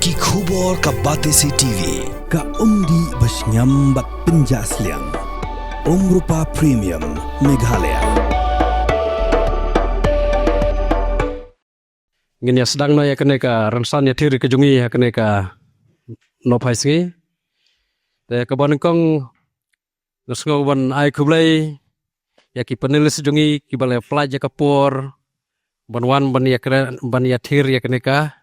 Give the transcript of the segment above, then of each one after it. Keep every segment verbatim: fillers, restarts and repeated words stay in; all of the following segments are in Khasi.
Ki khubor ka Batesi T V. Ka umdih ba shngiam bad pynjah sliang. Umrupa Premium, Meghalaya. Ngin ïa sdang noh ïa kane ka rynsan ïathir ka jong ngi ha kane ka nohphai sngi. Te kaba nyngkong nga sngew ban ai khublei ïa ki panelist jong ngi kiba la pynlait ïa ka por ban wan ban ïa kre-, ban ïathir ïa kane ka,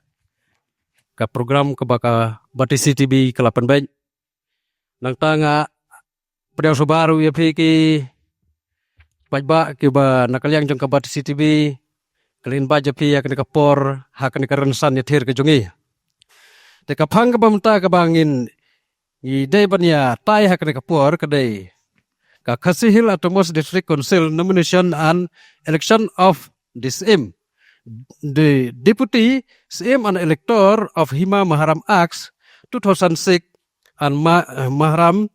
ka program kaba ka Batesi T V ka la pynbeit. Nangta nga pdiaw sngewbha ruh ïa phi ki paidbah kiba na ka liang jong ka Batesi T V, kyrpad ïa phi ïa kane ka por ha kane ka rynsan ïathir ka jong ngi. Te ka phang kaba mynta kaba ngin, ngi dei ban ïatai ha kane ka por ka dei ka Khasi Hills Autonomous District Council nomination and election of the Syiem, the Deputy Syiem and Elector of Hima Maharam Act two thousand six and Ma-, eh, Maharam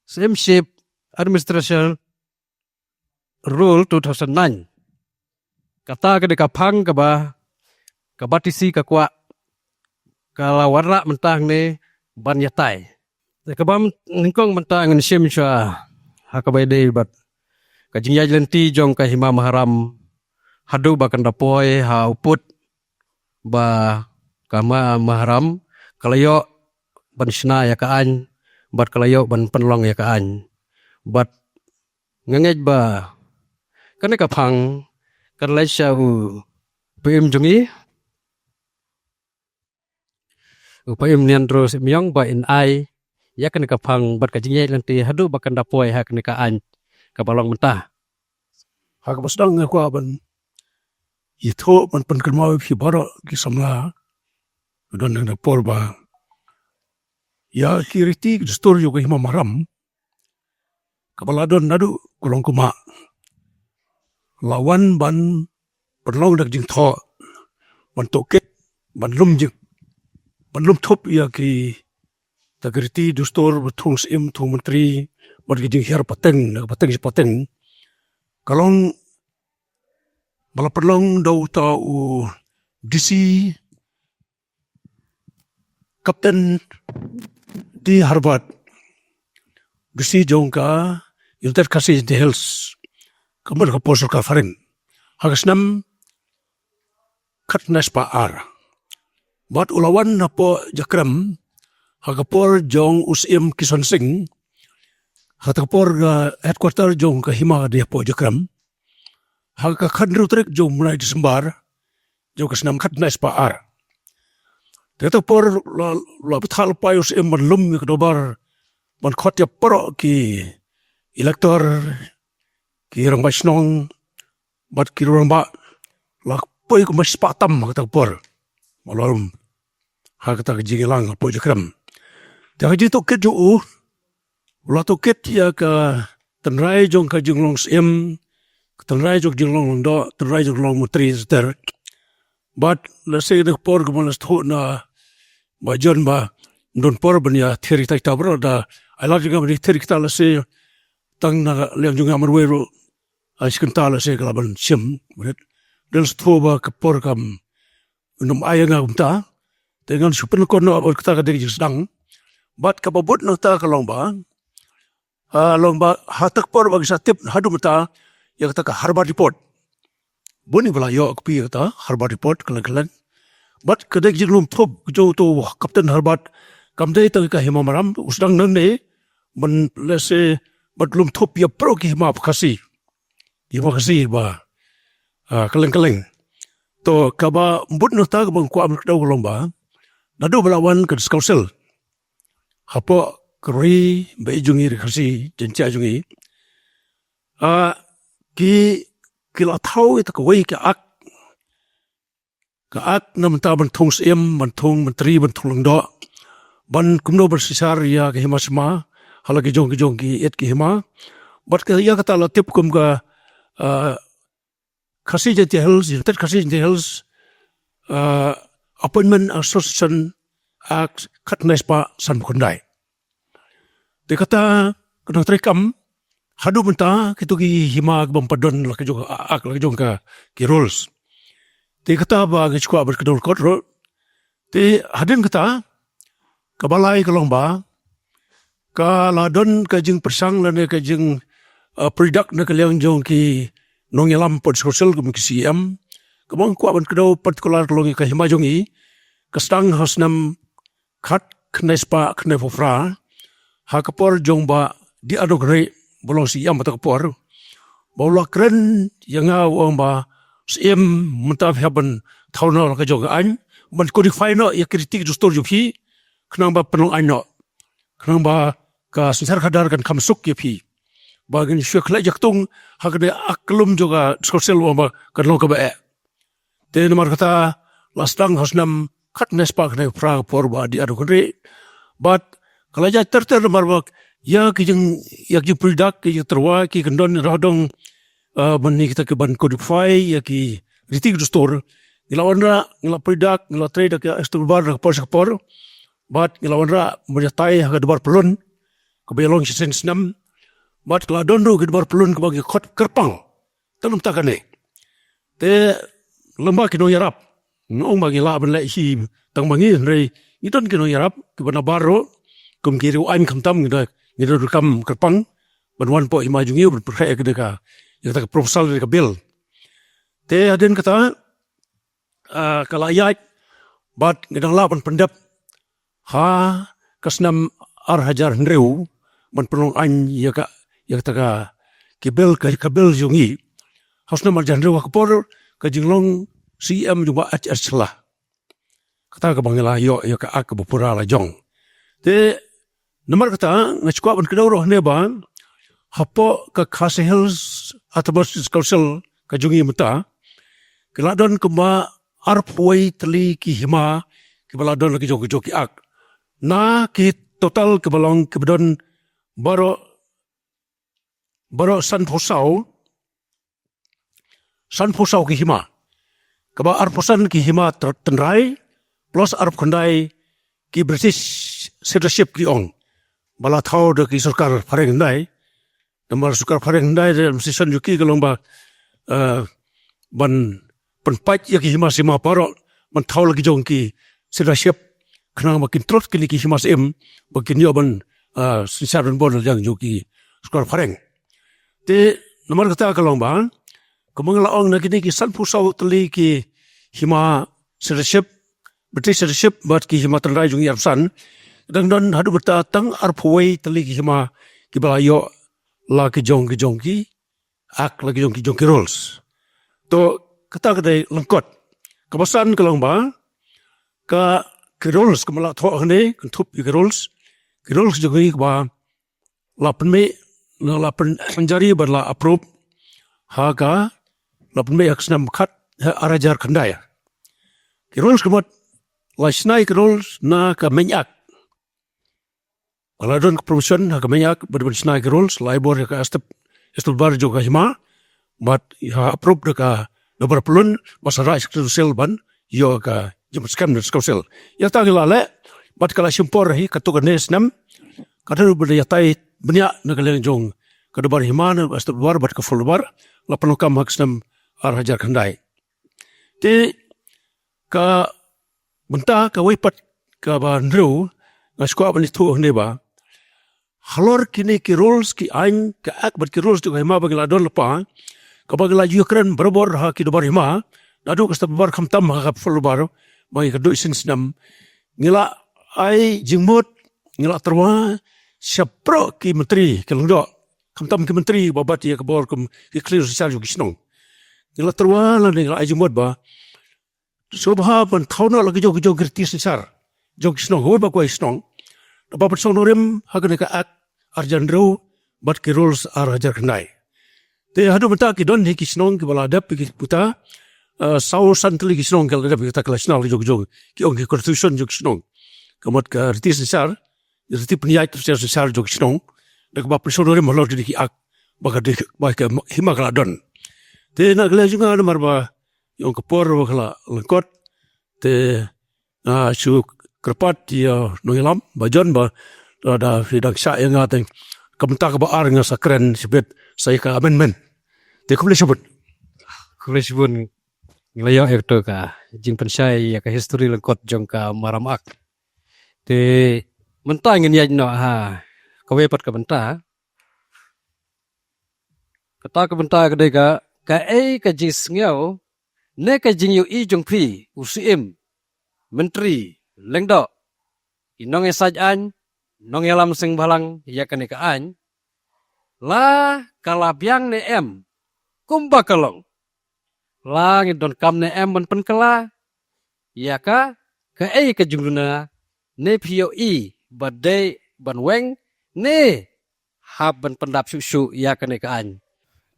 Syiemship Administration Rule two thousand nine. Kata ka dei ka phang kaba ka Batesi ka kwah, ka la wanrah mynta hangne ban ïatai. Te kaba nyngkong mynta ngin shim shuwa ha kaba ïadei bad ka jingïaid lynti jong ka Hima Maharam haduh ba kan da poi ha u pud ba ka Hima Maharam ka la ïoh ban shna ïa ka aiñ bad ka la ïoh ban pynlong ïa ka aiñ. Bad nga ngeit ba kane ka phang kan leit sha u P M jong ngi, u P M Nianro Syiemiong ba in ai ïa kane ka phang bad ka jingïaid lynti haduh ba kan da poi ha kane ka aiñ kaba long mynta. Ha kaba sdang nga kwah ban ïathuh ban pynkynmaw ïa phi baroh ki samla, don na por ba ïa ki riti ki dustur jong ka Hima Maharam kaba la don naduh ka long kumba la wan ban pynlong da ka jingthoh ban tohkit ban lum jing, ban lum thup ïa kita ki riti dustur ba thung Syiem thung Myntri bad ki jinghiar pateng na ka pateng shi pateng. Ka long ba la pynlong da uta u D C Captain D Harbert, D C jong ka United Khasi Jaintia Hills, ka mut ka por sorkar phareng ha ka snem khatkhyndai spah ar. Bad u la wan hapoh Jakrem ha ka por jong u Syiem Kishan Singh, ha ka por ka headquarter jong ka Hima ka dei hapoh Jakrem, ha ka khathynriew tarik jong u bnai December jong ka snem khatkhyndai spah ar. Te kata ka por la, la bthah lypa ïa u Syiem ban lum ïa ka dorbar ban khot ïa baroh ki elector, ki rangbah shnong bad ki rangbah, la poi kumba spah tam ha kata ka por. Malum ha kata ka jingïalang hapoh Jakrem. Te ha ka jingtohkit jong u, u la tohkit ïa ka tynrai jong ka jinglong Syiem, ka tynrai jong ka jinglong Lyngdoh, tynrai jong ka long Myntri ter ter. Bad lehse na ka por kumba la sdang na ba jon ba don por ban ïathir kita kita baroh, da ai lad jong nga ban ïathir kita lehse tang na liang jong nga marwei ruh ai shi kynta lehse ka lah ban shim. Bad don sdang ba ka por kam nym ai ïa nga kumta. Te ngan shu pynlong noh ba kata ka dei ka jingsdang. Bad kaba bud na kata ka long ba, ah, long ba ha kata ka por ba ngi sa tip haduh mynta ïa kata ka Harbert Report. Bun ïa ba la ïoh copy ïa kata Harbert Report kylleng kylleng. Bad ka dei ka jinglum thup ka jong uto u Captain Harbert, kam dei tang ka Hima Maharam, u sdang nangne ban lehse ban lum thup ïa baroh ki hima Khasi, hima Khasi ba, ah, kylleng kylleng. To kaba bud na kata kaba nga kwah ban kdew ka long ba naduh ba la wan ka District Council hapoh ka ri ba ïeit jong ngi, ri Khasi Jaiñtia jong ngi, ah, ki, ki la thaw ïa kata kawei ka Act, ka Act na bynta ban thung Syiem, ban thung Myntri, ban thung Lyngdoh, ban kumno ban shisha ïa ka hima sima ha la ki jong ki jong ki ïeit ki hima. Bad ka ïa kata la tip kum ka, ah, Khasi Jaiñtia Hills, United Khasi Jaiñtia Hills, ah, Appointment Association Act khatkhyndai spah sanphew khyndai. Te kata ka nang treikam haduh mynta kito ki hima ki bym pat don la ka jong ka Act, la ka jong ka ki rules. Te kata ba nga shu kwah ban kdew lyngkot ruh. Te hadien kata Kaba lai ka long ba ka la don ka jingpyrshang lane ka jing uh, product na ka liang jong ki nongïalam political council kum ki C E M. Kaba nga kwah ban kdew particular ka long ka hima jong i ka sdang ha u snem khat khyndai spah khyndai phew phra ha ka por jong Bah D. Adongrih ba long C E M ha kata ka por. Ba u la kren ïa nga u ong ba Syiem mynta phi hap ban thaw noh la ka jong ka aiñ ban codify noh ïa ki riti ki dustur jong phi khnang ba pynlong aiñ noh khnang ba ka synshar khadar kan kham suk ïa phi. Ba ngin shu khleh jaktung ha kane ka lum jong ka school cell u ong ba kan long kaba eh. Te namar kata la sdang ha u snem khat khyndai spah khyndai phew phra ka por Bah D. Adongrih. Bad ka la ïaid ter ter namar ba ïa ki jing ïa ki jingpyrdak ki jingtyrwa ki kyndon rahdong uh, ban ni kita ki ban codify ïa ki riti ki dustur. Ngi la wanrah ngi la pyrdak ngi la trei da ka Esther Bar da ka por sha ka por. Bad ngi la wanrah ban ïatai ha ka dorbar pyllun kaba ïalong shisien snem. Bad ka la don ruh ki dorbar pyllun kaba ngi khot kyrpang. Tang namta kane. Te lem bad ki nongïarap nga ong ba ngi lah ban leh hi tang ba ngi hynrei ngi don ki nongïarap kiba na bar ruh kum ki riew aiñ khamtam ngi da ngi da ruh kam kyrpang ban wan poh hima jong ngi ban pyrkhat ïa ka ïa kata ka proposal ïa ka bill. Te hadien kata ah, ka la ïaid bad ngi dang lah ban pyndep ha ka snem ar hajar hynriew ban pynlong aiñ ïa ka ïa kata ka ki bill ka ka bill jong ngi. Ha u snem ar hajar hynriew ha ka por ka jinglong C E M jong Bah H R Shylla. Kata kaba ngi la ïoh ïa ka ak kaba pura la jong. Te namar kata nga shu kwah ban kdew ruh hangne ba hapoh ka Khasi Hills Autonomous District Council ka jong ngi mynta ki la don kumba arphew wei tylli ki hima kiba la don la ki jong ki jong ki ak. Na ki total kiba long kiba don baroh baroh sanphew saw sanphew saw ki hima. Kaba arphew san ki hima tynrai plus arphew khyndai ki British citizenship ki ong. Ba la thaw da ki sorkar phareng hyndai. Namar sorkar phareng hyndai da session jong ki ka long ba uh, ban pynpait ïa ki hima sima baroh ban thaw la ki jong ki citizenship khnang ba kin trot kine ki hima Syiem ba kin ïoh ban uh, synshar ban bor la jong ki sorkar phareng. Te namar kata ka long ba kumba nga la ong na kine ki sanphew saw tylli ki hima citizenship British citizenship bad ki hima tynrai jong ngi arphew san. Dang don haduh mynta tang arphew wei tylli ki hima kiba la ïoh la ki jong ki jong ki ak la ki jong ki jong ki rules. To kata ka dei lyngkot. Kaba san ka long ba ka ki rules kaba la thoh hangne kan thup ki rules ki rules jong ki kaba la pynmih la pynjari bad la approve ha ka la pynmih ha ka snem khat ha ar hajar khyndai. Ki rules ka mut la shna ki rules na ka Meiñ Act. Ka la don ka provision ha ka Meiñ Act bad ban shna ki rules la ai bor ha ka Estep Estep Bar jong ka hima bad ha approve da ka Dorbar Pyllun bad sa rai Secretary Council ban ïoh ka jingpynskhem da Council. Ïa ta ki la leh bad ka la shim por hi katto katne snem. Ka dei ba ïa tai bniah na ka liang jong ka Dorbar Hima na Estep Dorbar bad ka Full Dorbar la pynlong kam ha ka snem ar hajar khyndai. Te ka mynta ka wei pat kaba hynriew nga sngewkwah ban ïathuh hangne ba halor kine ki rules ki aiñ ka act bad ki rules jong ka hima ba ngi la don lypa kaba ngi la ju ïakren barabor ha ki dorbar hima naduh ka Estep Dorbar khamtam ha ka Full Dorbar ba ngi ka duh shisien snem ngi la ai jingmut ngi la tyrwa sha baroh ki myntri ki lyngdoh khamtam ki myntri ba bat ïa ka bor kum ki khlieh synshar jong ki shnong. Ngi la tyrwa lane ngi la ai jingmut ba sngewbha ban thaw noh la ki jong ki jong ki riti synshar jong ki shnong hoi ba kwai shnong. Naba ban shong nongrim ha kane ka act ar hajar hynriew bad ki rules ar hajar khyndai. Te haduh mynta ki don hi ki shnong kiba la dep ki puta uh, saw san tylli ki shnong ki la dep kita ki la shna la ki jong ki jong ki ong ki constitution jong ki shnong. Ka mut ka riti synshar riti pynïaid synshar synshar jong ki shnong. Da kaba pynshong nongrim halor kine ki act ba ka dei ba ka hima ka la don. Te na ka liang jong nga namar ba ïa ong ka por ba ka la lyngkot. Te nga shu kyrpad ïa nongïalam ba jon ba da phi dang shah ïa nga te ka bynta kaba ar nga sa kren shibit sa ïa ka amendment. Te khublei shibun. Khublei shibun. Ngi la ïoh ïa kato ka jingpynshai ïa ka history lyngkot jong ka Maram Act. Te mynta ngin ïaid noh ha kawei pat ka bynta. Kata ka bynta ka dei ka, kaei ka jingsngew ne ka jingïohi jong phi, u Syiem, Myntri, Lyngdoh, ki nongïasaid aiñ, nongïalam seng bhalang ïa kane ka aiñ, la ka la biang ne em kumba ka long? La ngi donkam ne em ban pynkylla ïa ka, kaei ka jingduna ne phi ïohi ba dei ban weng ne hap ban pyndap shuh shuh ïa kane ka aiñ?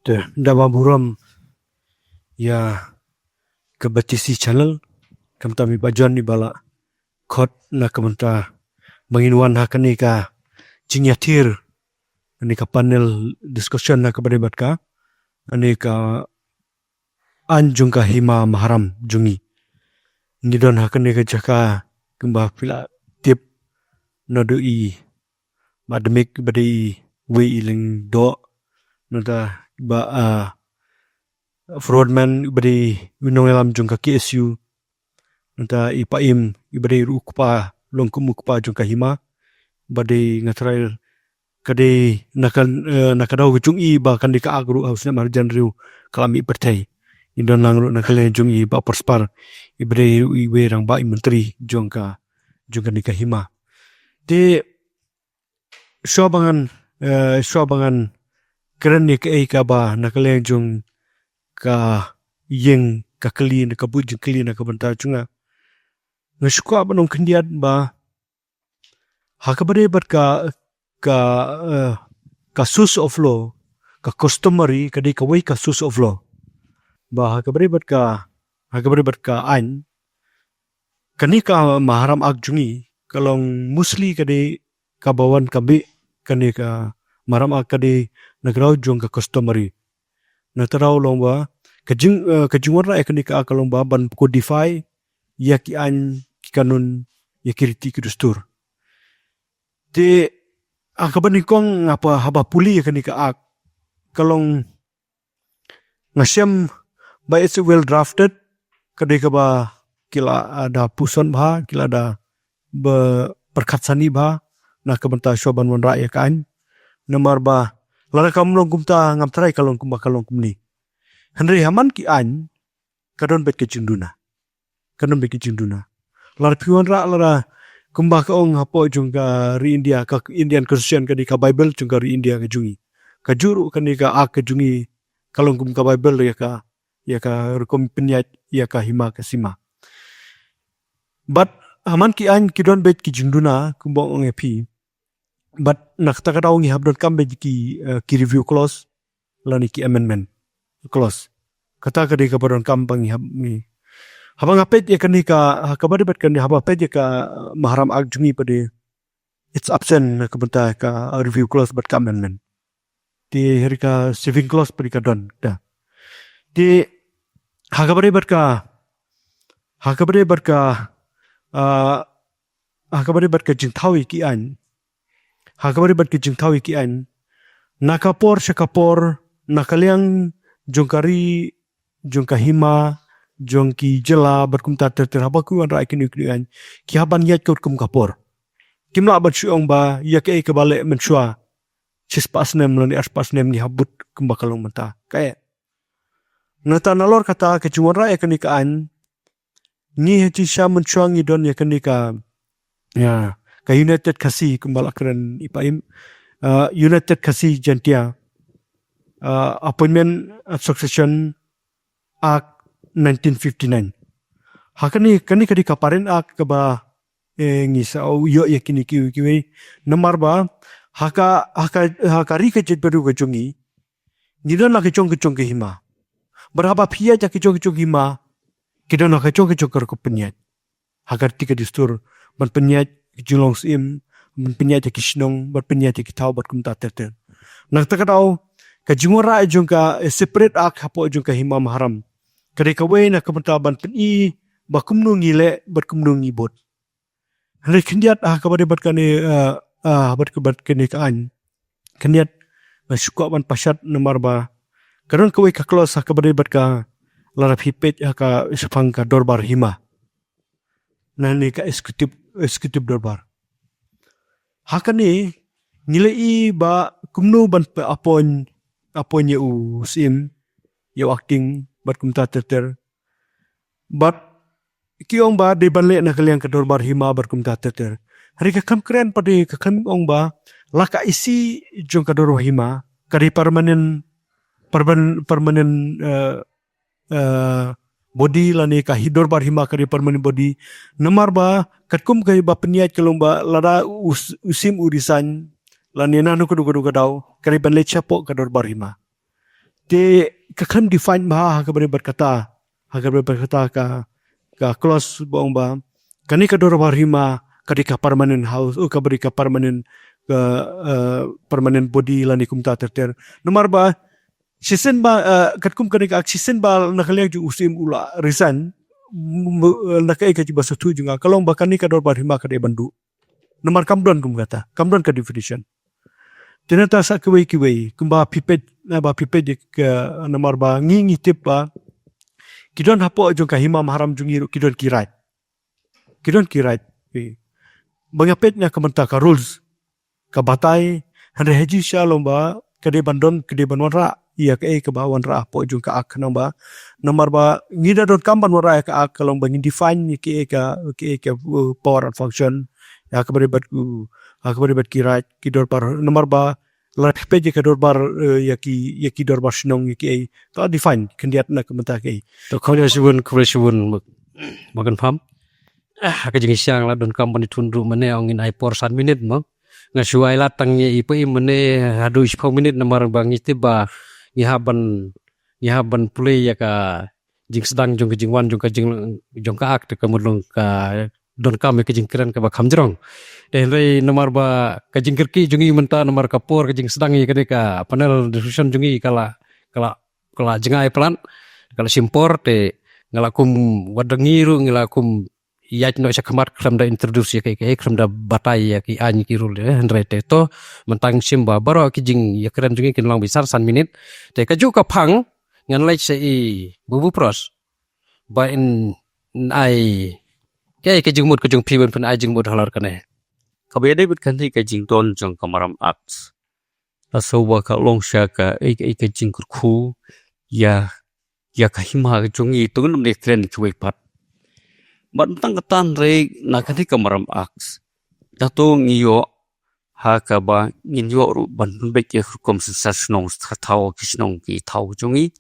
Te da ba burom ïa ka B T C channel, khamtam i Bah John i ba la khot na ka bynta ba ngin wan ha kane ka jingïathir, kane ka panel discussion na ka bynta bad ka, kane ka aiñ jong ka Hima Maharam jong ngi. Ngi don ha kane ka jaka kumba phi la tip, naduh i Bah Dmik ba dei i wei i Lyngdoh, nangta Bah, ah, Frodman ba dei i nongïalam jong ka K S U, nangta i Paiem i ba dei ruh u kpa, long kum u kpa jong ka Hima, ba dei nga trai ka dei na ka, eh, na ka daw ka jong i ba kane ka ak ruh ha u snem ar hajar hynriew ka la mih pyrthei. I don lang ruh na ka liang jong i Bah Prosper i ba dei ruh i wei rangbah, i myntri jong ka, jong kane ka Hima. Te shuwa ba ngan, eh, shuwa ba ngan kren ïa kaei kaba na ka liang jong ka ïing ka kali, na ka buit jingkylli na ka bynta jong nga, nga shu kwah ban ong khyndiat ba ha kaba dei bad ka, ka, eh, ka source of law, ka customary ka dei kawei ka source of law. Ba ha kaba dei bad ka, ha kaba dei bad ka aiñ, kane ka Maharam Act jong ngi ka long mostly ka dei kaba wan ka bih, kane ka Maharam Act ka dei na ka daw jong ka customary. Na ka daw long ba ka jing, eh, ka jingwanrah ïa kane ka Act ka long ba ban codify ïa ki aiñ, ki kanun, ïa ki riti ki dustur. Te ha kaba nyngkong nga pa haba pule ïa kane ka Act ka long, nga shem ba it's well drafted, ka dei kaba ki la, ah, da puson bha, ki la da ba pyrkhat sani bha na ka bynta shuwa ban wanrah ïa ka aiñ. Namar ba lada kam long kumta ngam trai ka long kumba ka long kumne. Hynrei ha man ki aiñ ka don beit ka jingduna. Ka don beit ka jingduna. Lada phi wanrah, lada kumba ka ong hapoh jong ka ri India, ka Indian Constitution ka dei ka Bible jong ka ri India ka jong ngi. Ka jong ruh kane ka Act ka jong ngi ka long kum ka Bible ïa ka, ïa ka rukom pynïaid ïa ka hima ka sima. Bad ha man ki aiñ ki don beit ki jingduna kumba ong ïa phi. Bad na kata ka daw ngi hap donkam beit ki, eh, ki review clause lane ki amendment clause. Kata ka dei kaba donkam ba ngi hap ngi. Haba nga peit ïa kane ka, ha kaba dei bad kane, haba peit ïa ka, eh, Maharam Act jong ngi pat de, it's absent na ka bynta ka review clause bad ka amendment. Te hynrei ka saving clause pat de ka don da. Te ha kaba dei bad ka, ha kaba dei bad ka, ah, ha kaba dei bad ka jingthaw ïa ki aiñ, ha kaba dei bad ka jingthaw ïa ki aiñ, na ka por sha ka por, na ka liang jong ka ri, jong ka hima, jong ki jylla bad kumta ter ter, haba ki wanrah ïa kine kine aiñ, ki hap ban ïaid kum ka por. Kim lah ban shu ong ba ïa kaei kaba leh mynshuwa shispah snem lane arspah snem ngi hap bud kumba ka long mynta. Kaei. Nangta nalor kata ka jingwanrah ïa kane ka aiñ, ngi ha jingshisha mynshuwa ngi don ïa kane ka, ïa, ka United Khasi kumba la kren i Paiem, uh, United Khasi Jaintia, uh, Appointment and Succession Act nineteen fifty-nine. Ha kane, kane ka dei ka parent act kaba, eh, ngi sa ïoh ïa kine kiwei kiwei. Namar ba ha ka, ha ka, ha ka ri ka jaitbynriew ka jong ngi, ngi don la ka jong ka jong ka hima. Bad haba phi ïaid la ka jong ka jong ka hima, ki don la ka jong ka jong ka rukom pynïaid. Ha ka riti ka dustur, ban pynïaid ki jinglong syiem, ban pynïaid ïa ki shnong, ban pynïaid ïa ki thaw, bad kumta ter ter. Na kata ka daw, ka jingwanrah jong ka, eh, separate act hapoh jong ka Hima Maharam, ka dei kawei na ka bynta ban pyni ba kumno ngi leh bad kumno ngi bud. Hynrei khyndiat ha kaba dei bad kane, eh, eh, bad ka, bad kane ka aiñ, khyndiat nga shu kwah ban pashat namar ba ka don kawei ka clause ha kaba dei bad ka, lada phi peit ha ka shaphang ka dorbar hima, lane ka executive, executive dorbar. Ha kane ngi la i ba kumno ban appoint, appoint ïa u Syiem, ïa u acting bad kumta ter ter. Bad ki ong ba dei ban leh na ka liang ka dorbar hima bad kumta ter ter. Hynrei ka kham kren pat, ka kham ong ba la ka isi jong ka dorbar hima ka dei permanent, permanent, permanent uh, uh, body lane ka hi dorbar hima ka dei permanent body. Namar ba katkum ka ba pynïaid ka long ba lada u Syiem u resign lane na no ka dei ka dei ka daw ka dei ban leit shapoh ka dorbar hima. Te ka kham define ba ha ka bynta kata, ha ka bynta kata ka, ka clause ba ong ba kane ka dorbar hima ka dei ka permanent house, oh, ka dei ka permanent, ka uh, permanent body lane kumta ter ter. Namar ba shisien ba uh, katkum kane ka act shisien ba na ka liang jong u Syiem u la resign na ka ïa ka jingbasathie jong nga ka long ba kane ka dorbar hima ka dei ban duh. Namar kam don kum kata, kam don ka definition. Te nangta sa kiwei kiwei kumba phi peit, na ba phi peit ka namar ba ngi ngi tip ba ki don hapoh jong ka hima maharam jong ngi ruh ki don ki right. Ki don ki right. Ba nga peit na ka bynta ka rules ka batai, hynrei ha jingshisha long ba ka dei ban don, ka dei ban wanrah ïa kaei kaba wanrah hapoh jong ka act, namar ba, namar ba ngi da donkam ban wanrah ïa ka act ka long ba ngin define ïa kaei ka, kaei ka uh, power and function, ïa ka bynta bad, uh, ïa ka bynta bad ki right, ki dorbar, namar ba la phi peit ïa ka dorbar, uh, ïa ki, ïa ki dorbar shnong ïa kaei ka define khyndiat na ka bynta kaei. To khublei shibun, khublei shibun Makan Pham. Ah, ka jingshisha la donkam ban ïathuh ruh mynne, ong ngin ai por san minit mo. Nga shu ai lad tang ïa i pa i mynne haduh shiphew minit namar ba ngi tip ba ngi hap ban, ngi hap ban pule ïa ka jingsdang jong ka jingwan jong ka jing, jong ka act, ka mut long ka donkam ïa ka jingkren kaba kham jrong. Te hynrei namar ba ka jingkyrkieh jong i mynta namar ka por ka jingsdang ïa kane ka panel discussion jong i ka la, ka la, ka la jngai palat, ka la shim por, te nga la kum wat da ngi ruh ngi la kum ïaid noh sha khmat khlem da introduce ïa kaei kaei, khlem da batai ïa ki aiñ ki rule, eh, hynrei te to mynta ngi shim ba baroh ki jingïakren jong ngi kin long beit san minit. Te kajuh ka phang ngan leit sha i Babu Pros ba in, in ai kaei ka jingmut ka jong phi ban pyn-ai jingmut halor kane. Kaba ïadei bad kane ka jingdon jong ka Maram Act, la shu ba ka long sha kaei kaei ka jingkyrkhu ïa, ïa ka hima ka jong ngi, to ngin ym dei kren kiwei pat. Bad tang kata hynrei na kane ka Maram Act, da to ngi ïoh ha kaba ngin ïoh ruh ban pynbeit ïa ka rukom synshar shnong, ka thaw ki shnong, ki thaw ki jong ngi.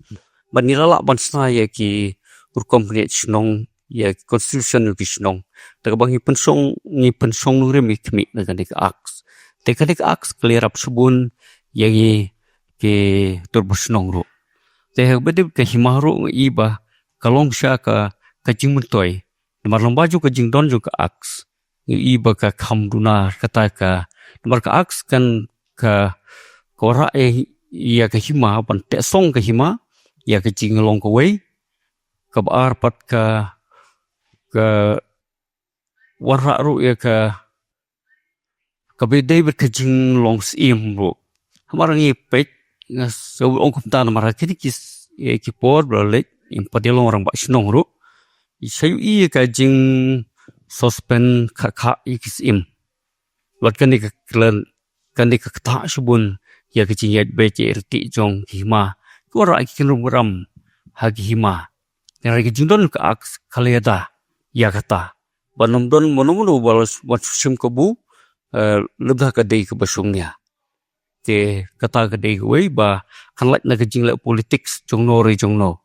Bad ngi la lah ban shna ïa ki rukom pynïaid shnong, ïa ki constitution ki shnong. Te kaba ngi pynshong, ngi pynshong nongrim ïa ki khmih na kane ka act. Te kane ka act ka la ïarap shibun ïa ngi ki dorbar shnong ruh. Te haba dei ka hima ruh nga i ba ka long sha ka, ka jingmyntoi. Namar lyngba jong ka jingdon jong ka act, ngi i ba ka kham duna kata ka, namar ka act kan ka, ka wanrah ïa, ïa ka hima ban teh song ka hima ïa ka jinglong kawei, kaba ar pat ka, ka wanrah ruh ïa ka, kaba ïadei bad ka jinglong syiem ruh. Namar ngi peit, nga shu ong kumta namar ha kine ki, ïa ki por ba la leit, ngim pat ïalong rangbah shnong ruh. Shu ïohi ïa ka jingsuspend kha kha ïa ki syiem. Bad kane ka kren, kane ka ktah shibun ïa ka jingïaid beit ïaid ryntih jong ki hima. Ki wanrah ki kynrum kynram ha ki hima. Hynrei ka jingdon ka act ka la ïada ïa kata. Ban ym don mano mano ba la, ba la shu shim kabu, eh, lada ka dei kaba shongnia. Te kata ka dei kawei ba kan lait na ka jingleh politics jong no re jong no.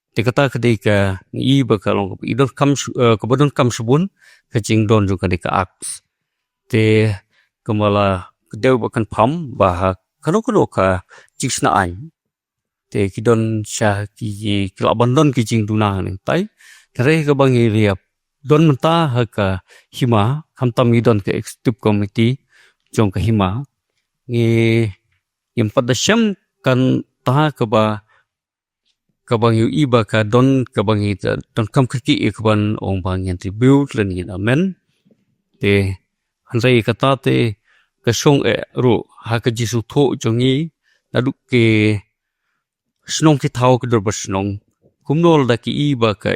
Te kata ka dei ka ngi i ba ka long kaba i donkam shu, eh, kaba donkam shibun ka jingdon jong kane ka act. Te kumba la ka dei ba kan pam ba ha kano kano ka jingshna aiñ, te ki don sha ki, ki lah ban don ki jingduna nangtai. Hynrei kaba ngi la ïa don mynta ha ka hima, khamtam ngi don ka executive committee jong ka hima, ngi, ngim pat da shem kata kaba, kaba ngi i ba ka don, kaba ngi da donkam kyrkieh ïa kaban ong ba ngin tribute lane ngin amend. Te hynrei kata te ka shong eh ruh ha ka jingsngewthuh jong ngi naduh ki shnong ki thaw ki dorbar shnong. Kumno lada ki i ba ka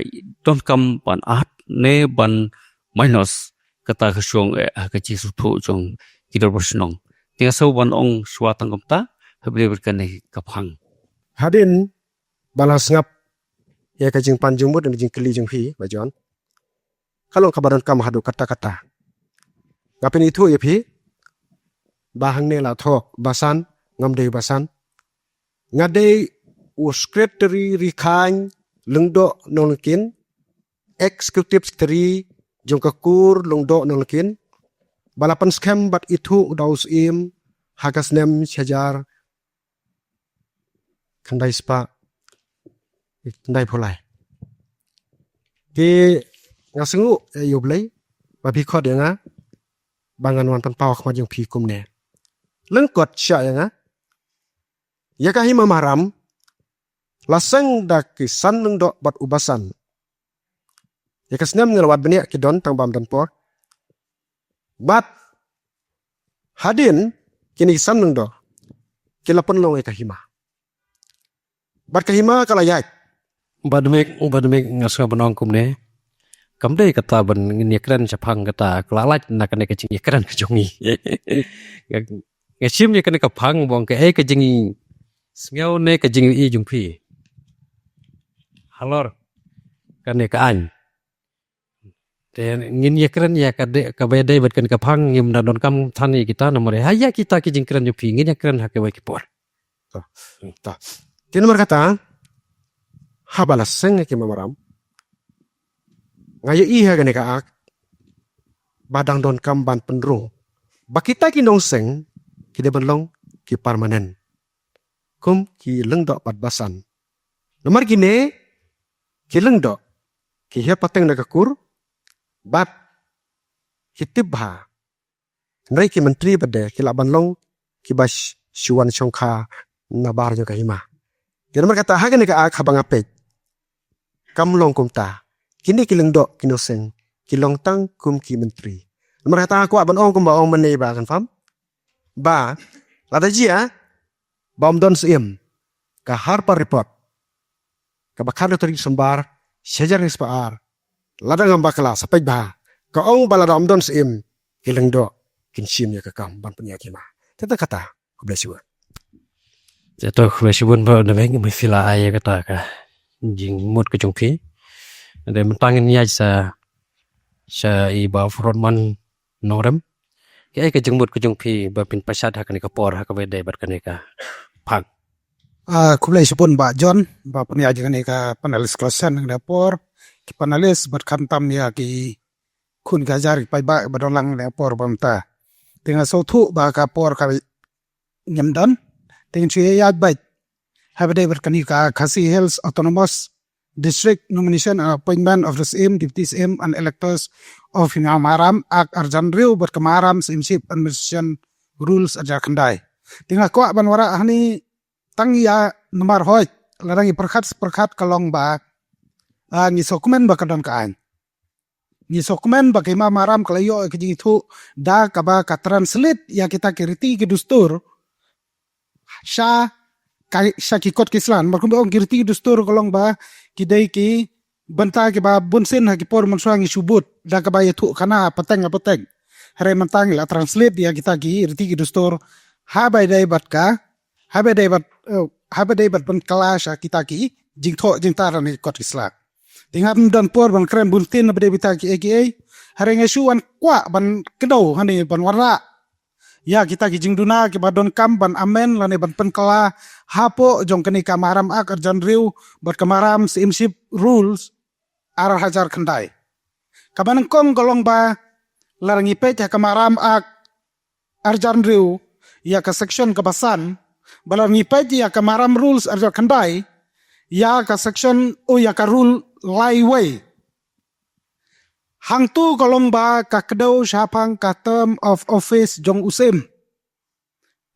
donkam ban add ne ban minus, kata ka shong eh ha ka jingsngewthuh jong ki dorbar shnong. Te nga sngew ban ong shuwa tang kumta, hapdeng bad kane ka phang. Hadien ba la sngap ïa ka jingpan jingmut, jingkylli jong phi, Bah John, ka long kaba donkam haduh katta katta. Nga pynithuh ïa phi ba hangne la thoh Basan, ngam dei Basan. Nga dei u Secretary Ri Khain Lyngdoh Nongkyndin, Executive Secretary jong ka kur Lyngdoh Nongkyndin, ba la pynskhem bad ithuh da u Syiem ha ka snem shihajar khyndai spah khyndaiphew lai. Te nga sngewnguh ïa U Blei ba phi khot ïa nga ba ngan wan pynpaw ha khmat jong phi kumne. Lyngkot sha ïa nga, ïa ka Hima Maharam la seng da ki San Lyngdoh bad u Basan. Ïa ka snem ngi la wad bniah, ki don tang bym don por. Bad hadien kine ki San Lyngdoh ki la pynlong ïa ka hima. Bad ka hima ka la ïaid. Bah Dmek, Bah Dmek, nga sngew ban ong kumne. Kam dei kata ban ngin ïakren shaphang kata, ka la lait na kane ka jingïakren ka jong ngi. Nga, nga shim ïa kane ka phang ba ong kaei ka jingsngew ne ka jingïohi jong phi halor kane ka aiñ. Te ngin ïakren ïa ka dei, kaba dei bad kane ka phang, ngim da donkam than ïa kita namar ha ïa kita ki jingkren jong phi ngin ïakren ha kiwei ki por. Ta, ta. Te namar kata, haba la seng ïa ka Hima Maharam, nga ïohi ha kane ka Act ba dang donkam ban pynrung ba kita ki nongseng ki dei ban long ki permanent, kum ki Lyngdoh bad Basan. Namar kine ki Lyngdoh ki hiar pateng na ka kur bad ki tip bha. Hynrei ki myntri bad de ki lah ban long kiba sh-, shu wan shongkha na bar jong ka hima. Te namar kata ha kane ka Act haba nga peit, kam long kumta. Kine ki Lyngdoh ki nongseng ki long tang kum ki myntri. Namar kata nga kwah ban ong kumba ong mynne, ba confirm ba lada jia ba ym don Syiem, ka Harper Report kaba khatar tarik December shihajar khyndai spah ar, lada ngam bakla, sa peit bha, ka ong ba lada ym don Syiem, ki Lyngdoh kin shim ïa ka kam ban pynïaid hima. Te tang kata, khublei shibun. Te to, khublei shibun Bah Dmek, ba phi la ai ïa kata ka jingmut ka jong phi. Te mynta ngin ïaid sa, sa i Bah Frontman Nongrem. Kaei ka jingmut ka jong phi ba phin pynshad ha kane ka por, ha kaba dei bad kane ka phang? Ah, khublei shibun Bah John ba pynïaid ïa kane ka panelist discussion ha kane ka por. Ki panelist bad khamtam ïa ki khun ki hajar ki paidbah ba don lang ha kane ka por ba mynta. Te nga sngewthuh ba ka por ka ngim don. Te ngin shu ïaid beit ha kaba dei bad kane ka Khasi Hills Autonomous District Nomination and Appointment of the Syiem, Deputy Syiem and Electors of Hima Maharam Act arhajar hynriew bad ka Maharam Syiemship Administration Rules arhajar khyndai. Te nga kwah ban wallam hangne tang ïa namar hooid, lada ngi pyrkhat pyrkhat ka long ba, ah, ngi sngewkmen ba ka don ka aiñ. Ngi sngewkmen ba ka Hima Maharam ka la ïoh ka jingithuh da kaba ka translate ïa kita ki riti ki dustur sha ka, sha ki kot ki sla. Namar kumba ong, ki riti ki dustur ka long ba ki dei ki bynta kiba bunsien ha ki por mynshuwa ngi shu bud da kaba ïathuh khana pateng ha pateng. Hynrei mynta ngi la translate ïa kita ki riti ki dustur ha ba dei bad ka, ha ba dei bad, eh, ha ba dei bad pynkylla sha kita ki jingthoh jingtar na ki kot ki sla. Te ngam don por ban kren bunsien na ba dei bad kita kiei kiei. Hynrei nga shu wan kwah ban kdew hangne ban wallam ïa kita ki jingduna kiba donkam ban amend lane ban pynkylla hapoh jong kane ka Maharam Act arhajar hynriew bad ka Maharam Syiemship Rules arhajar khyndai. Kaba nyngkong ka long ba lada ngi peit ha ka Maharam Act arhajar hynriew ïa ka section kaba san, bad lada ngi peit ïa ka Maharam Rules arhajar khyndai ïa ka section, oh, ïa ka rule lai wei. Hangto ka long ba ka kdew shaphang ka term of office jong u Syiem.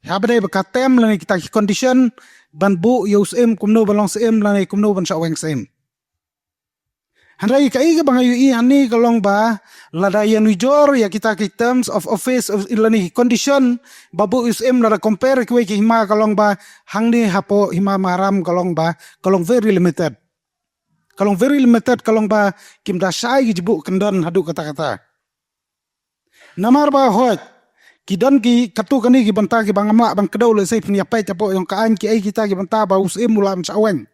Ha ba dei bad ka term lane kita ki condition ban buh ïa u Syiem kumno ban long Syiem lane kumno ban shah weng Syiem. Hynrei kaei kaba nga ïohi hangne ka long ba lada ïanujor ïa kita ki terms of office of, lane ki condition ba buh ïa u Syiem, lada compare kiwei ki hima, ka long ba hangne hapoh Hima Maharam ka long ba ka long very limited. Ka long very limited, ka long ba kim da shai ki jingbuh kyndon haduh katta katta. Namar ba hooid, Ki don ki katto katne ki bynta kiba ngam lah ban kdew lehse phin ïa peit hapoh jong ka aiñ, ki ei kita ki bynta ba u Syiem u lah ban shah weng.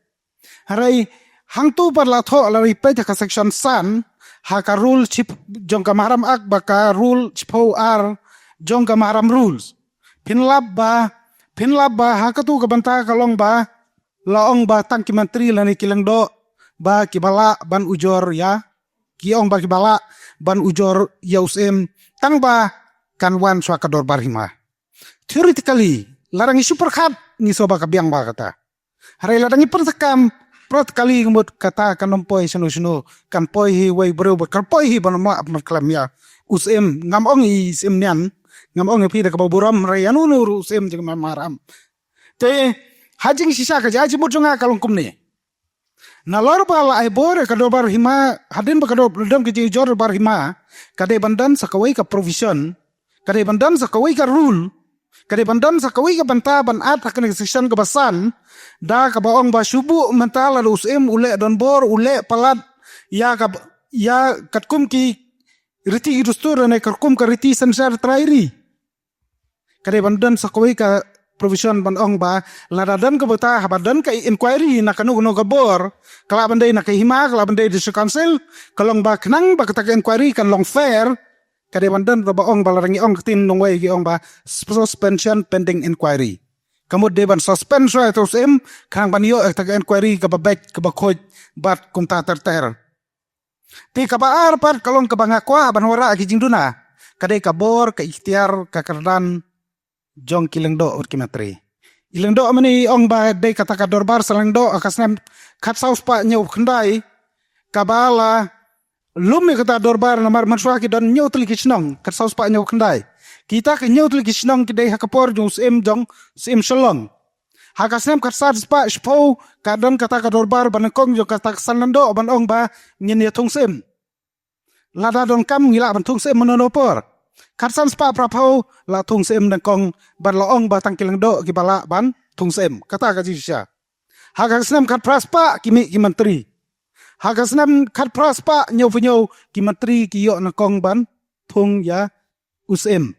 Hynrei hangto pat la thoh, la ri peit ha ka section san ha ka rule ship jong ka Maharam Act bad ka rule shiphew ar jong ka Maharam Rules. Phin lap ba, phin lap ba ha kato ka bynta ka long ba la ong ba tang ki myntri lane ki lyngdoh ba kiba lah ban ujor ïa, ki ong ba kiba lah ban ujor ïa u Syiem tang ba kan wan shuwa ka dorbar hima. Theoretically, lada ngi shu pyrkhat ngi sngew ba ka biang ba kata. Hynrei lada ngi pyrkhat kam practically, ka mut kata kan ym poi shano shano, kan poi hi wei briew bad kan poi hi ban ym lah ban khlem ïa u Syiem. Ngam ong i Syiem Nian, ngam ong ïa phi da kaba burom, hynrei ïano ïano ruh u Syiem jong ka Maharam. Te ha jingshisha ka jingmut jong nga ka long kumne. Nalor ba la ai bor ïa ka dorbar hima, hadien ba ka dor-, don ka jingujor dorbar hima, ka dei ban don sa kawei ka provision, ka dei ban don sa kawei ka rule, ka dei ban don sa kawei ka bynta ban add ha kane ka section kaba san, da kaba ong ba shu buh mynta lada u Syiem u leh donbor, u leh palat ïa ka, ïa katkum ki riti ki dustur ne katkum ka riti synshar trai ri. Ka dei ban don sa kawei ka provision ban ong ba lada don ka bynta, haba don ka inquiry na kano kano ka bor, ka lah ban dei na ka hima, ka lah ban dei district council, ka long ba khnang ba kata ka inquiry kan long fair, ka dei ban don ba ong ba lada ngi ong ka ktien nongwei ki ong ba suspension pending inquiry. Ka mut dei ban suspend shuwa ïa u Syiem khnang ban ïoh ïa kata ka inquiry kaba beit, kaba khuid bad kumta ter ter. Te kaba ar pat ka long kaba nga kwah ban wanrah ki jingduna, ka dei ka bor, ka iktiar, ka kyrdan jong ki lyngdoh bad ki myntri. I lyngdoh mynne i ong ba dei kata ka dorbar sa lyngdoh ha ka snem khatsaw spah hynñiew khyndai, kaba la lum ïa kata dorbar namar mynshuwa ki don hynñiew tylli ki shnong, khatsaw spah hynñiew khyndai. Kita ki hynñiew tylli ki shnong ki dei ha ka por jong u Syiem, jong Syiem Shillong. Ha ka snem khatsan spah shiphew ka don kata ka dorbar ba nyngkong jong kata ka san lyngdoh ban ong ba ngin ïa thung Syiem. Lada donkam ngi lah ban thung Syiem mynno por. Khatsan spah phraphew la thung Syiem nyngkong bad la ong ba tang ki lyngdoh kiba lah ban thung Syiem. Kata ka jingshisha. Ha ka snem khatphra spah ki mih ki myntri. Ha ka snem khatphra spah hynñiewphew hynñiew ki myntri ki ïoh nyngkong ban thung ïa u Syiem.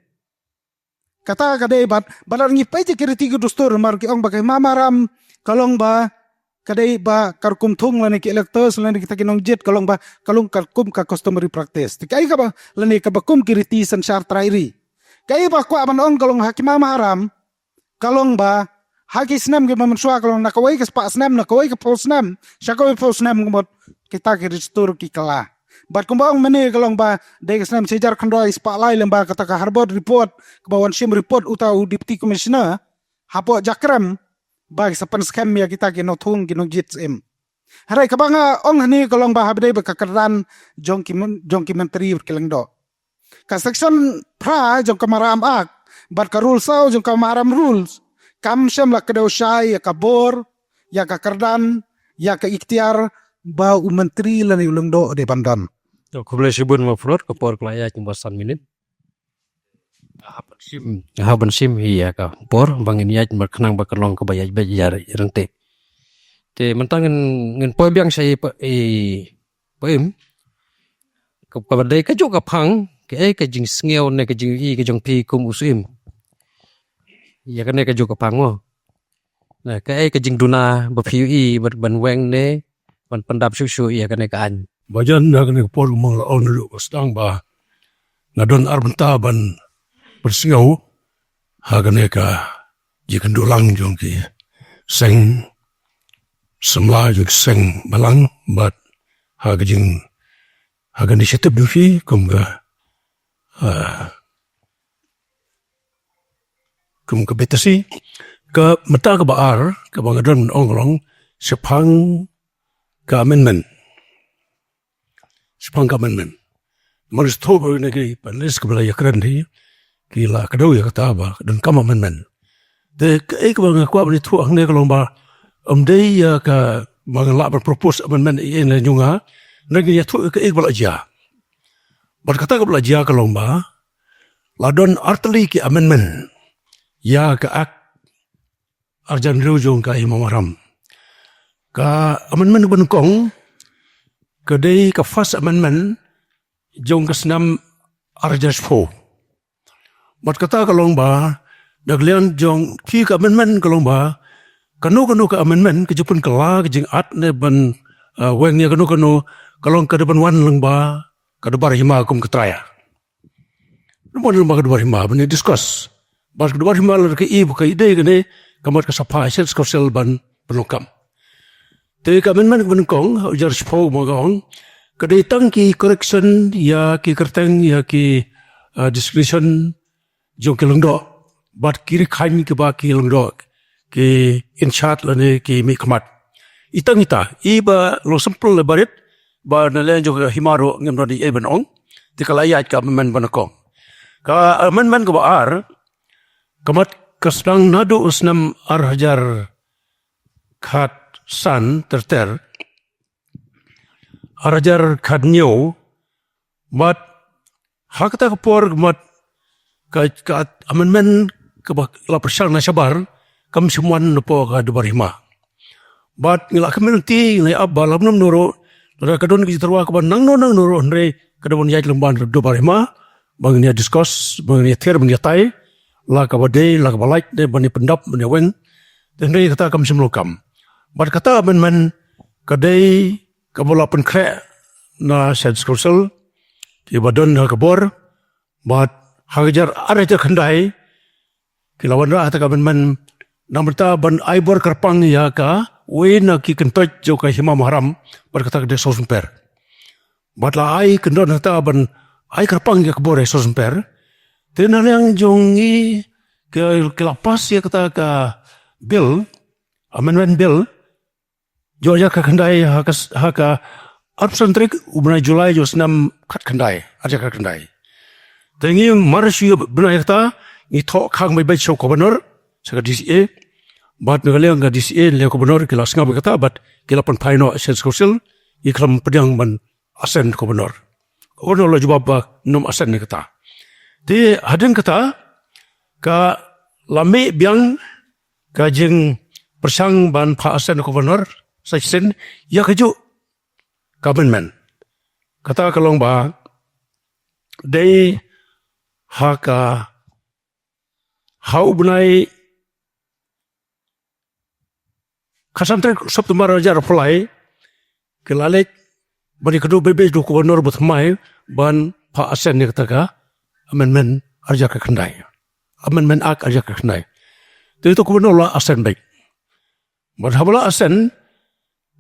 Kata ka dei bad, bad lada ngi peit ïa ki riti ki dustur namar ki ong ba ka hima Maharam ka long ba ka dei ba ka rukom thung lane ki electors lane kita ki nongjied ka long ba ka long ka rukom ka customary practice. Te kaei kaba lane kaba kum ki riti synshar trai ri. Kaei ba kwah ban ong ka long ha ki hima Maharam ka long ba ha ki snem kiba mynshuwa ka long na kawei ka spah snem, na kawei ka phew snem sha kawei phew snem, ka mut kita ki dustur ki kylla. Bad kumba ong mynne ka long ba dei ka snem shi hajar khyndai spah lai lem ba kata ka Harbord Report kaba wan shim report uta u Deputy Commissioner hapoh Jakrem ba ki sa pynskhem ïa kita ki nongthung ki nongjied Syiem. Hynrei kaba nga ong hangne ka long ba haba dei ba ka kyrdan jong ki myn-, jong ki myntri bad ki lyngdoh. Ka section phra jong ka Maharam Act bad ka rule saw jong ka Maharam Rules kam shym la kdew shai ïa ka bor, ïa ka kyrdan, ïa ka iktiar ba u myntri lane u lyngdoh u dei ban don. To, khublei shibun ma phrot, ka por ka la ïaid kumba san minit. Hap ban shim, hap ban shim ïa ka por ba ngin ïaid, ba khnang ba kan long kaba ïaid beit ïa ryntih. Te mynta ngin, ngin poi biang sha i pa, i pa im. Ka, kaba dei kajuh ka phang, kaei ka jingsngew ne ka jingïohi ka jong phi kum u Syiem ïa kane kajuh ka phang mo? Ne kaei ka jingduna ba phi ïohi ban, ban weng ne ban pyndap shuh shuh ïa kane ka aiñ? Ba jan na kane ka por kumba la ong naduh ba sdang ba nga don ar bynta ban pynsngew ha kane ka jingkynduh lang jong ki seng samla, jong ki seng balang bad ha ka jing, ha ka initiative jong phi kum ka, ah, kum ka B T C. Ka mynta kaba ar kaba nga don ban ong ka long shaphang ka amendment. Shaphang ka amendment. Namar shuh ba na ki panelist kiba la ïakren hi ki la kdew ïa kata ba donkam amendment. Te kaei kaba nga kwah ban ïathuh hangne ka long ba ym dei ïa kaba nga lah ban propose amendment ei ei na jong nga, hynrei ngi ïathuh ïa kaei kaba la jia. Bad kata kaba la jia ka long ba la don artylli ki amendment ïa ka Act ar hajar hynriew jong ka Hima Maharam. Ka amendment kaba nyngkong ka dei ka first amendment jong ka snem ar hajar shiphew. Bad kata ka long ba, da ka liang jong ki ka amendment ka long ba, kano kano ka amendment ka jingpynkylla ka jingat ne ban, uh, weng ïa kano kano, ka long ka da ban wan lang ba, ka da bar hima kum ka trai. Namar ba ka da bar hima ban discuss. Bad ka da bar hima la ka i ba ka i dei kane, ka mut ka sa phai sha State Council ban pynlong kam. Te ka amendment ka ban kong, u jar shiphew ma ka ong, ka dei tang ki correction ïa ki kyrteng ïa ki, uh, designation jong ki lyngdoh. Bad ki rkhaiñ kiba ki lyngdoh, ki in charge lane ki mihkhmat. I tang ita, i ba long simple le barit, ba na liang jong ka hima ruh ngim don ei ban ong. Te ka la ïaid ka amendment ban kong. Ka amendment kaba ar, ka mut ka sdang naduh u snem ar hajar khatsan ter ter, ar hajar khathynñiew, bad ha kata ka por ka mut ka, ka amendment kaba la pyrshang na shabar, kam shym wan napoh ka da bar hima. Bad ngi la kmen ti, ngi la ap ba lymne mano ruh, lada ka don ka jingtyrwa kaba nangno nangno ruh, hynrei ka da ban ïaid lem ban da bar hima, ba ngin ïa discuss, ba ngin ïa thied, ba ngin ïa tai, la kaba dei, la kaba lait, dei ban ïa pyndap, ban ïa weng. Te hynrei kata kam shym long kam. Bad kata amendment ka dei kaba la pynkhreh na State Council, kiba don ha ka bor, bad ha ka jar ar hajar khyndai, ki la wanrah kata ka amendment, namar kata ban ai bor kyrpang ïa kawei na ki kyntoit jong ka hima Maharam, bad kata ka dei Sosymper. Bad la ai kyndon kata ban ai kyrpang ïa ka bor ïa Sosymper. Te na liang jong ngi ki, ki la pass ïa kata ka bill, amendment bill, jong ar hajar khatkhyndai ha ka, ha ka arphew san tarik u bnai July jong u snem khatkhyndai, ar hajar khatkhyndai. Te ngi mar shu ïa bnai kata, ngi thoh khang beit beit sha u Governor, sha ka D C A, bad na ka liang ka D C A, liang Governor, ki la sngap ïa kata, bad ki la pynphai noh sha State Council, ngi khlem pdiang ban assent Governor. Governor la jubab ba ngin ym assent ïa kata. Te hadien kata, ka la mih biang ka jingpyrshang ban phah assent Governor, sa shisien, ïa kajuh ka amendment. Kata ka long ba, dei ha ka, ha u bnai khatsan tarik September ar hajar arphew lai, ki la leit ban ïakynduh beit beit da u Governor ba thymmai ban phah assent ïa kata ka amendment ar hajar khatkhyndai. Amendment Act ar hajar khatkhyndai. Te uta u Governor u la assent beit. Bad haba la assent,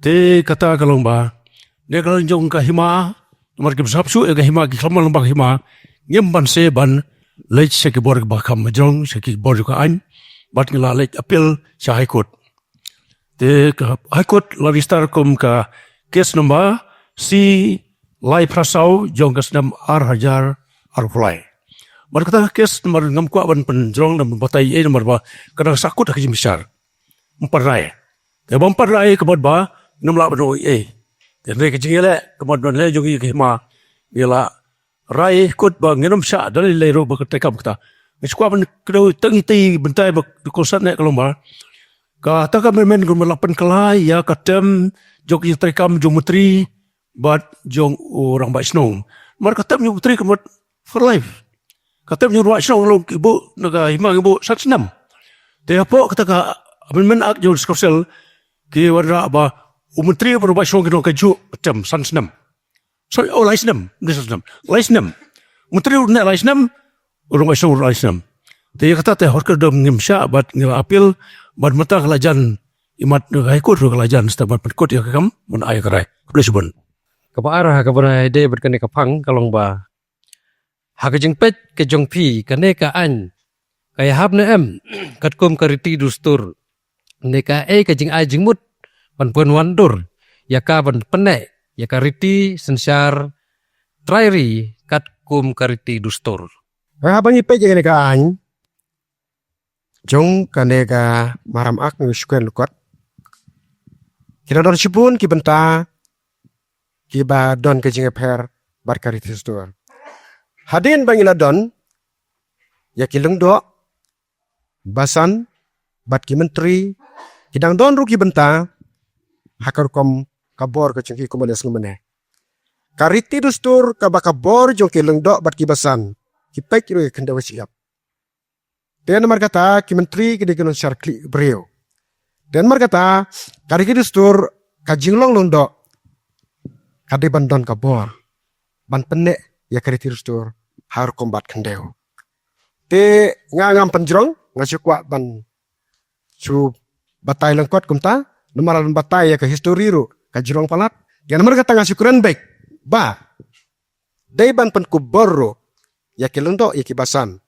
te kata ka long ba, na ka liang jong ka hima, namar kim sngap shuh ïa ka hima, ki khlem wan lyngba ka hima, ngim banse ban leit sha ki bor kiba kham hajrong, sha ki bor jong ka aiñ, bad ngi la leit appeal sha High Court. Te ka High Court la register kum ka case number C lai phra saw jong ka snem ar hajar arphew lai. Bad kata ka case namar ngam kwah ban pynjrong, ban batai ei, namar ba ka dang sahkut ha ka jingbishar. Ym pat rai. Te ba ym pat rai ka mut ba ngim lah ban ong ei. Te hynrei ka jingïaleh ka mut ba na liang jong ngi ka hima, ngi la rai kut ba ngin ym shah da lei lei ruh ba ka treikam kata. Ngi shu kwah ban kdew tang ïa itei bynta ba ka kongsan ne ka long ba, kata ka amendment ka mut la pynkylla ïa ka term jong ka jingtreikam jong u Myntri bad jong u Rangbah Shnong. Namar ka term jong u Myntri ka mut for life. Ka term jong u Rangbah Shnong long ki buh, na ka hima ki buh san snem. Te hapoh kata ka Amendment Act jong u State Council, ki wanrah ba u Myntri bad u Rangbah Shnong kin long kajuh term san snem. Sorry, oh, lai snem, ym dei san snem. Lai snem. U Myntri un neh lai snem, u Rangbah Shnong lai snem. Te ïa kata te hot kyrdan ngim shah bad ngi la appeal, bad mynta ka la jan, imat High Court ruh ka la jan, step ban pynkut ïa ka kam, ban ai ka rai. Khublei shibun. Kaba ar ha kaba nai dei bad kane ka phang ka long ba, ha ka jingpeit ka jong phi, kane ka aiñ ka ïahap ne em katkum ka riti dustur, ne kaei ka jingai jingmut ban pynwandur ïa ka ban pynneh ïa ka riti synshar trai ri katkum ka riti dustur? Haba ngi peit ïa kane ka aiñ jong kane ka Maharam Act, ngi shu kren lyngkot, ki la don shibun ki bynta kiba don ka jingïapher bad ka riti dustur. Hadien ba ngi la don ïa ki lyngdoh basan bad ki myntri, ki dang don ruh ki bynta ha ka rukom ka bor ka jong ki, kumba la sngewmane. Ka riti dustur kaba ka bor jong ki lyngdoh bad ki basan ki peit ruh ïa ka khyndew ka shyiap. Te namar kata ki myntri ki dei ki nongshah khlieh briew. Te namar kata ka riti dustur, ka jinglong lyngdoh, ka dei ban don ka bor ban pynneh ïa ka riti dustur ha rukom bat khyndew. Te nga ngam pynjrong, nga shu kwah ban shu batai lyngkot kumta, namar ban batai ïa ka histori ruh ka jinglong palat. Ïa namar kata nga shu kren beit ba dei ban pynkup bor ruh ïa ki lyngdoh, ïa ki basan,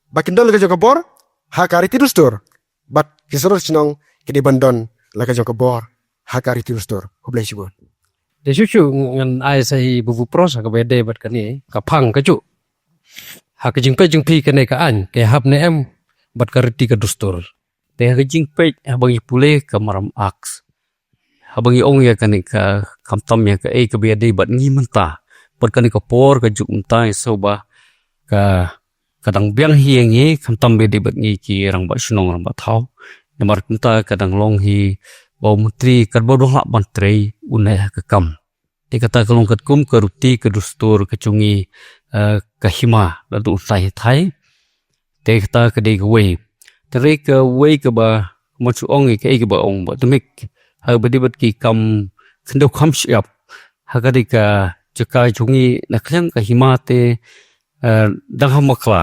ba kin don la ka jong ka bor ha ka riti dustur, bad ki sordar shnong ki dei ban don la ka jong ka bor ha ka riti dustur. Khublei shibun. Te shuh shuh ngan ai sa i Babu Pros ha kaba ïadei bad kane ka phang kajuh, ha ka jingpeit jong phi kane ka aiñ ka hap ne em bad ka riti ka dustur? Te ha ka jingpeit, haba ngi pule ka Maram Act, haba ngi ong ïa kane ka, khamtam ïa kaei kaba ïadei bad ngi mynta, bad kane ka por ka juk mynta, ïa shuh ba ka, ka dang biang hi ïa ngi, khamtam ba ïadei bad ngi ki rangbah shnong rangbah thaw. Namar kumta ka dang long hi ba u myntri katba u dang lah ban trei, u neh ha ka kam. Te kata ka long katkum ka riti ka dustur ka jong ngi, eh, ka hima, la dei u thai thai. Te kata ka dei kawei. Te hynrei kawei kaba, kumba shu ong ïa kaei kaba ong Bah Tmik, ha kaba ïadei bad ki kam khyndew kham shyiap, ha ka dei ka jaka jong ngi na khliang ka hima te, eh, dang ha bakla,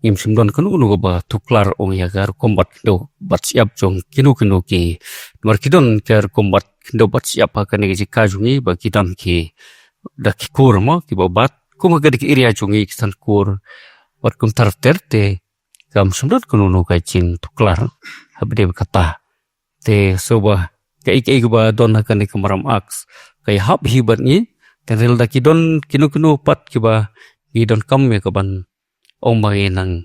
ngim shym don kano kano kaba tuklar ong ïa ka rukom bat khyndew bat shyiap jong kino kino ki. Namar ki don ka rukom bat khyndew bat shyiap ha kane ka jaka jong ngi, ba ki don ki, da ki kur mo, kiba bat kum ha kane ka area jong ngi ki san kur, bad kumta ter ter, te kam shym don kano kano ka jingtuklar ha kaba ïadei bad kata. Te shuh ba kaei kaei kaba don ha kane ka Maram Act ka ïahap hi bad ngi, te hynrei lada ki don kino kino pat kiba ngi donkam ïa ka ban ong ba ngi nang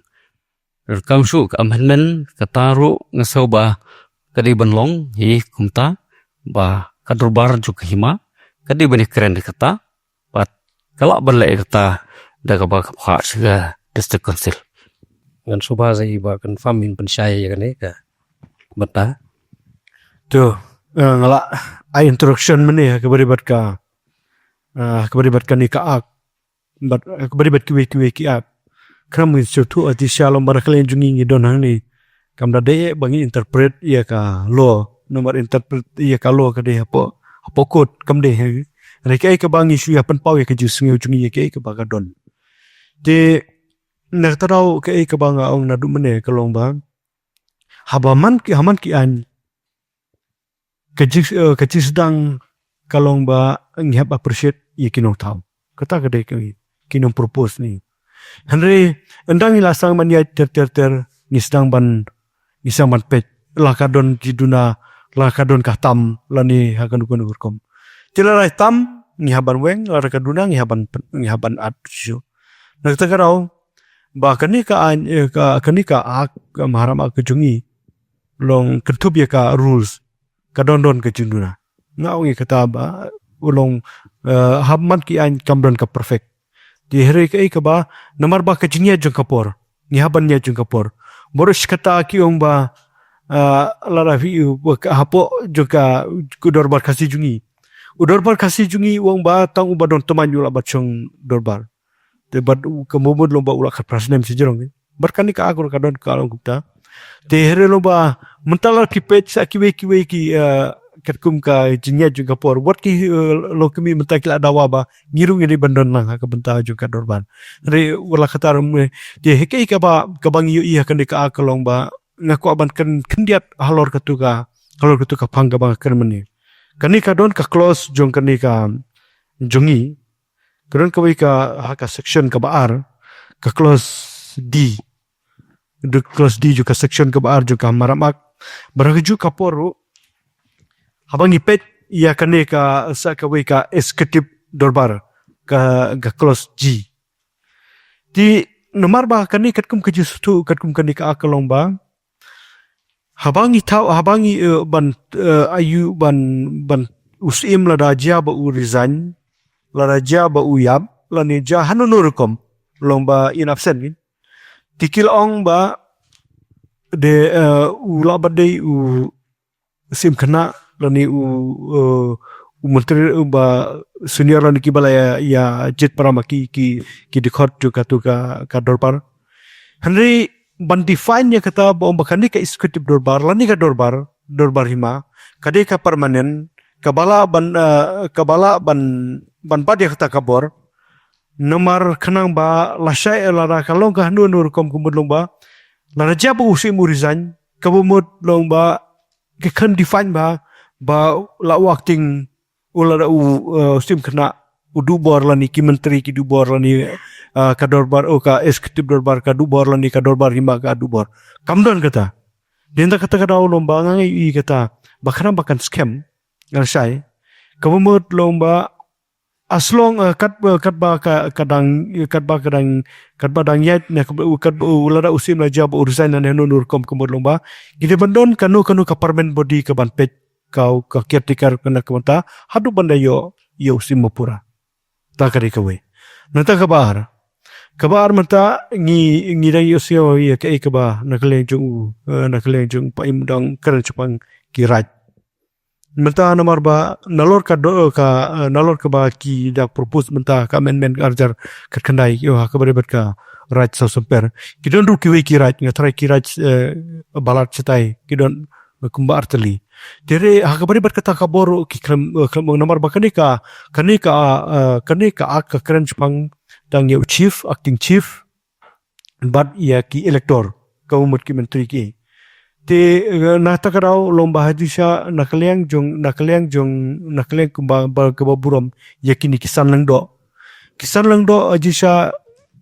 donkam shuh ka amendment, kata ruh nga sngew ba ka dei ban long hi kumta, ba ka dorbar jong ka hima ka dei ban ïakren ïa kata, bad ka lah ban leh ïa kata da kaba ka phah sha ka District Council. Ngan sngewbha sa i Bah Kynpham in pynshai ïa kane ka bynta. To, eh, nga lah ai introduction mynne ha kaba ïadei bad ka, eh, ha kaba ïadei bad kane ka Act, bad, eh, ha kaba ïadei bad kiwei kiwei ki Act. Khnang ba ngin sngewthuh, ati sha long ba na ka liang jong ngi ngi don hangne, kam da dei ba ngin interpret ïa ka law, namar interpret ïa ka law ka dei hapoh, hapoh court, kam dei ha ngi. Hynrei kaei kaba ngi shu ïa pynpaw ïa ka jingsngew jong ngi ïa kaei kaba ka don. Te na kata ka daw kaei kaba nga ong naduh mynne ka long ba haba man ki, ha man ki aiñ, ka jing, eh, ka jingsdang ka long ba ngi hap appreciate ïa ki nongthaw. Kata ka dei ka, ki nong propose ne. Hynrei ynda ngi la sdang ban ïaid ter ter ter, ngi sdang ban, ngi sdang ban peit la ka don ki duna, la ka don ka tam lane ha kano kano ka rukom. Te lada tam ngi hap ban weng, lada ka duna ngi hap ban, ngi hap ban at shuh. Na kata ka daw ba kane ka aiñ, eh, ka, kane ka Act, ka Maram Act ka jong ngi, long kynthup ïa ka rules, ka don don ka jingduna. Nga ong ïa kata ba u long, eh, ha man ki aiñ kam don ka perfect. Te hynrei kaei kaba, namar ba ka jingïaid jong ka por, ngi hap ban ïaid jong ka por. Baroh shi katta ki ong ba, eh, lada phi, eh, hapoh jong ka, ka dorbar Khasi jong ngi, u dorbar Khasi jong ngi u ong ba tang uba don tymmen u lah ban shong dorbar. Te bad u, ka mut long ba u lah khatphra snem shajrong. Bad kane ka Act ruh ka don ka long kumta. Te hynrei long ba mynta lada phi peit sa kiwei kiwei ki, eh, katkum ka jingïaid jong ka por, wat ki, eh, longkmie mynta ki la dawa ba ngi ruh ngi dei ban don lang ha ka bynta jong ka dorbar. Hynrei wat la katta ruh, te kaei kaba, kaba ngi ïohi ha kane ka Act ka long ba nga kwah ban kren khyndiat halor katu ka, halor katu ka phang kaba nga kren mynne. Kane ka don ka clause jong kane ka jong ngi, ka don kawei ka, ha ka section kaba ar, ka clause D. Ka clause D jong ka section kaba ar jong ka Maram Act. Bad ha kajuh ka por ruh, haba ngi peit ïa kane ka, sa kawei ka executive dorbar, ka, ka clause G. Te namar ba kane katkum ka jingsngewthuh katkum kane ka Act ka long ba haba ngi thaw, haba ngi, eh, ban, eh, ïoh ban, ban u Syiem lada jia ba u resign, lada jia ba u ïap, lane jia hano hano rukom, long ba in absent, te ki la ong ba de, eh, u lah ban dei u Syiem khynnah lane u, eh, u myntri uba senior lane kiba la ïa, ïa jied para ma ki, ki, ki dkhot jong katu ka, ka dorbar. Hynrei ban define ïa kata ba ong ba kane ka executive dorbar lane ka dorbar, dorbar hima, ka dei ka permanent, ka ba lah ban, eh, ka ba lah ban, ban bat ïa kata ka bor. Namar khnang ba lashai lada ka long ka hano hano rukom ka mut long ba lada jia ba u Syiem u resign, ka ba mut long ba ka khlem define ba, ba la u acting, u lada u, eh, u Syiem khynnah u duh bor lane ki myntri ki duh bor lane, eh, ka dorbar, oh, ka executive dorbar ka duh bor lane ka dorbar hima ka duh bor. Kam don kata. Dei na kata ka daw long ba nga ngi i kata ba khnang ba kan skhem, nga shai, ka ba mut long ba as long, eh, kat, eh, kat ba ka, ka dang, kat ba ka dang, kat ba dang ïaid ne kat ba, kat ba, uh, lada u Syiem la jia ba u resign ne hano hano rukom ka mut long ba ngi dei ban don kano kano ka permanent body ka ban peit ka, ka caretaker kane ka mynta haduh ban da ïoh, ïoh u Syiem ba pura. Ta ka dei kawei. Nangta kaba ar, kaba ar mynta ngi, ngi dang ïohsngew ïa kaei kaba na ka liang jong u, eh, na ka liang jong u Paiem u dang kren shaphang ki raid. Mynta namar ba nalor ka do, ka, eh, nalor kaba ki da propose mynta ka amendment arhajar khatkhyndai, ïoh, ha kaba dei bad ka raid sawsymper, ki don ruh kiwei ki raid, nga tharai ki raid, eh, balat shatai ki don kumba artylli. Te re ha kaba dei bad kata ka bor ruh ki khlem, eh, khlem ong namar ba kane ka, kane ka, eh, kane ka act ka kren shaphang tang ïa u chief, acting chief, bad ïa ki elector, ka mut ki myntri ki. Te, eh, na kata ka daw long ba ha jingshisha na ka liang jong, na ka liang jong, na ka liang kumba, ba, kaba burom ïa kine ki san lyngdoh. Ki san lyngdoh ha jingshisha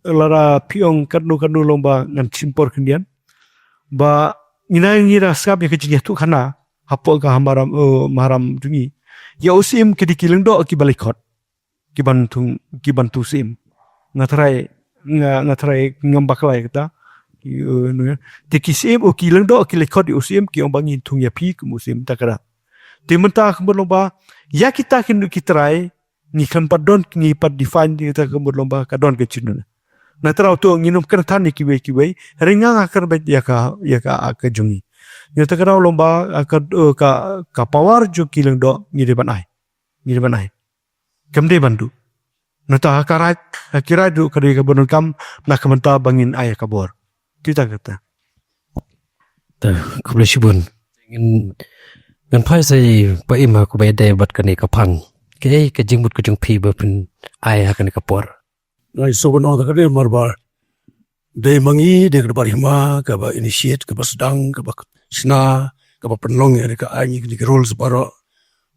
lada phi ong katno katno long ba ngan shim por khyndiat. Ba ngi na ngi da sngap ïa ka jingïathuhkhana hapoh ka maharam, eh, maharam jong ngi. Ïa u Syiem ki dei ki lyngdoh kiba lyngkot ki ban thung, ki ban thung Syiem. Nga tharai, nga, nga tharai ngam bakla ïa kata. Ki, eh, nu ya. Te ki Syiem, oh, ki lyngdoh ki lyngkot ïa u Syiem, ki ong ba ngin thung ïa phi kum u Syiem, ta ka daw. Te mynta ka mut long ba ïa kita ki, ki trai ngi khlem pat don, ngi pat define ïa kita ka mut long ba ka don ka jingduna. Nga tharai to ngin ym kren than ïa kiwei kiwei, hynrei nga nga kren beit ïa ka, ïa ka, ka jong ngi. Ïa ta ka daw long ba, eh, ka, eh, ka, ka power jong ki lyngdoh ngi dei ban ai. Ngi dei ban ai. Kam dei ban duh. Nangta ha ka raid, ha ki raid ruh ka dei kaba donkam na ka bynta ba ngin ai ka bor. Kita kata. Te, khublei shibun. Ngan, ngan phai sa i Paiem ha kaba ïadei bad kane ka phang. Kaei ka jingmut ka jong phi ba phin ai ha kane ka por? Nga i sa ban ong ta ka dei namar ba dei ma ngi, dei ka dorbar hima kaba initiate, kaba sdang, kaba shna, kaba pynlong ïa ka, ai ngi ki rules baroh.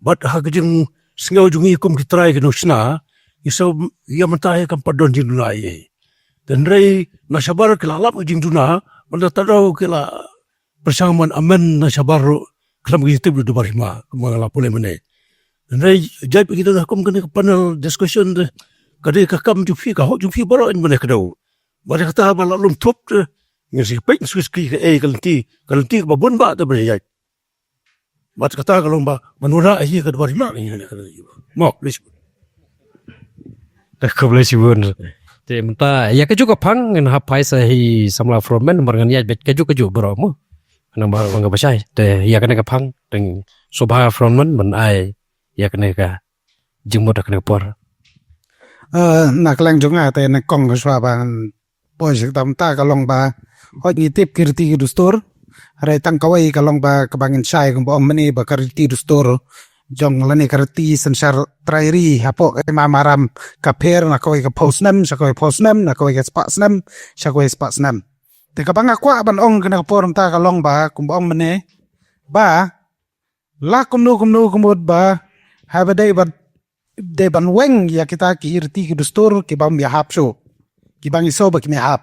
Bad ha ka jingsngew jong ngi kum ki trai ki nongshna, ngi sa ïa mynta ïa kam pat don jingduna ei. Hynrei na shabar ki la lap ka jingduna, mynta ta daw ki la pyrshang ban amend na shabar ruh khlem ka jingtip jong u dorbar hima, kumba nga la pule mynne. Hynrei jait ba ki don ha kum kane ka panel discussion te, ka dei ka kam jong phi, ka hok jong phi baroh mynne ka daw. Bad kata ba la lum thup te, ngi sa peit ngi sa skri kaei ka lynti, ka lynti kaba bun ba te ba jait. Bad kata ka long ba ban wanrah ïa ka dorbar hima ngi ne ka dei. Mo, please. Khublei shibun. Te mynta ïa kajuh ka phang ngan hap phai sa hi samla frontman namar ngan ïaid beit kajuh kajuh baroh mo. Namar ba nga bashai. Te ïa kane ka phang te sngewbha frontman ban ai ïa kane ka jingmut ha kane ka por. Eh, na ka liang jong nga te nyngkong shuwa ban poi sha kata mynta ka long ba hooid ngi tip ki riti ki dustur. Hynrei tang kawei ka long ba kaba ngin shai kumba ong mynne ba ka riti dustur jong lane ka riti synshar trai ri hapoh ka hima maharam ka pher na kawei ka phew snem sha kawei phew snem, na kawei ka spah snem sha kawei spah snem. Te kaba nga kwah ban ong kane ka por mynta ka long ba kumba ong mynne ba la kumno kumno ka mut ba haba dei ban, dei ban weng ïa kita ki riti ki dustur kiba ym ïahap shuh, kiba ngi sngew ba kim ïahap.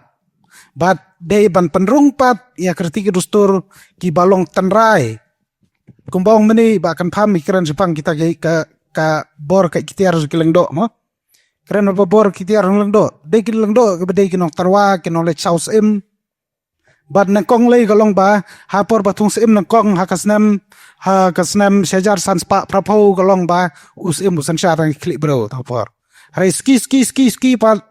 Bad dei ban pynrung pat ïa ki riti ki dustur kiba long tynrai. Kumba ong mynne ba kynpham ngi kren shaphang kita ki, ka, ka bor ka iktiar ki lyngdoh mo. Kren ba bor ki iktiar lyngdoh. Dei ki lyngdoh kiba dei ki nongtyrwa, ki nongleit shaw syiem. Bad nyngkong lei ka long ba ha por ba thung syiem nyngkong ha ka snem, ha ka snem shihajar san spah phraphew ka long ba u syiem u synshar dang khlieh briew ta por. Hynrei ski ski ski ski pat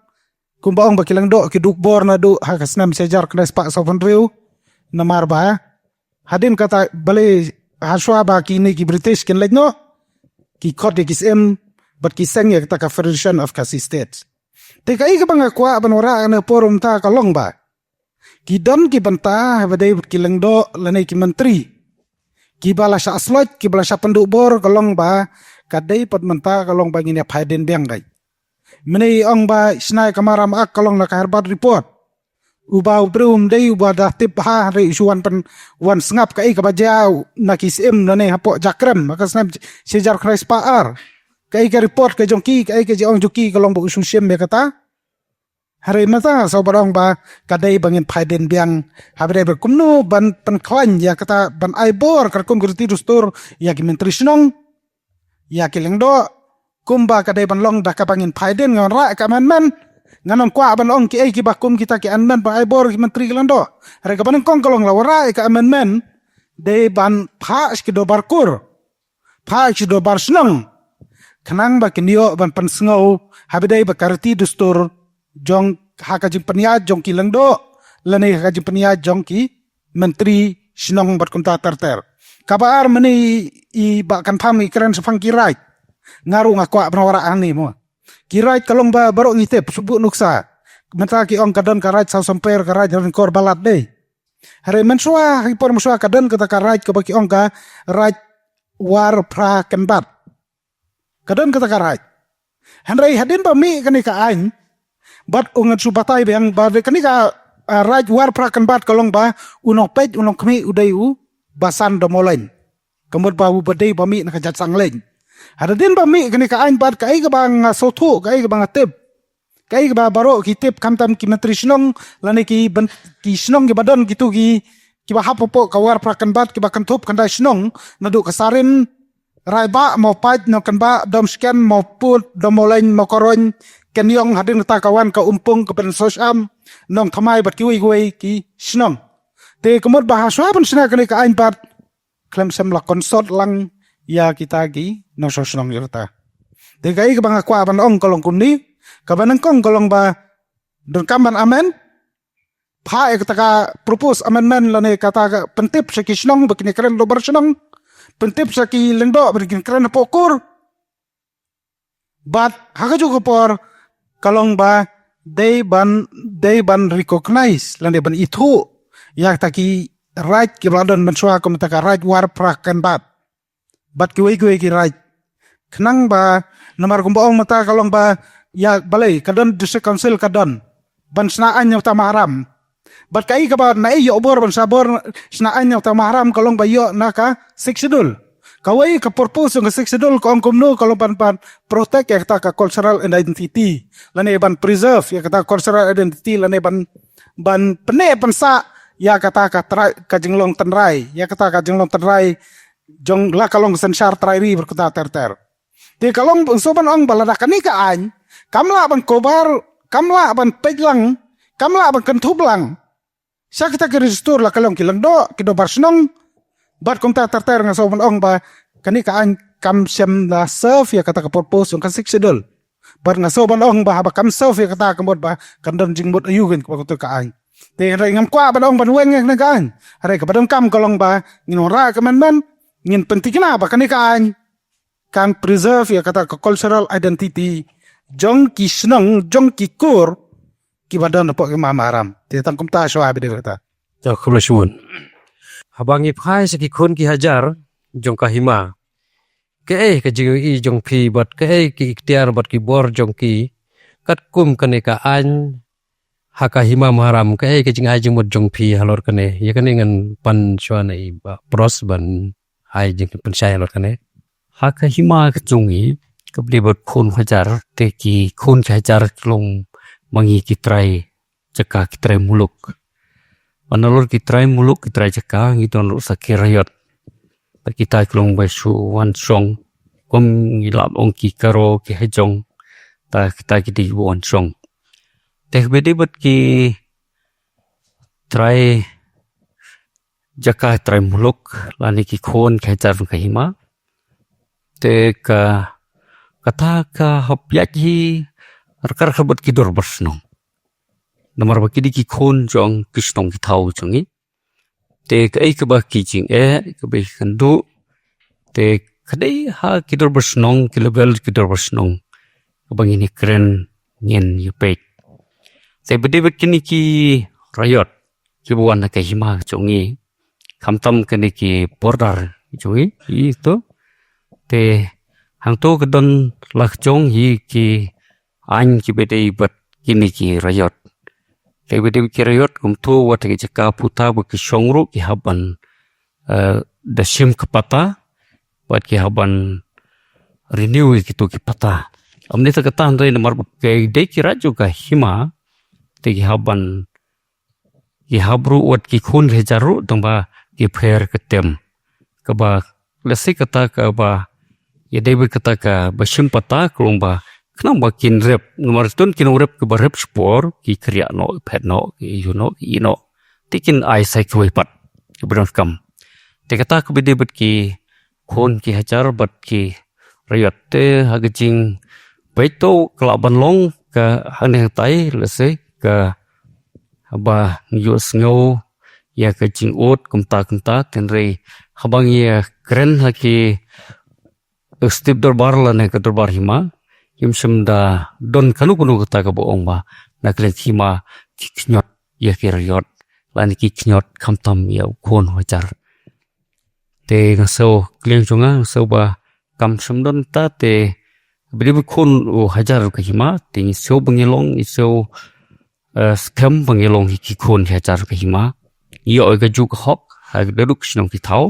kumba ong ba ki lyngdoh ki duh bor naduh ha ka snem shihajar khyndai spah sawphew hynriew. Namar ba hadien kata balei, hashwa ba kine ki British kin leit noh, ki khot ïa ki syiem bad ki seng ïa kata ka Federation of Khasi State. Te kaei kaba nga kwah ban wanrah ha kane ka por mynta ka long ba Ki don ki bynta haba dei bad ki lyngdoh lane ki myntri kiba la shah slot, kiba la shah pynduh bor, ka long ba ka dei pat mynta ka long ba ngin ïa phai dien biang ka. Mynne i ong ba i shna ïa ka maram ak ka long na ka Herbert Report. Uba u briew um dei uba da tip bha, hynrei u shu wan pyn, wan sngap kaei kaba jia na ki syiem lane hapoh jakrem ha ka snem shi hajar khyndai spah ar. Kaei ka report ka jong ki, kaei ka jingong jong ki ka long ba u shu shim ïa kata. Hynrei mynta nga sngew ba dang ba ka dei ba ngin phai dien biang haba dei ba kumno ban pynkhlaiñ ïa kata, ban ai bor katkum ki riti dustur ïa ki myntri shnong, ïa ki lyngdoh, kumba ka dei ban long da kaba ngin phai dien, ngan wanrah ïa ka amendment. Ngan ym kwah ban ong kiei kiba kum kita ki amendment ban ai bor ki myntri ki lyngdoh. Hynrei kaba nyngkong ka long la wanrah ïa ka amendment dei ban phah sha ki dorbar kur, phah sha ki dorbar shnong, khnang ba kin ïoh ban pynsngew haba dei ba ka riti dustur jong, ha ka jingpynïaid jong ki lyngdoh lane ha ka jingpynïaid jong ki myntri shnong bad kumta ter ter. Kaba ar, mynne i Bah Kynpham i kren shaphang ki raid. Nga ruh nga kwah ban wanrah hangne mo. Ki raid ka long ba baroh ngi tip, shu buh nuksa. Mynta ki ong ka don ka raid Sawsymper, ka raid Ryngkor Balat, dei. Hynrei mynshuwa, ha ki por mynshuwa ka don kata ka raid kaba ki ong ka raid War Phra Kynbat. Ka don kata ka raid. Hynrei hadien ba mih kane ka aiñ, bad u ngan shu batai biang ba kane ka, ah, raid War Phra Kynbat ka long ba u nongpeit, u nongkhmih u dei u Basan Domoleiñ. Ka mut ba uba dei ba mih na ka jaid Sangleiñ. Hadien ba mih kane ka aiñ bad kaei kaba nga sngewthuh, kaei kaba nga tip, kaei kaba baroh ki tip, khamtam ki myntri shnong lane ki byn-, ki shnong kiba don kito ki, kiba hap hapoh ka War Phra Kynbat, kiba kynthup khyndai shnong naduh ka Sarin, Raibah, Mawpait, Nongkynbah, Domsken, Mawpud, Domoleiñ, Mawkaroiñ, Kynïong, hadien kata ka wan ka Umpung, ka Pynsohsham, Nongthymmai bad kiwei kiwei ki shnong. Te ka mut ba hashwa ban shna kane ka aiñ pat khlem shym la consult lang ïa kita ki nongshong shnong ïa kata. Te kaei kaba nga kwah ban ong ka long kumne, kaba nyngkong ka long ba donkam ban amend, phah ïa kata ka proposed amendment lane kata ka pyntip sha ki shnong ba kin ïakren dorbar shnong, pyntip sha ki lyngdoh ba kin kren hapoh kur. Bad ha kajuh ka por ka long ba dei ban, dei ban recognize lane ban ithuh ïa kata ki raid kiba la don mynshuwa, kum kata ka raid War Phra Kynbat bad kiwei kiwei ki raid. Khnang ba, namar kumba ong mynta ka long ba, ïa balei, ka don District Council ka don ban shna aiñ na uta u maharam. Bad kaei kaba naei ïoh bor ban shna bor, shna aiñ na uta u maharam ka long ba ïoh na ka Sixth Schedule. Kawei ka purpose jong ka Sixth Schedule ka ong kumno, ka long ban, ban protect ïa kata ka cultural identity lane ban preserve ïa kata cultural identity lane ban, ban pynneh pynsah ïa kata ka trai, ka jinglong tynrai, ïa kata ka jinglong tynrai jong la ka long ka synshar trai ri bad kata ter ter. Te ka long, sngewbha ban ong ba lada kane ka aiñ kam lah ban cover, kam lah ban peit lang, kam lah ban kynthup lang sha kita ki riti dustur, la ka long ki lyngdoh, ki dorbar shnong bad kumta ter ter, nga sngewbha ban ong ba kane ka aiñ kam shym la serve ïa kata ka purpose jong ka Sixth Schedule. Bad nga sngewbha ban ong ba haba kam serve ïa kata, ka mut ba kan don jingmut aïu kein kaba kata ka aiñ. Te hynrei ngam kwah ban ong ban weng ïa kane ka aiñ. Hynrei kaba donkam ka long ba ngin wanrah ka amendment, ngin pyntikna ba kane ka aiñ kan preserve ïa kata ka cultural identity jong ki shnong, jong ki kur kiba don hapoh ka hima maharam. Te tang kumta shuwa ba dei kata. To, khublei shibun. Haba ngi phai sha ki khun ki hajar jong ka hima, kaei ka jingïohi jong phi bad kaei ki iktiar bad ki bor jong ki katkum kane ka aiñ ha ka hima maharam, kaei ka jingai jingmut jong phi halor kane? Ïa kane ngan pan shuwa na i Bah Pros ban ai jingpynshai halor kane. Ha ka hima ka jong ngi, kaba dei bad khun hajar, te ki khun ki hajar ki long ma ngi ki trai jaka, ki trai muluk. Bad nalor ki trai muluk, ki trai jaka, ngi don ruh sa ki raiot. Bad kita ki long ba shu wan shong, kum ngi lah ong ki Garo, ki Hajong, ta kita ki dei ba wan shong. Te kaba dei bad ki trai jaka, trai muluk lane ki khun ki hajar jong ka hima, te ka, kata ka hap ïaid hi ryngkat ryngkat bad ki dorbar shnong. Namar ba ki dei ki khun jong ki shnong ki thaw jong ngi. Te kaei kaba ki jingeh, kaba ki kynduh, te ka dei ha ki dorbar shnong, ki level ki dorbar shnong, kaba ngin ïakren, ngin ïapeit. Te ba dei bad kine ki raiot, kiba wan na ka hima jong ngi. Khamtam kane ki border jong ngi, ito. Te hangto ka don la ka jong hi ki aiñ kiba dei bad kine ki raiot. Te ba dei ki raiot kumto wat ki jaka puta ba ki shong ruh ki hap ban, eh, da shim ka pata, bad ki hap ban renew ïa kito ki pata. Ym ne ta kata hynrei namar ba ki dei ki raiot jong ka hima, te ki hap ban, ki hap ruh wat ki khun ki hajar ruh tang ba ki pher ka tem. Kaba lehse kata kaba ïa dei ba kata kaba shim pata ka long ba khnang ba kin rep, namar tun kin rep kaba rep shipor, ki kriah noh, phet noh, ki ïoh noh, ki ïoh noh. Te kin ai sa kiwei pat, kaba donkam. Te kata kaba dei bad ki khun ki hajar bad ki raiot te ha ka jingpeit to ka lah ban long ka hangne hangtai, lehse ka haba ngi ïohsngew ïa ka jingud kumta kumta, hynrei haba ngi ïa kren ha ki, eh, step dorbar lane ka dorbar hima, ngim shym da don kano kano kata kaba ong ba na ka liang hima ki khñiot ïa ki raiot lane ki khñiot khamtam ïa u khun u hajar. Te nga sngew ka liang jong nga, nga sngew ba kam shym don ta te ba dei ba khun u hajar ka hima, te ngi sngew ba ngi long, ngi sngew, eh, skhem ba ngi long hi ki khun ki hajar ka hima. Ïoh ïa ka juh ka hok ha ka dei ruh ka shnong ki thaw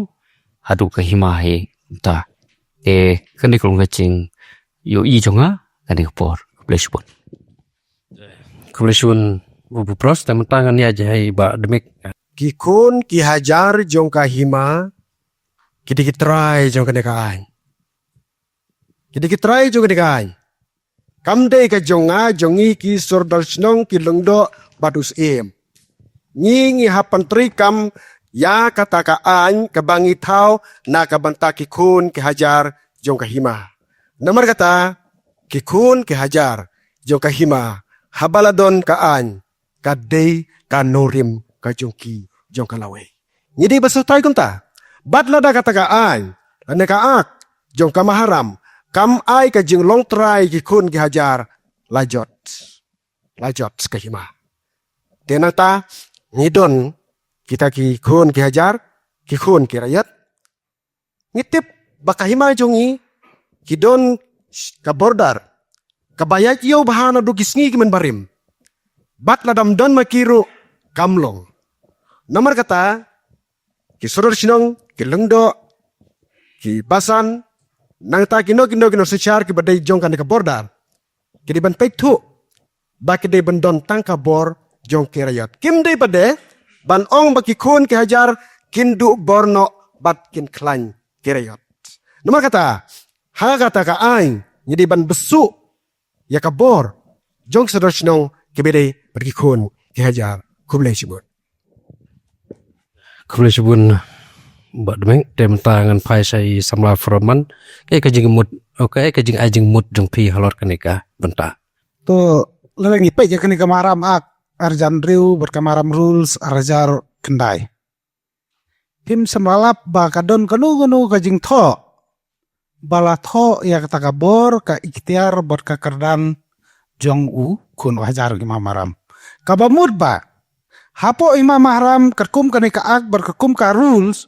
haduh ka hima hi kumta. Te kane ka long ka jingïohi jong nga kane ka por. Khublei shibun. Khublei shibun, Babu Pros, te mynta ngan ïa jai Bah Dmik. Ki khun ki hajar jong ka hima ki dei ki trai jong kane ka aiñ. Ki dei ki trai jong kane ka aiñ. Kam dei ka jong nga jong ngi ki sordar shnong, ki lyngdoh bad u syiem. Ngi ngi hap ban treikam ïa kata ka aiñ kaba ngi thaw na ka bynta ki khun ki hajar jong ka hima. Namar kata ki khun ki hajar jong ka hima haba la don ka aiñ ka dei ka nongrim ka jong ki jong ka lawei. Ngi dei ba sngewthuh kumta. Bad lada kata ka aiñ lane ka ak jong ka maharam kam ai ka jinglong trai ki khun ki hajar, la jot, la jot ka hima. Te nangta ngi don kita ki khun ki hajar, ki khun ki raiot. Ngi tip ba ka hima jong ngi ki don ka border kaba ïaid ïew bha naduh ki sngi ki mynbarim. Bad lada ym don ma ki ruh kam long. Namar kata ki sordar shnong, ki lyngdoh, ki basan, nangta kino kino ki nongsynshar kiba dei jong kane ka border, ki dei ban peit thuh ba ki dei ban don tang ka bor jong ki raiot. Kim dei pat de ban ong ba ki khun ki hajar kin duh bor noh bad kin khlaiñ ki raiot. Namar kata ha kata ka aiñ ngi dei ban bsuh ïa ka bor jong ki sordar shnong kiba dei bad ki khun ki hajar. Khublei shibun. Khublei shibun Bah Dmik, te mynta ngan phai sha i samla Froman. Kaei ka jingmut, oh, kaei ka jingai jingmut jong phi halor kane ka bynta? To, lada ngi peit ïa kane ka maharam ak arhajar hynriew bad ka maharam rules arhajar khyndai. Phim shym la lap ba ka don kano kano ka jingthoh ba la thoh ïa kata ka bor, ka iktiar bad ka kyrdan jong u khun u hajar jong ka hima maharam. Kaba mut ba hapoh hima maharam katkum kane ka ak bad katkum ka rules,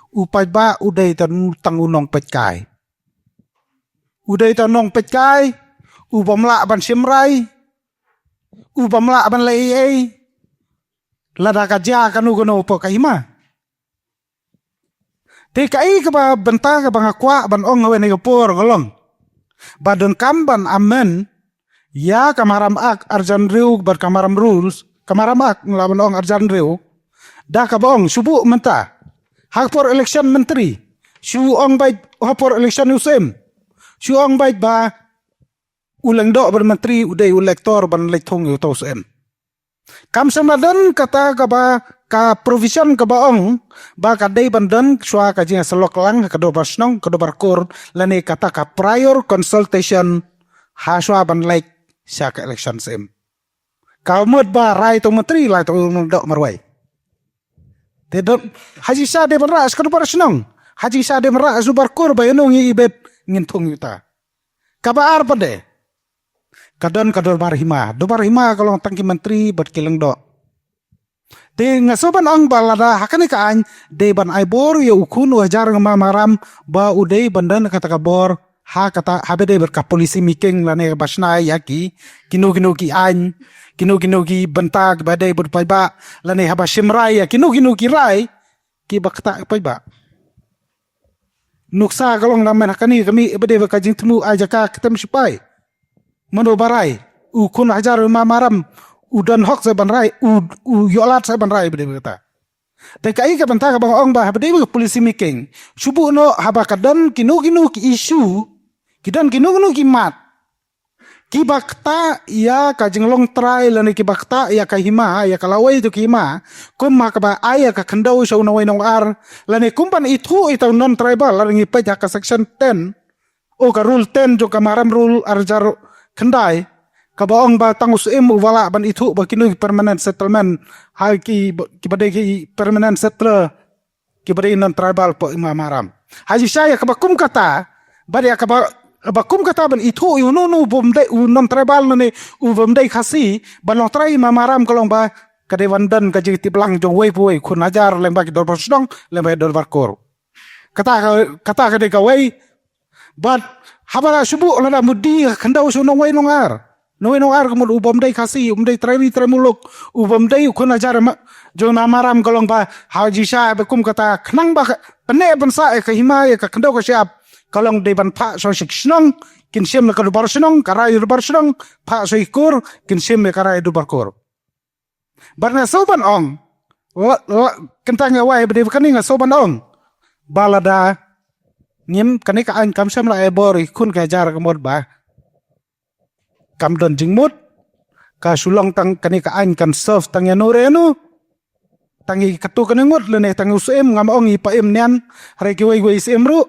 u paidbah u dei tang, tang u nongpeitkai. U dei tang u nongpeitkai, u bym lah ban shim rai, u bym lah ban leh ei ei lada ka jia kano kano hapoh ka hima. Te kaei kaba bynta kaba nga kwah ban ong ha kane ka por ka long ba donkam ban amend ïa ka maharam ak arhajar hynriew bad ka maharam rules, ka maharam ak ngi lah ban ong arhajar hynriew, da kaba ong shu buh mynta ha ka por election myntri, shu ong beit ha ka por election u syiem, shu ong beit ba u lyngdoh bad u myntri u dei u elector ban leit thung ïa uto u syiem. Kam shym la don kata kaba, ka provision kaba ong ba ka dei ban don shuwa ka jingïasyllok lang ha ka dorbar shnong, ka dorbar kur, lane kata ka prior consultation ha shuwa ban leit sha ka election syiem. Ka mut ba rai uto u myntri, rai uto u lyngdoh marwei. Te don, ha jingshisha dei ban rah sha ka dorbar shnong, ha jingshisha dei ban rah sha dorbar kur ba ïano ngi ibit ngin thung ïa uta. Kaba ar pat de, ka don ka dorbar hima. Dorbar hima ka long tang ki myntri bad ki lyngdoh. Te nga sngewbha ban ong ba lada ha kane ka aiñ dei ban ai bor ïa u khun u hajar jong u Maharam ba u dei ban don kata ka bor ha kata, haba dei bad ka policy making lane ba shna ïa ki kino kino ki aiñ, kino kino ki bynta kiba dei bad paidbah, lane haba shim rai ïa kino kino ki rai kiba ktah paidbah. Nuksa ka long da men ha kane ka mih ba dei bad ka jingthmu ai jaka ktem sipai. Mano ba rai, u khun hajar u Maharam u don hok sa ban rai, u, u ïoh lad sa ban rai ba dei bad kata. Te kaei ka bynta kaba nga ong ba haba dei bad ka policy making, shu buh noh haba ka don kino kino ki issue, ki don kino kino ki mat kiba ktah ïa ka jinglong trai lane kiba ktah ïa ka hima, ïa ka lawei jong ka hima, kum ma kaba ai ïa ka khyndew sha u nongwei nongar, lane kum ban ithuh ïa u non-tribal, lane ngi peit ha ka section ten, o ka rule ten jong ka Maharam Rule ar hajar khyndai, kaba ong ba tang u Syiem uba lah ban ithuh ba kino ki permanent settlement, ha ki, kiba dei ki permanent settler, kiba dei non-tribal hapoh i Maharam. Ha jingshisha ïa kaba kum kata, bad ïa kaba, ba kum kata ban ithuh ïa uno uno u bym dei u non-tribal lane u bym dei Khasi ban long trai i Maharam ka long ba ka dei ban don ka jingtip lang jong uwei pa uwei, khun hajar lyngba ki dorbar shnong, lyngba ki dorbar kur. Kata ka, kata ka dei kawei. Bad haba la shu buh lada mut dei ka khyndew sha u nongwei nongar, nongwei nongar ka mut u bym dei Khasi, u bym dei trai ri trai muluk, u bym dei u khun hajar ma, jong u Maharam ka long ba ha jingshisha ba kum kata khnang ba ka, pynneh pynsah ïa ka hima ïa ka khyndew ka shyiap, ka long dei ban phah sha ki shnong, kin shim ïa ka dorbar shnong, ka rai dorbar shnong, phah sha ki kur, kin shim ïa ka rai dorbar kur. Bad nga sngewbha ban ong, la, la, kynta nga wai ba dei ba kane nga sngewbha ban ong ba lada ngim, kane ka aiñ kam shym la ai bor ïa ki khun ki hajar ka mut ba kam don jingmut, ka shu long tang kane ka aiñ kan serve tang ïano re ïano, tang ïa katto katne ngut lane tang u Syiem, ngam ong ïa i Paiem Nian, hynrei kiwei kiwei ki Syiem ruh.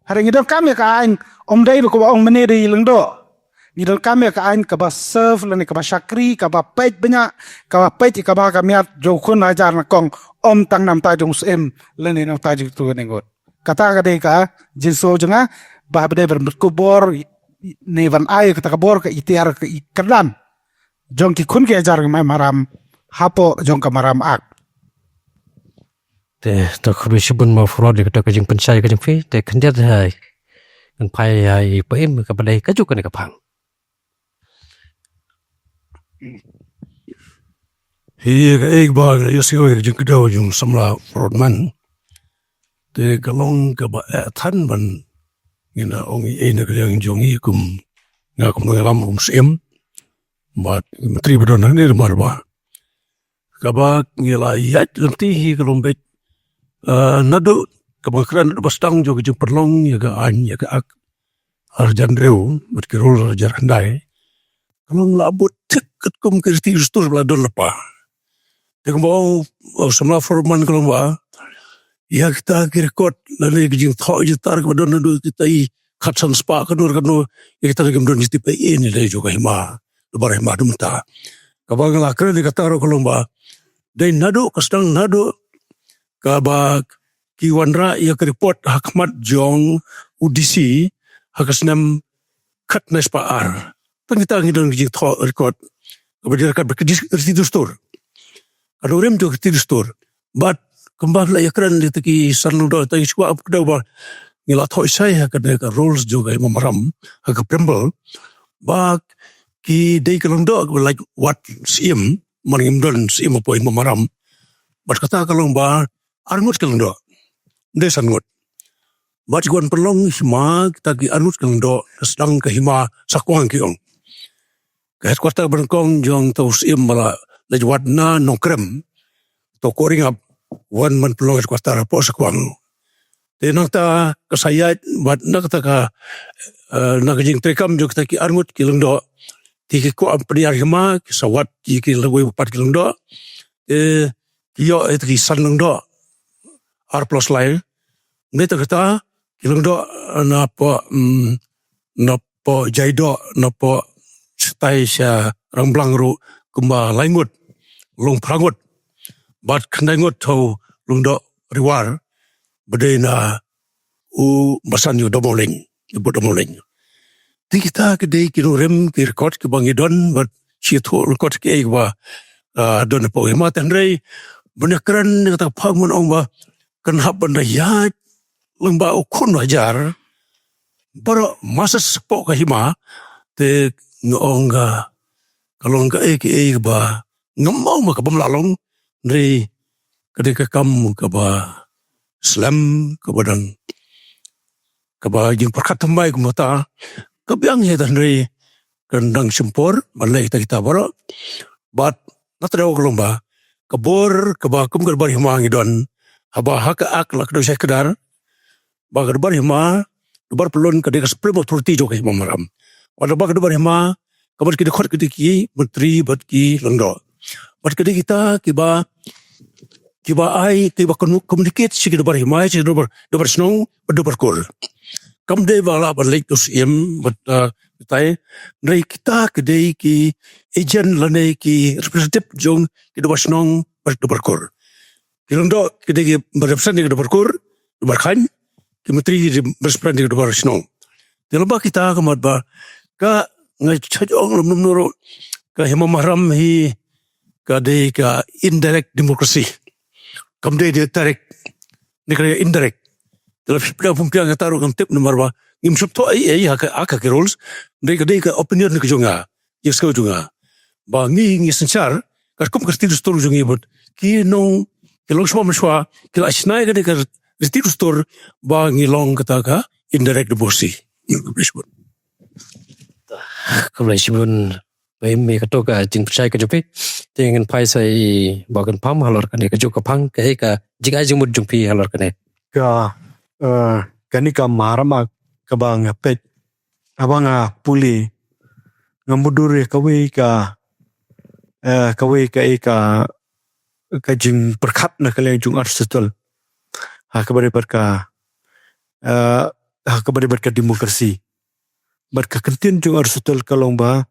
Hynrei ngi donkam ïa ka aiñ, ym dei ba kumba ong mynne dei i Lyngdoh. Ngi donkam ïa ka aiñ kaba serve lane kaba shakri, kaba peit bniah, kaba peit ïa kaba ka miat jong u khun hajar nyngkong, ym tang na bynta jong u Syiem lane na bynta jong katto katne ngut. Kata ka dei ka jingsngew jong nga, ba haba dei ban pynkup bor ne ban ai kata ka bor, ka iktiar, ka i kyrdan jong ki khun ki hajar ki Maharam hapoh jong ka Maharam Act. Te to khublei shibun Mahaprod ïa kata ka jingpynshai ka jong phi, te khyndiat ha ngan phai ha i Paiem kaba dei kajuh kane ka phang. Hi, kaei ba nga ïohsngew ïa ka jingkdew jong u samla Frodman, te ka long kaba eh than ban ngin ong ei ei na ka liang jong ngi kum, nga kum nongïalam, kum Syiem bad Myntri ba don hangne, namar ba kaba ngi la ïaid lynti hi ka long beit, eh, naduh kaba nga kren naduh ba sdang jong ka jingpynlong ïa ka aiñ, ïa ka Act ar hajar hynriew bad ki rules ar hajar khyndai, ka long la bud thik katkum ki riti dustur ba la don lypa. Te kumba ong u samla Frodman ka long ba ïa kita ki record lane ki jingthoh jingtar kiba don naduh kita i khatsan spah kano kano, ïa kita kim don jingtip ei ei ne lei jong ka hima, dorbar hima, naduh mynta. Kaba nga la kren ïa kata ruh ka long ba dei naduh, ka sdang naduh kaba ki wanrah ïa ka report ha khmat jong u D C ha ka snem khatkhyndai spah ar. Tang kita ngi don ka jingthoh record kaba dei record ba ki riti dustur, ka dei rim jong ki riti dustur. Bad kumba la ïakren ïa kita ki san lyngdoh, tang ngi shu kwah kdew ba ngi la thoh shai ha kane ka rules jong ka Hima Maharam, ha ka preamble, ba ki dei ki lyngdoh kiba lait wad Syiem, man ngim don Syiem hapoh Hima Maharam. Bad kata ka long ba ar ngut ki lyngdoh, ym dei san ngut. Bad ki wan pynlong hima, kita ki ar ngut ki lyngdoh, sdang ka hima Sakwang ki ong. Ka headquarter ba nyngkong jong uta u Syiem ba la leit wad na Nongkrem, uta u Koh Ringap, wan ban pynlong headquarter hapoh Sakwang. Te nangta ka sa ïaid bad na kata ka, eh, na ka jingtreikam jong kita ki ar ngut ki lyngdoh, te ki kwah pynïar hima, ki sa wad ïa ki lawei pat ki lyngdoh. Te ki ïoh ïa kita ki san lyngdoh, ar plus lai. Mynta kata ki lyngdoh, eh, napoh, mm, napoh Jaidoh, napoh shatai sha Rangblang ruh kumba lai ngut, long phra ngut. Bad khyndai ngut uta u lyngdoh Riwar, ba dei na u basan ïa u Domoling, ïa u Domoling. Te kita ki dei ki nongrim ki record kiba ngi don, bad shi thoh record kiei kiba ah, don hapoh ka hima. Te hynrei ban ïakren ïa kata ka phang, ngan ong ba kan hap ban da ïaid lyngba u khun u hajar baroh, masa shapoh ka hima. Te nga ong ka, ka long kaei kaei kaba ngam ong ba ka bym lah long, hynrei ka dei ka kam kaba slem, kaba dang, kaba jingpyrkhat thymmai kumta. Ka biang hi, te hynrei kan dang shim por ban leh kita kita baroh. Bad na trai ka long ba ka bor kaba kum ka dorbar hima ngi don, haba ha ka Act la kdew shai kdar ba ka dorbar hima, dorbar pyllun ka dei ka supreme authority jong ka hima Maharam. Bad ba ka dorbar hima, ka bad ki dkhot ka dei ki myntri bad ki lyngdoh, bad ka dei kita kiba, kiba ai, kiba commu-, communicate sha ki dorbar hima, sha ki dorbar, dorbar shnong bad dorbar kur. Kam dei ba lah ban leit u Syiem bad, ah, tai, hynrei kita ki dei ki agent lane ki representative jong ki dorbar shnong bad dorbar kur. Ki lyngdoh ki dei kiba represent ïa ki dorbar kur, dorbar khain, ki myntri ki dei represent ïa ki dorbar shnong. Te lyngba kita ka mut ba ka, nga shait ong lem lem ruh, ka hima Maharam hi ka dei ka indirect democracy. Kam dei direct, ni ka indirect. Te lada phi pdiang phi pdiang kata ruh ngam tip, namar ba ngim sngewthuh ei ei ha ka, ha ka ki rules. Dei ka, dei ka opinion ka jong nga, ïa ka sngew jong nga, ba ngi, ngi synshar katkum ka riti dustur jong ngi bad ki nong, ki longshuwa mynshwa ki la shna ïa ka dei ka riti dustur ba ngi long kata ka indirect democracy. Khublei shibun. Ba im ïa kato ka jingpynshai ka jong phi. Te ngin phai sa i Bah Kynpham halor kane kajuh ka phang, kaei ka jingai jingmut jong phi halor kane? Ka, eh, kane ka Maharam Act kaba nga peit, haba nga pule, nga mutdur ïa kawei ka, eh, kawei ka, eh, ka, ka jingpyrkhat na ka liang jong Aristotle ha kaba ïadei bad ka, eh, ha kaba ïadei bad ka democracy. Bad ka kyntien jong Aristotle ka long ba,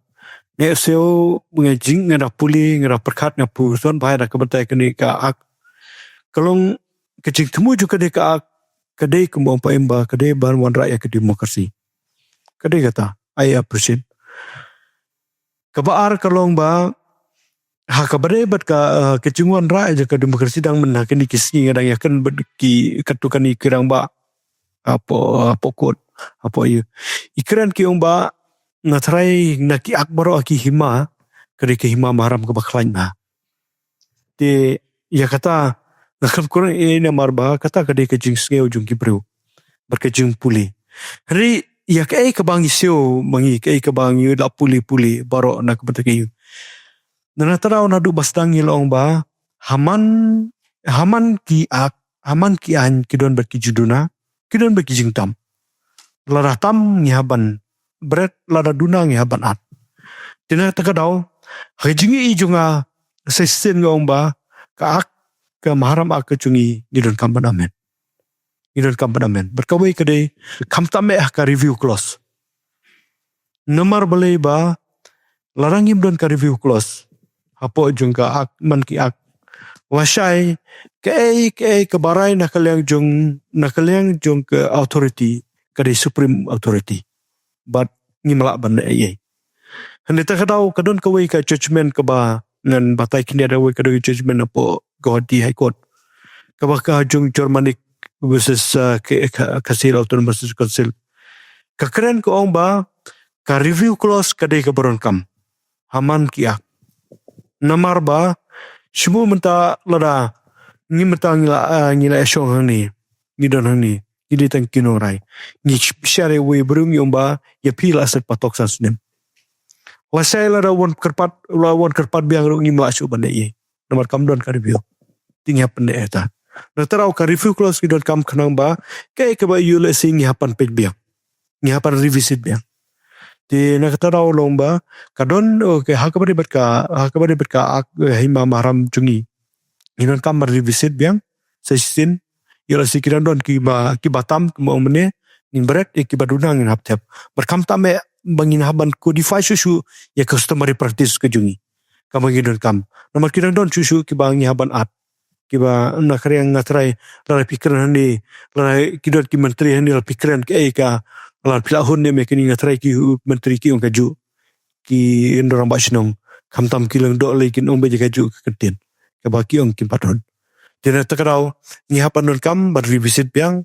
nga ïohsngew, nga jing, nga da pule, nga da pyrkhat, nga pyrkhat bha ïa kaba tai kane ka Act. Ka long, ka jingthmu jong kane ka Act ka dei kumba ong Paiem ba ka dei ban wanrah ïa ka democracy. Ka dei kata, I appreciate. Kaba ar ka long ba, ha kaba ïadei bad ka, eh, ka jingwanrah ïa ka democracy, dang mynta kine ki sngi nga dang ïakren bad ki, katto katne ki rangbah hapoh, hapoh kot, hapoh ïa. I kren ki ong ba, nga tharai na ki Act baroh ha ki hima, ka dei ka hima Maharam kaba khlaiñ bha. Te ïa kata nga khlem kren ei ei namar ba kata ka dei ka jingsngew jong ki briew bad ka jingpule. Hynrei ïa kaei kaba ngi sngew ma ngi, kaei kaba ngi la pule pule baroh na ka bynta ka ïing. Na kata ka daw naduh ba sdang ngi la ong ba ha man, ha man ki Act, ha man ki aiñ ki don bad ki jingduna, ki don bad ki jingtam. Lada tam ngi hap ban bret, lada duna ngi hap ban at. Te na kata ka daw, ha ka jingïohi jong nga, sa shisien nga ong ba ka Act, ka Maharam Act ka jong ngi, ngi donkam ban amend. Ngi donkam ban amend. Bad kawei ka dei, khamtam eh ha ka review clause. Namar balei ba lada ngim don ka review clause hapoh jong ka Act, man ki Act, lashai kaei kaei kaba rai na ka liang jong, na ka liang jong ka authority, ka dei supreme authority. Bad ngim lah ban leh ei ei. Hynrei na kata ka daw ka don kawei ka judgment kaba ngan batai khyndiat, kawei ka don ka judgment hapoh Guwahati High Court, kaba ka jong Germanic versus, uh, K-, K-, Khasi Hills Autonomous Council. Ka kren ka ong ba ka review clause ka dei kaba donkam ha man ki Act. Namar ba shu mynta lada ngi mynta ngi la, ah, ngi la shong hangne, ngi don hangne, ngi dei tang ki nongrai, ngi share wei briew, ngi ong ba ïa phi la set patok san snem. Lashai lada wan kyrpad, la wan kyrpad biang ruh ngim lah shuh ban leh ei ei. Namar kam don ka review. Te ngi hap ban leh ei ei. Na kata ka daw ka review clause ngi donkam khnang ba kaei kaba ïoh lehse ngi hap ban peit biang, ngi hap ban revisit biang. Te na kata ka daw long ba ka don, okay, ha kaba ïadei bad ka, ha kaba ïadei bad ka Act, eh, hima Maharam jong ngi, ngi donkam ban revisit biang. Sa shisien, ïoh lehse ki dang don kiba, kiba tam, kumba ong mynne, ngin bret, eh, kiba duna ngin hap thep. Bad khamtam eh ba ngin hap ban codify shuh shuh ïa customary practice ka jong ngi, kaba ngi donkam. Namar ki dang don shuh shuh kiba ngi hap ban at, kiba na ka liang, nga tharai lada phi kren hangne, lada ki don ki myntri hangne, lada phi kren kaei ka, lada phi la hun ne me kine, nga tharai ki myntri ki ong kajuh, ki rangbah shnong. Khamtam ki Lyngdoh lei kin ong ba jaka ju ka ktien. Kaba ki ong kim pat hon. Te na kata ka daw, ngi hap ban donkam, ban revisit biang,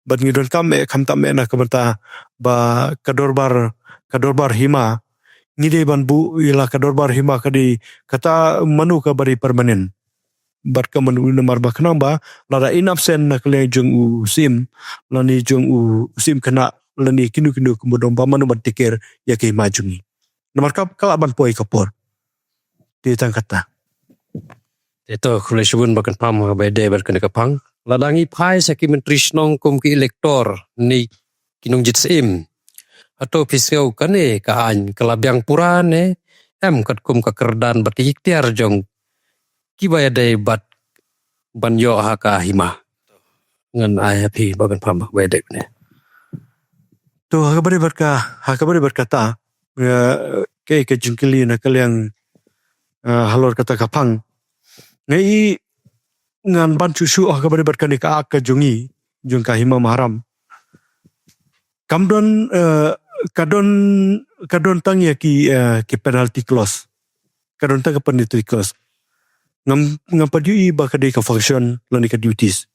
bad ngi donkam eh khamtam eh na ka bynta ba ka dorbar, ka dorbar hima, ngi dei ban buh ïa la ka dorbar hima ka dei kata mano kaba dei permanent. Bad ka mano namar ba khnang ba, lada in absent na ka liang jong u Syiem, lane jong u Syiem Khynnah, lane kino kino kumba dong ba mano ban take care ïa ka hima jong ngi. Namar ka, ka lah ban poi ka por. Te tang kata. Te to, khublei shibun ba kynpham ha kaba ïadei bad kane ka phang. Lada ngi phai sha ki myntri shnong kum ki elector ne ki nongjied syiem, hato phi sngew kane ka aiñ ka la biang pura ne em katkum ka kyrdan bad ki iktiar jong kiba ïadei bad ban ïoh ha ka hima? Ngan ai ha phi ba kynpham ha kaba ïadei ne. To, ha kaba ïadei bad ka, ha kaba ïadei bad kata, eh, kaei ka jingkylli na ka liang, eh, halor kata ka phang. Ngi i ngan ban shu shu ha kaba ïadei bad kane ka ak ka jong ngi, jong ka hima maharam. Kam don, eh, ka don, ka don tang ïa ki, eh, ki penalty clause. Ka don tang ka penalty clause. Ngam, ngam pat ïohi ba ka dei ka function lane ka duties.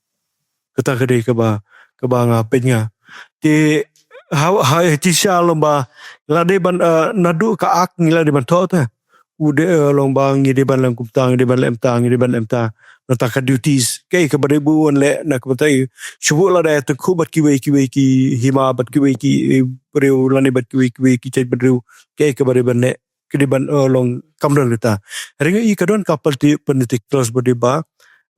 Kata ka dei kaba, kaba nga peit nga. Te ha, ha, te sha long ba la dei ban, eh, naduh ka ak ngi la dei ban thoh te. U dei, eh, long ba ngi dei ban leh kumta, ngi dei ban leh kumta, ngi dei ban leh kumta. Nangta ka duties kaei kaba dei bun leh na ka bynta i. Shu buh lada ïa tyngkhuh bad kiwei kiwei ki hima, bad kiwei ki, eh, briew lane bad kiwei kiwei ki jaitbynriew, kaei kaba dei ban leh, ka dei ban, eh, long kam don kata. Hynrei i ka don ka penalty, penalty clause ba dei ba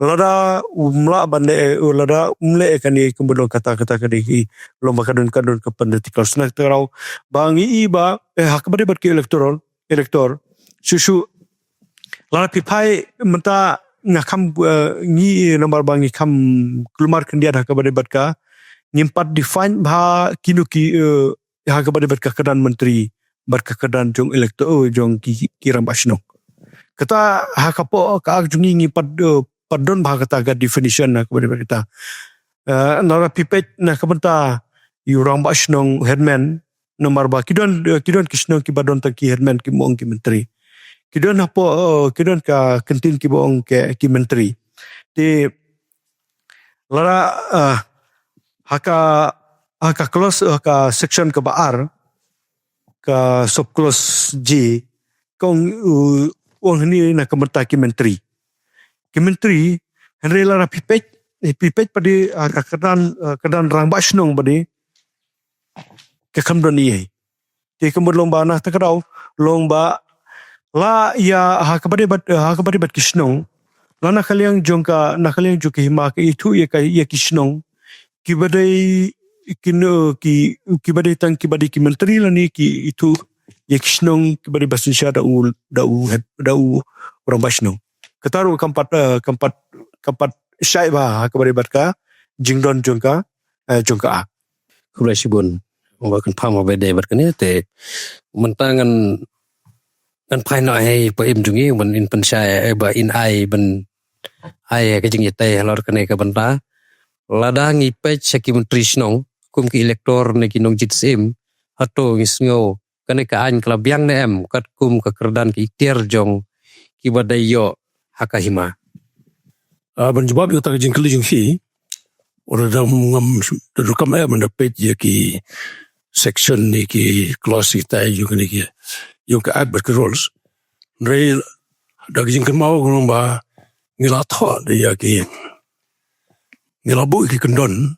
lada um lah ban leh, eh, lada um leh kane kumba long kata, kata ka dei i long ba ka don, ka don ka penalty clause. Na kata ka daw ba ngi i ba, eh, ha kaba ïadei bad ki electoral, elector. Shu shu. Lada phi phai mynta nga kham, eh, ngi namar ba ngi kham kulmar khyndiat ha kaba ïadei bad ka. Ngim pat define bha kino ki, eh, ha kaba ïadei bad ka kyrdan myntri bad ka kyrdan jong elector, eh, jong ki, ki rangbah shnong. Kata ha ka pdeng ka ak jong ngi ngim pat, eh, pat don bha kata ka definition ha kaba ïadei bad kata. Eh, lada phi peit na ka bynta ïa u rangbah shnong headman, namar ba ki don, eh, ki don ki shnong kiba don tang ki headman, kim ong ki myntri. Ki don hapoh, eh, ki don ka kyntien kiba ong ki, ki myntri. Te lada, eh, ha ka, ha ka clause, ha ka section kaba ar, ka sub clause J, ka ong, eh, ong hangne na ka bynta ki myntri. Ki myntri, hynrei lada phi peit, eh, phi peit pat de, eh, ka kyrdan, eh, kyrdan rangbah shnong pat de, ka kham don ei ei. Te ka mut long ba na kata ka daw, long ba la ïa ha kaba ïadei bad, eh, ha kaba ïadei bad ki shnong. La na ka liang jong ka, na ka liang jong ka hima ka ithuh ïa ka, ïa ki shnong. Kiba dei, kino ki, kiba dei tang kiba dei ki myntri lane ki ithuh ïa ki shnong kiba dei ba synshar da u, da u head, da u rangbah shnong. Kata ruh kam pat, eh, kam pat, kam pat shai bha ha kaba ïadei bad ka jingdon jong ka, eh, jong ka ak. Khublei shibun. Ba kynpham ha kaba ïadei bad kane te mynta ngan, ngan phai noh ha i Bah Im jong ngi ban in pynshai, eh, ba in ai ban ai ka jingïatei halor kane ka bynta. Lada ngi peit sha ki myntri shnong kum ki elector ne ki nongjied syiem, hato ngi sngew kane ka aiñ ka la biang ne em katkum ka kyrdan ki iktiar jong kiba dei ïoh ha ka hima? Ah, ban jubab ïa kata ka jingkylli jong phi, ora da ngam da donkam eh ban da peit ïa ki section ne ki clause kitai jong kane ki, jong ka act bad ki rules. Hynrei da ka jingkynmaw ka long ba ngi la thoh da ïa ki, ngi la buh ki kyndon,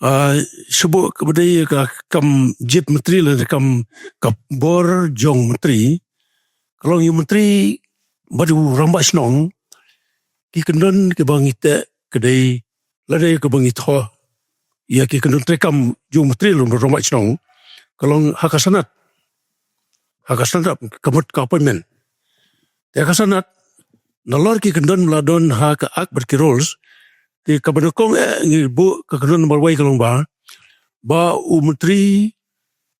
ah, shu buh kaba dei ka kam jied myntri lane kam ka bor jong myntri. Ka long ïa u myntri bad u rangbah shnong, ki kyndon kiba ngi teh ka dei, lada kaba ngi thoh ïa ki kyndon treikam jong u myntri lane u rangbah shnong, ka long ha ka sanad. Ha ka sanad, ka mut ka appointment. Te ha ka sanad, nalor ki kyndon ba la don ha ka act bad ki rules, te kaba nyngkong eh ngi buh ka kyndon number wei ka long ba, ba u myntri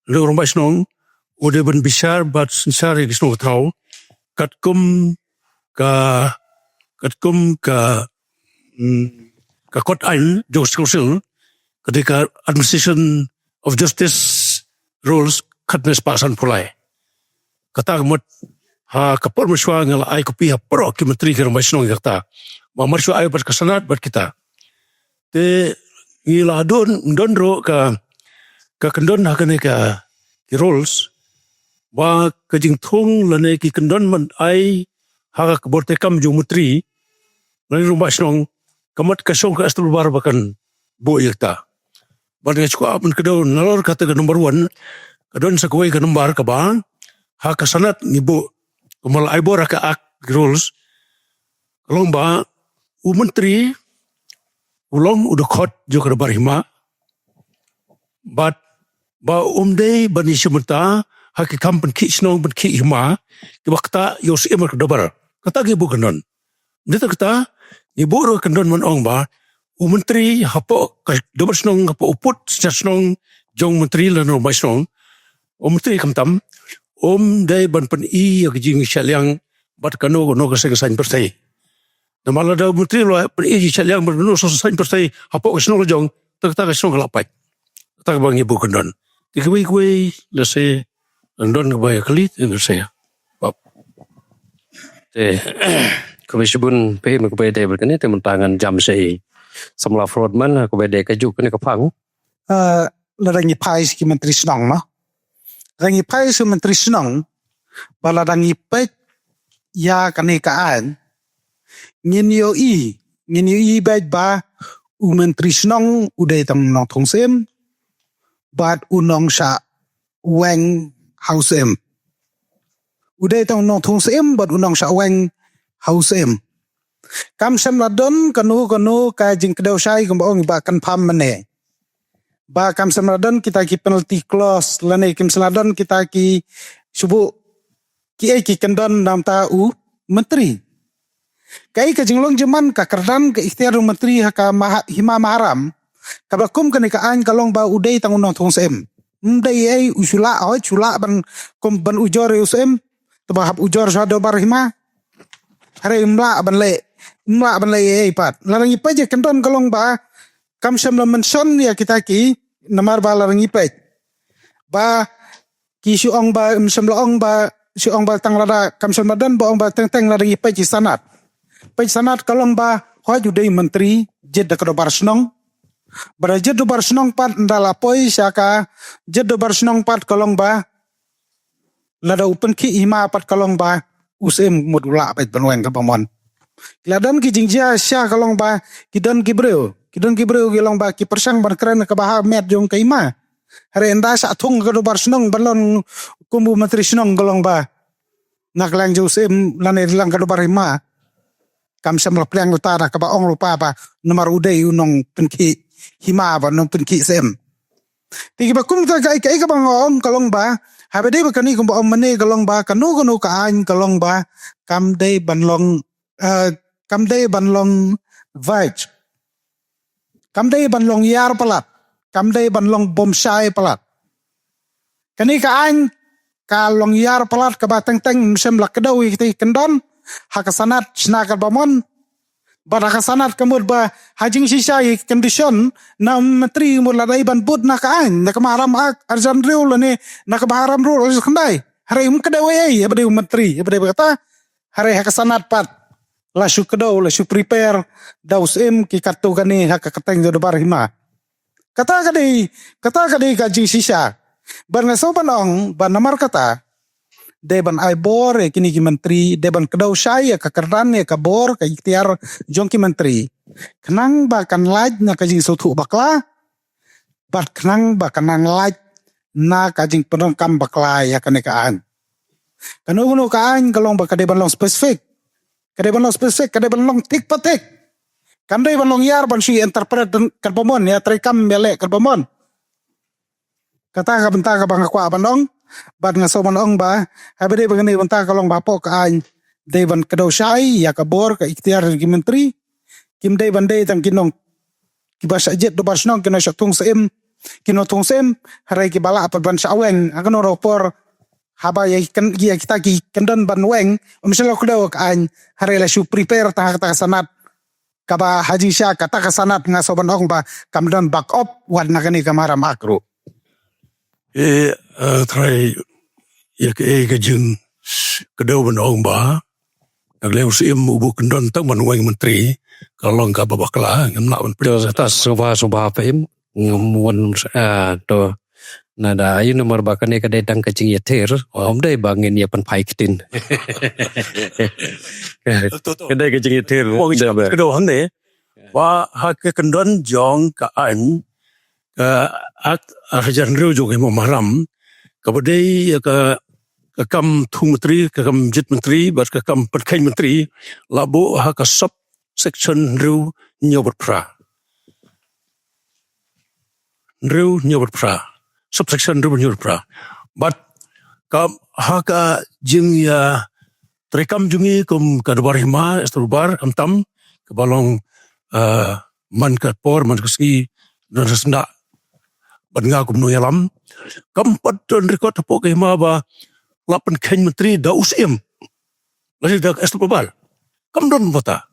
lane u rangbah shnong u dei ban bishar bad synshar ïa ki shnong ka thaw katkum ka, katkum ka, mm, ka kot aiñ jong ka Council, ka dei ka Administration of Justice Rules khatme spah sanphew lai. Kata ka mut Ha ka por mynshuwa nga la ai copy ha baroh ki myntri ki rangbah shnong ïa kata. Ba mynshuwa ai bad ka Senate bad kita. Te ngi la don don ruh ka ka kyndon ha kane ka ki rules ba ka jingthung lane ki kyndon ban ai ha ka bor treikam jong u myntri lane rangbah shnong ka mut ka shong ka S W bar ba kan buh ïa kata. Bad nga shu kwah ban kdew nalor kata ka number one, ka don sa kawei ka number kaba ha ka Senate ngi buh kumba la ai bor ha ka Act rules, ka long ba u myntri u long u dkhot jong ka dorbar hima. Bad ba um dei ban ïashim bynta ha ki kam pynkhih shnong pynkhih hima kiba ktah ïa u syiem ka dorbar. Kata ngi buh kyndon. Nangta kata ngi buh ruh kyndon ban ong ba u myntri hapoh ka dorbar shnong, hapoh u pud synshar shnong jong u myntri lane u rangbah shnong, u myntri khamtam um dei ban pyni ïa ka jingshah liang bad kano kano ka seng ka saiñ pyrthei. Namar lada u myntri u la pyni ïa ka jingshah liang bad kano ka seng ka saiñ pyrthei hapoh ka shnong la jong, te kata ka shnong ka la pait. Kata kaba ngi buh kyndon. Te kawei kawei lehse don kaba ïa kylli te lehse. Pap. Te khublei shibun phi, me khublei dei bad kane te mynta ngan jam sha i samla Floyd man, khublei dei kajuh kane ka phang. Ah, lada ngi phai sha ki myntri shnong, no? Lada ngi phai sha ki myntri shnong, ba lada ngi peit ïa kane ka aiñ, ngin ïohi, ngin ïohi beit ba u myntri shnong u dei tang u nongthung syiem bad u nongshah weng ha u syiem. U dei tang u nongthung syiem bad u nongshah weng ha u syiem. Kam shym la don kano kano ka jingkdew shai kumba ong ba confirm mynne. Ba kam shym la don kita ki penalty clause lane kam shym la don kita ki shu buh kiei ki kyndon namar u myntri. Kaei ka jinglong jingman, ka kyrdan ka iktiar u myntri ha ka maha-, hima maharam, kaba kum kane ka aiñ ka long ba u dei tang u nongthung syiem. Ym dei ei u shu lah, hooid shu lah ban kum ban ujor ïa u syiem, te ba hap ujor sha dorbar hima. Hynrei ym lah ban leh, ym lah ban leh ei ei pat. Lada ngi peit ïa ka kyndon ka long ba kam shym la mention ïa kita ki, namar ba lada ngi peit ba ki shu ong ba, ym shym la ong ba, shu ong ba tang lada, kam shym la don ba ong ba teng teng lada ngi peit ïa ka Senate. Peit ka Senate ka long ba hooid u dei u myntri jied da ka dorbar shnong. Ba da jied dorbar shnong pat ynda la poi sha ka jied dorbar shnong pat ka long ba lada u pynkhih hima pat ka long ba u syiem mut u lah beit ban weng kaba mon. Ki la don ki jingjia shisha ka long ba ki don ki briew, ki don ki briew ki long ba ki pyrshang ban kren kaba ha met jong ka hima. Hynrei ynda shah thung ka dorbar shnong ban long kum u myntri shnong ka long ba na ka liang jong u syiem lane na ka liang ka dorbar hima kam shym la pdiang uta da kaba ong lypa ba namar u dei u nongpynkhih hima bad nongpynkhih syiem. Te kiba kum ka, ka, ka, kaba nga ong ka long ba haba dei ba kane kumba ong mynne ka long ba kano kano ka aiñ ka long ba kam dei ban long, eh, kam dei ban long vague. Kam dei ban long ïar palat. Kam dei ban long bym shai palat. Kane ka aiñ ka long ïar palat kaba teng teng, ym shym la kdew ïa kita ki kyndon ha ka Senate shna kaba mon. Bad ha ka Senate ka mut ba ha jingshisha ïa ki condition na u myntri mut la dei ban bud na ka aiñ, na ka Maharam Act ar hajar hynriew lane na ka Maharam Rule ar hajar khyndai. Hynrei ym kdew ei ei haba dei u myntri, haba dei ba kata. Hynrei ha ka Senate pat la shu kdew, la shu prepare da u syiem ki katto katne ha ka kyrteng jong u dorbar hima. Kata ka dei, kata ka dei ka jingshisha. Bad nga sngew ban ong ba namar kata dei ban ai bor ïa kine ki myntri, dei ban kdew shai ïa ka kyrdan, ïa ka bor, ka iktiar jong ki myntri, khnang ba kan lait na ka jingsngewthuh bakla bad khnang ba kan nang lait na ka jingpyndonkam bakla ïa kane ka aiñ. Kano kano ka aiñ ka long ba ka dei ban long specific. Ka dei ban long specific, ka dei ban long thik pa thik. Kam dei ban long ïar ban shu interpret katba mon, ïa treikam ïaleh katba mon. Kata ka bynta kaba nga kwah ban ong. Bad nga sngew ban ong ba haba dei ba kane ka bynta ka long ba hapoh ka aiñ dei ban kdew shai ïa ka bor, ka iktiar ki myntri. Kim dei ban dei tang ki nong kiba shah jied dorbar shnong, ki nongshah thung syiem, ki nongthung syiem, hynrei kiba lah pat ban shah weng ha kano kano ka por. Haba ïa ki kyn-, ïa kita ki kyndon ban weng ym shym la kdew ha ka aiñ, hynrei la shu prepare tang ha kata ka Senate kaba ha jingshisha kata ka Senate nga sngew ban ong ba kam don backup wat na kane ka Maharam Act ruh. Eh, eh, trai ïa ka, eh, ka jing Ka dei ban ong ba ka liang u Syiem u bu kyndon tang ban weng myntri, ka long kaba bakla, ngam lah ban pyndonkam. Kata sngewbha, sngewbha Syiem, ngam wan, ah, to. Nada, ayu namar ba kane ka dei tang ka jingïathir, ym dei ba ngin ïa pynphai ktien. Ka dei ka jingïathir. Ka dei hangne, ba ha ka kyndon jong ka aiñ, ka Act ar hajar hynriew jong ka Hima Mahram, kaba dei ïa ka, ka kam thung myntri, ka kam jied myntri, bad ka kam pynkheiñ myntri, la buh ha ka sub section hynriew hynñiew bad phra. Hynriew hynñiew bad phra. Sub section hynriew hynñiew bad phra. Bad ka ha ka jingïatreikam jong ngi kum ka Dorbar Hima, Sdrubar, khamtam, kaba long, eh, man ka por, man ka sngi, don sngewsynei. Bad nga kum u nongïalam. Kam pat don record hapoh ka hima ba la pynkheiñ myntri da u Syiem. Lane da ka Sdrubar. Kam don kumta.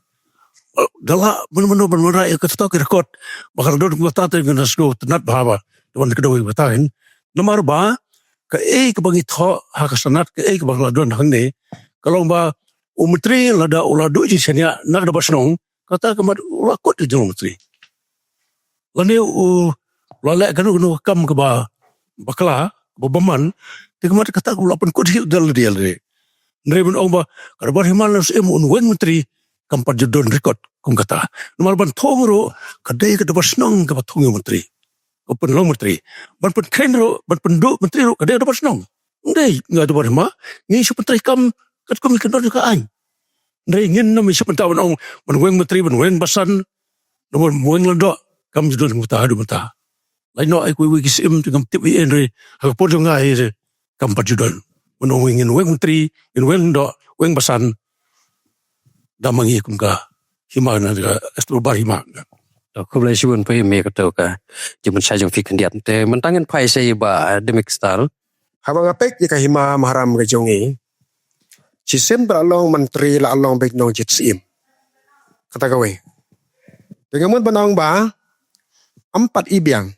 Da la mano mano ban wanrah ïa kata ka record. Ba ka la don kumta te ngan sngewtynnat bha ba da wan ka dei kumta hin. Namar ba kaei kaba ngi thoh ha ka Senate, kaei kaba la don hangne, ka long ba u myntri lada u la duh jingshaniah na ka dorbar shnong, kata ka mut u la kut ïa u jong u myntri. Lane u la leh kano kano ka kam kaba bakla, kaba bymman, te ka mut kata ka la pynkut hi da lade ïa lade. Hynrei ban ong ba ka Dorbar Hima lane u Syiem un weng myntri, kam pat ju don record kum kata. Namar ban thung ruh ka dei ka dorbar shnong kaba thung ïa u myntri, ka pynlong myntri. Ban pynkheiñ ruh, ban pynduh myntri ruh ka dei ka dorbar shnong. Ym dei nga Dorbar Hima, ngi shu pyntreikam katkum ka kyndon ka aiñ. Hynrei ngin ym ïa shu pynta ban ong ban weng myntri, ban weng basan, ban weng lyngdoh, kam ju don kumta haduh mynta. Lait noh ïa kiwei ki Syiem te ngam tip ei ei, hynrei ha ka por jong nga ei ei kam pat ju don. Ban ong ngin weng myntri, ngin weng lyngdoh, weng basan, da ma ngi kum ka hima, na ka Sdrubar Hima. To, khublei shibun phi ïa kata ka jingpynshai jong phi khyndiat. Te mynta ngin phai sha i Bah Dimik Star. Haba nga peit ïa ka Hima Mahram ka jong ngi, shisien ba la long myntri, la long beit nongjied Syiem. Kata kawei. Te nga mut ban ong ba ym pat i biang,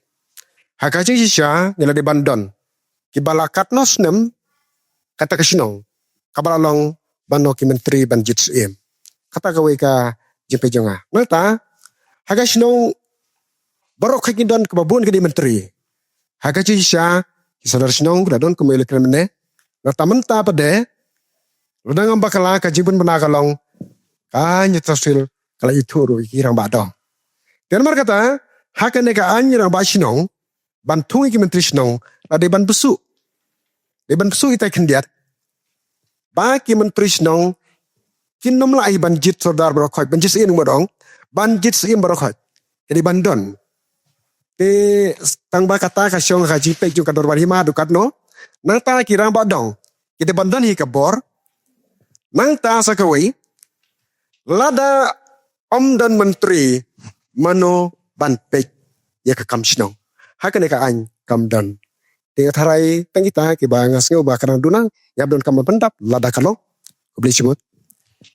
ha ka jingshisha ngi la dei ban don kiba la katno snem kata ka shnong kaba la long ban long ki myntri ban jied Syiem. Kata kawei ka jingpeit jong nga. Nangta ha ka shnong baroh khoit ngi don kaba bun ki dei myntri. Ha ka jingshisha ki sordar shnong ki la don kumba la kren mynne. Nangta mynta pat de, lada ngam bakla, ka jingpynbna ka long ka Hynñiewtrep Council ka la ithuh ruh ïa ki rangbah dong. Te namar kata, ha kane ka aiñ rangbah shnong, ban thung ïa ki myntri shnong, la dei ban bsut. Dei ban bsut ïa kita khyndiat ba ki myntri shnong kin ym lah hi ban jied sordar baroh khoit, ban jied Syiem, nga mut ong, ban jied Syiem baroh khoit. Ki dei ban don. Te tang ba kata ka shong ha ka jingpeit jong ka Dorbar Hima haduh katno. Nangta ki rangbah dong ki dei ban don hi ka bor. Nangta sa kawei, lada ym don myntri, mano ban peit ïa ka kam shnong? Ha kane ka aiñ kam don. Te nga tharai tang kita kiba nga sngew ba ka dang duna, ïa ba don kam ban pyndap lada ka long. Khublei shibun.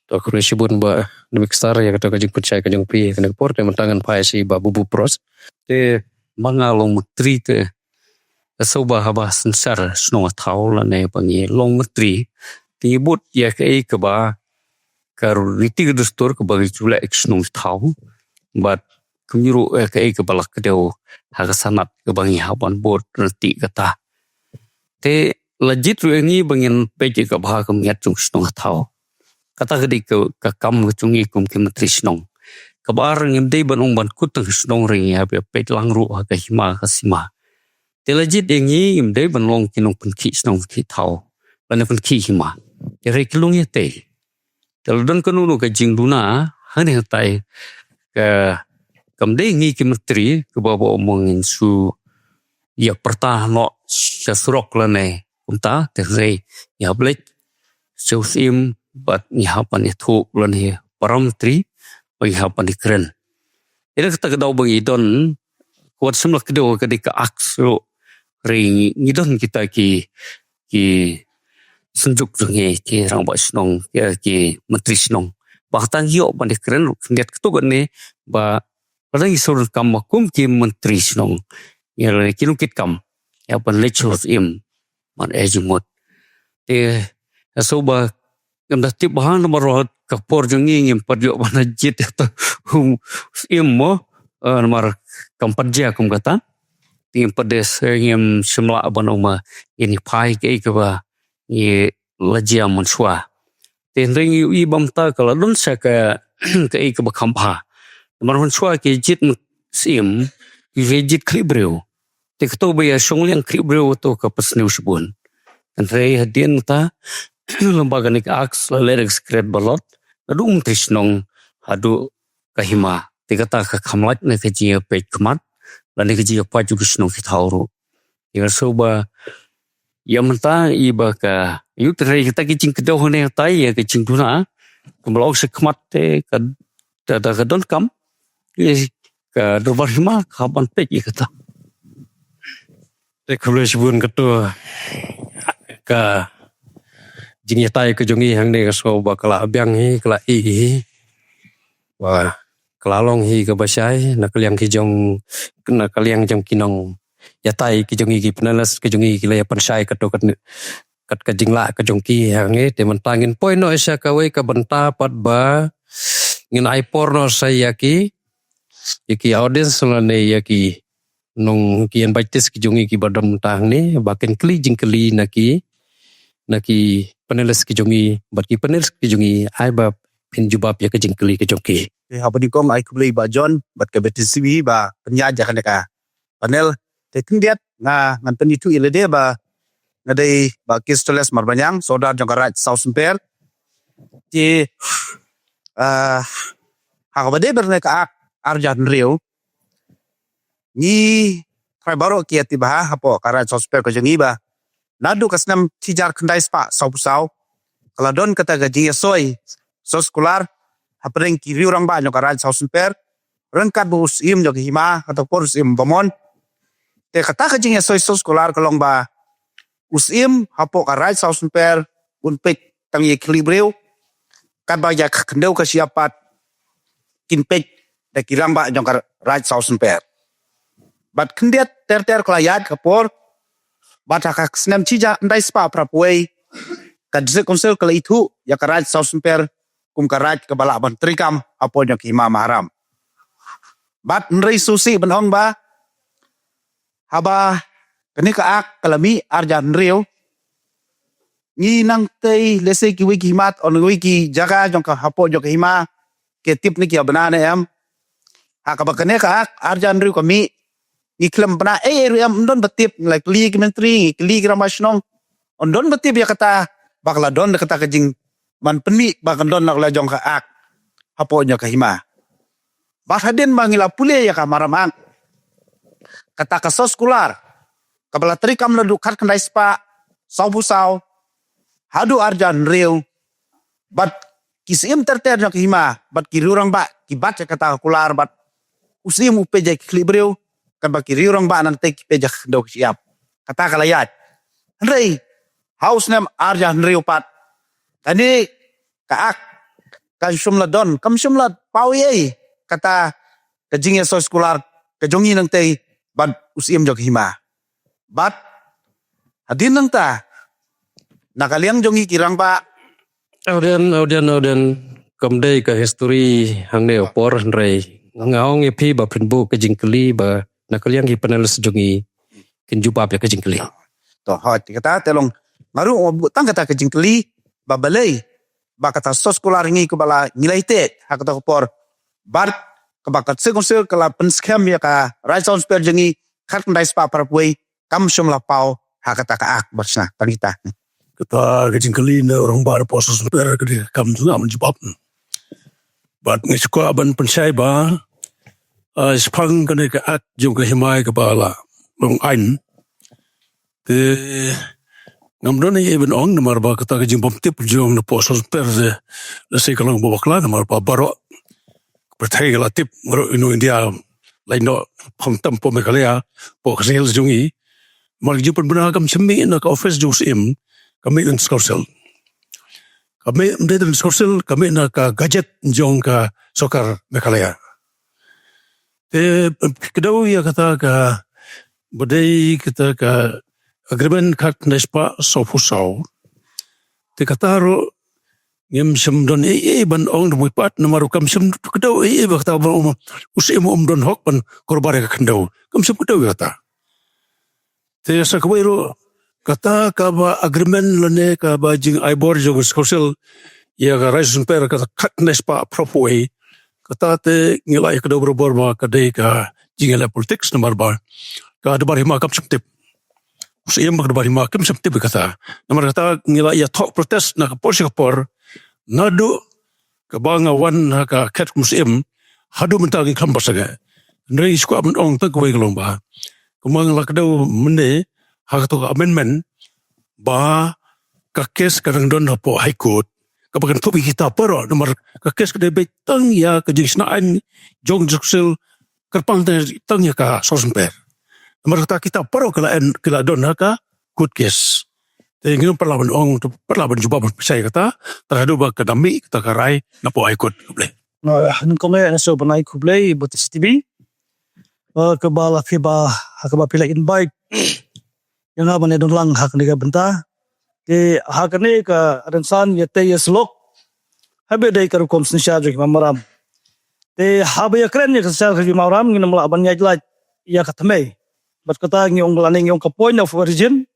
To, khublei shibun Bah Dimik Star ïa kata ka jingpynshai ka jong phi ha kane ka por. Te mynta ngan phai sha i Bah Bubu Pros. Te ma nga long myntri te, ka sngewbha haba synshar shnong thaw lane ba ngi long myntri, te ngi bud ïa kaei kaba ka riti ka dustur kaba ngi ju leh ka shnong thaw. Bad kumjuh ruh ïa kaei kaba la kdew ha ka Senate kaba ngi hap ban bud riti kata. Te la jied ruh ïa ngi ba ngin peit ïa ka bha ka miat jong ka shnong thaw. Kata ka dei ka, ka kam ka jong ngi kum ki myntri shnong. Kaba ar, ngim dei ban ong ban kut tang ka shnong, hynrei ngi hap ïa peit lang ruh ha ka hima ka sima. Te la jied ïa ngi, ngim dei ban long ki nongpynkhih shnong, khih thaw, ban pynkhih hima. Te hynrei ki long ïa tei. Te la don kano kano ka jingduna hangne hatai, ka, kam dei ngi ki myntri kiba ong ba ngin shu ïa pyrta noh sha surok lane kumta, te hynrei ngi hap leit sha u Syiem bad ngi hap ban ïathuh lane para myntri ba ngi hap ban ïakren. Ïa kata ka daw ba ngi don, ka wat shim la ka daw ka dei ka aks ruh, hynrei ngi don kita ki, ki synjuk jong ngi, ki rangbah shnong, ki, ki myntri shnong. Ba tang ïoh ban ïakren ruh khyndiat katto katne, ba lada ngi shu donkam ba kum ki myntri shnong, ïa lane ki nongkitkam, ïa ban leit sha u Syiem ban ai jingmut. Te Nga sngew ba ngam da tip bha namar ba ka por jong ngi ngim pat ïoh ban jied ïa uta u Syiem mo, eh, namar kam pat jia kum kata. Te ngim pat dei, eh, ngim shym lah ban ong ma ngin ïa phai kaei kaba ngi la jia mynshuwa. Te hynrei ngi ïohi ba mynta ka la don sha ka, kaei kaba kham bha. Namar mynshuwa ki jied Syiem, ki jied khlieh briew. Te kato ba ïa shong liang khlieh briew kato ka pynsniew shibun. Hynrei hadien ta, lem bad kane ka Act la leh da ka secret ballot, naduh u Myntri Shnong haduh ka Hima. Te kata ka kham lait na ka jingïapeit khmat lane ka jingïapait jong ki shnong ki thaw ruh. Te nga sngew ba ïa mynta i ba ka, ïa kata, kata ki jingkdew hangne hantai ïa ka jingduna, kumba la ong sha khmat te ka, da, da ka donkam ïa ka Dorbar Hima ka ban peit ïa kata. Te khublei shibun. Kato ka jingïatai ka jong ngi hangne nga sngew ba ka la biang hi, ka la i hi. Ba ka la long hi kaba shai na ka liang ki jong, na ka liang jong ki nongïatai ki jong ngi, ki panelist ki jong ngi, ki la ïa pynshai kato kat, kat ka jinglah ka jong ki hangne. Te mynta ngin poi noh sha kawei ka bynta pat ba ngin ai por noh sha ïa ki, ïa ki audience lane ïa ki nong, ki invited ki jong ngi kiba don mynta hangne ba kin kylli jingkylli na ki, na ki panelist ki jong ngi, bad ki panelist ki jong ngi ai ba phin jubab ïa ka jingkylli ka jong ki. Te haba nyngkong ai khublei Bah John bad ka B T C V ba pynïaid ïa kane ka panel. Te khyndiat nga, ngan pynithuh ïa lade ba nga dei Bah Kyrstoles Marbaniang, Sordar jong ka Raid Sawsymper. Te, ah, ha kaba dei bad kane ka Act ar hajar hynriew, ngi trai baroh ki ïa tip bha hapoh ka Raid Sawsymper ka jong ngi ba naduh ka snem shi hajar khyndai spah sawphew saw ka la don kata ka jingïasoi soskular hapdeng ki riew rangbah jong ka Raid Sawsymper, ryngkat bad u Syiem jong ka Hima, kata ka por u Syiem Bamon. Te kata ka jingïasoi soskular ka long ba u Syiem hapoh ka Raid Sawsymper un peit tang ïa ki khlieh briew, katba ïa ka khyndew ka shyiap pat kin peit da ki rangbah jong ka Raid Sawsymper. Bad khyndiat ter ter ka la ïaid ka por, bad ha ka snem shi hajar khyndai spah phra phew wei, ka District Council ka la ithuh ïa ka Raid Sawsymper kum ka raid kaba lah ban treikam hapoh jong ka Hima Maharam. Bad hynrei sngewsih ban ong ba haba kane ka Act ka la mih ar hajar hynriew, ngi nangtei lehse kiwei ki hima, o kiwei ki jaka jong ka hapoh jong ka Hima, ki tip ne ki ïa bna ne em. Ha kaba kane ka Act ar hajar hynriew ka mih, ngi khlem bna ei ei ruh em, ym don ba tip. Ngi la kylli ki myntri, ngi kylli ki rangbah shnong, ym don ba tip ïa kata ba ka la don kata ka jingman pynmih ba kan don na ka liang jong ka Act hapoh jong ka Hima. Bad hadien ba ngi la pule ïa ka Maharam Act, kata ka soskular kaba la treikam naduh khatkhyndai spah sawphew saw haduh ar hajar hynriew, bad ki Syiem ter ter jong ka Hima bad ki riew rangbah ki bat ïa kata ka kular, bad u Syiem u peit ïa ki khlieh briew, katba ki riew rangbah nangtei ki peit ïa ka khyndew ka shyiap. Kata ka la ïaid. Hynrei ha u snem ar hajar hynriew pat, kane ka Act kam shym la don, kam shym la paw ei ei kata ka jingïasoi soskular ka jong ngi nangtei bad u Syiem jong ka Hima. Bad hadien nangta, na ka liang jong ngi ki rangbah, audien, audien, audien, kam dei ka history hangne ha por, hynrei nga ong ïa phi ba phin buh ka jingkylli ba na ka liang ki panelist jong ngi kin jubab ïa ka jingkylli. To, hooid, kata te long, nga ruh nga buh tang kata ka jingkylli ba balei ba kata soskular ngi kaba la ngi la ïateh ha kata ka por, bad kaba ka District Council ka la pynskhem ïa ka Raid Sawsymper jong ngi khatkhyndai spah phra phew wei, kam shym la paw ha kata ka Act, bad shna tang kita. Kata ka jingkylli na u rangbah hapoh Sawsymper ka dei kam jubab. Bad nga sngewkwah ban pynshai ba, ah, shaphang kane ka Act jong ka Hima kaba la long aiñ, te ngam don ei ei ban ong namar ba kata ka jingbymtip jong na hapoh Sawsymper te, lehse ka long ba bakla namar ba baroh pyrthei ka la tip, baroh ino India, lait noh, khamtam hapoh Meghalaya, hapoh ka Khasi Hills jong ngi. Namar ka jingpynbna kam shym mih na ka office jong u Syiem, ka mih na District Council. Ka mih, ym dei na District Council, ka mih na ka gazette jong ka sorkar Meghalaya. Te kdew ïa kata kaba dei kata ka agreement khatkhyndai spah sawphew saw, Te kata ruh ngim shym don ei ei ban ong da bun pat namar ruh kam shym kdew ei ei ba kata ba um, u Syiem um don hok ban korbar ïa ka khyndew. Kam shym kdew ïa kata. Te sa kawei ruh kata kaba agreement lane kaba jingai bor jong u Council ïa ka rai Sosnper kata khatkhyndai spah phraphew wei. Kata te ngi la ïa kdew barabor ba ka dei ka jingïaleh politics namar ba ka Dorbar Hima kam shym tip. U Syiem ba ka Dorbar Hima kam shym tip ïa kata. Namar kata ngi la ïa thoh protest na ka por sha ka por. Naduh kaba nga wan ha ka khet kum u Syiem haduh mynta ngi khlem pat sangeh. Hynrei shu kwah ban ong tang kawei ka long ba kumba nga la kdew mynne ha kato ka amendment ba ka kes ka dang don hapoh High Court kaba kan thup ïa kita baroh namar ka kes ka dei beit tang ïa ka jingshna aiñ jong u Council kyrpang tang, tang ïa ka Sosnper. Namar kata kita baroh ki la en, ki la don ha ka court case. Te ngim pat lah ban ong, pat lah ban jubab ban pynshai kata, tang haduh ba ka da mih kata ka rai napoh High Court. Khublei. Nyngkong eh nga sngewbha ban ai khublei bad T C T V. Eh, kaba la phi ba, ha kaba phi la invite ïa nga ban ïa don lang ha kane ka bynta. Te ha kane ka rynsan ïa tei ïa slok haba dei ka rukom synshar jong ki hima maram. Te haba ïa kren ïa ka synshar ka hima maram ngin ym lah ban ïaid lait ïa ka thymmei. Bad kata ngi ong lane ngi ong ka point of origin.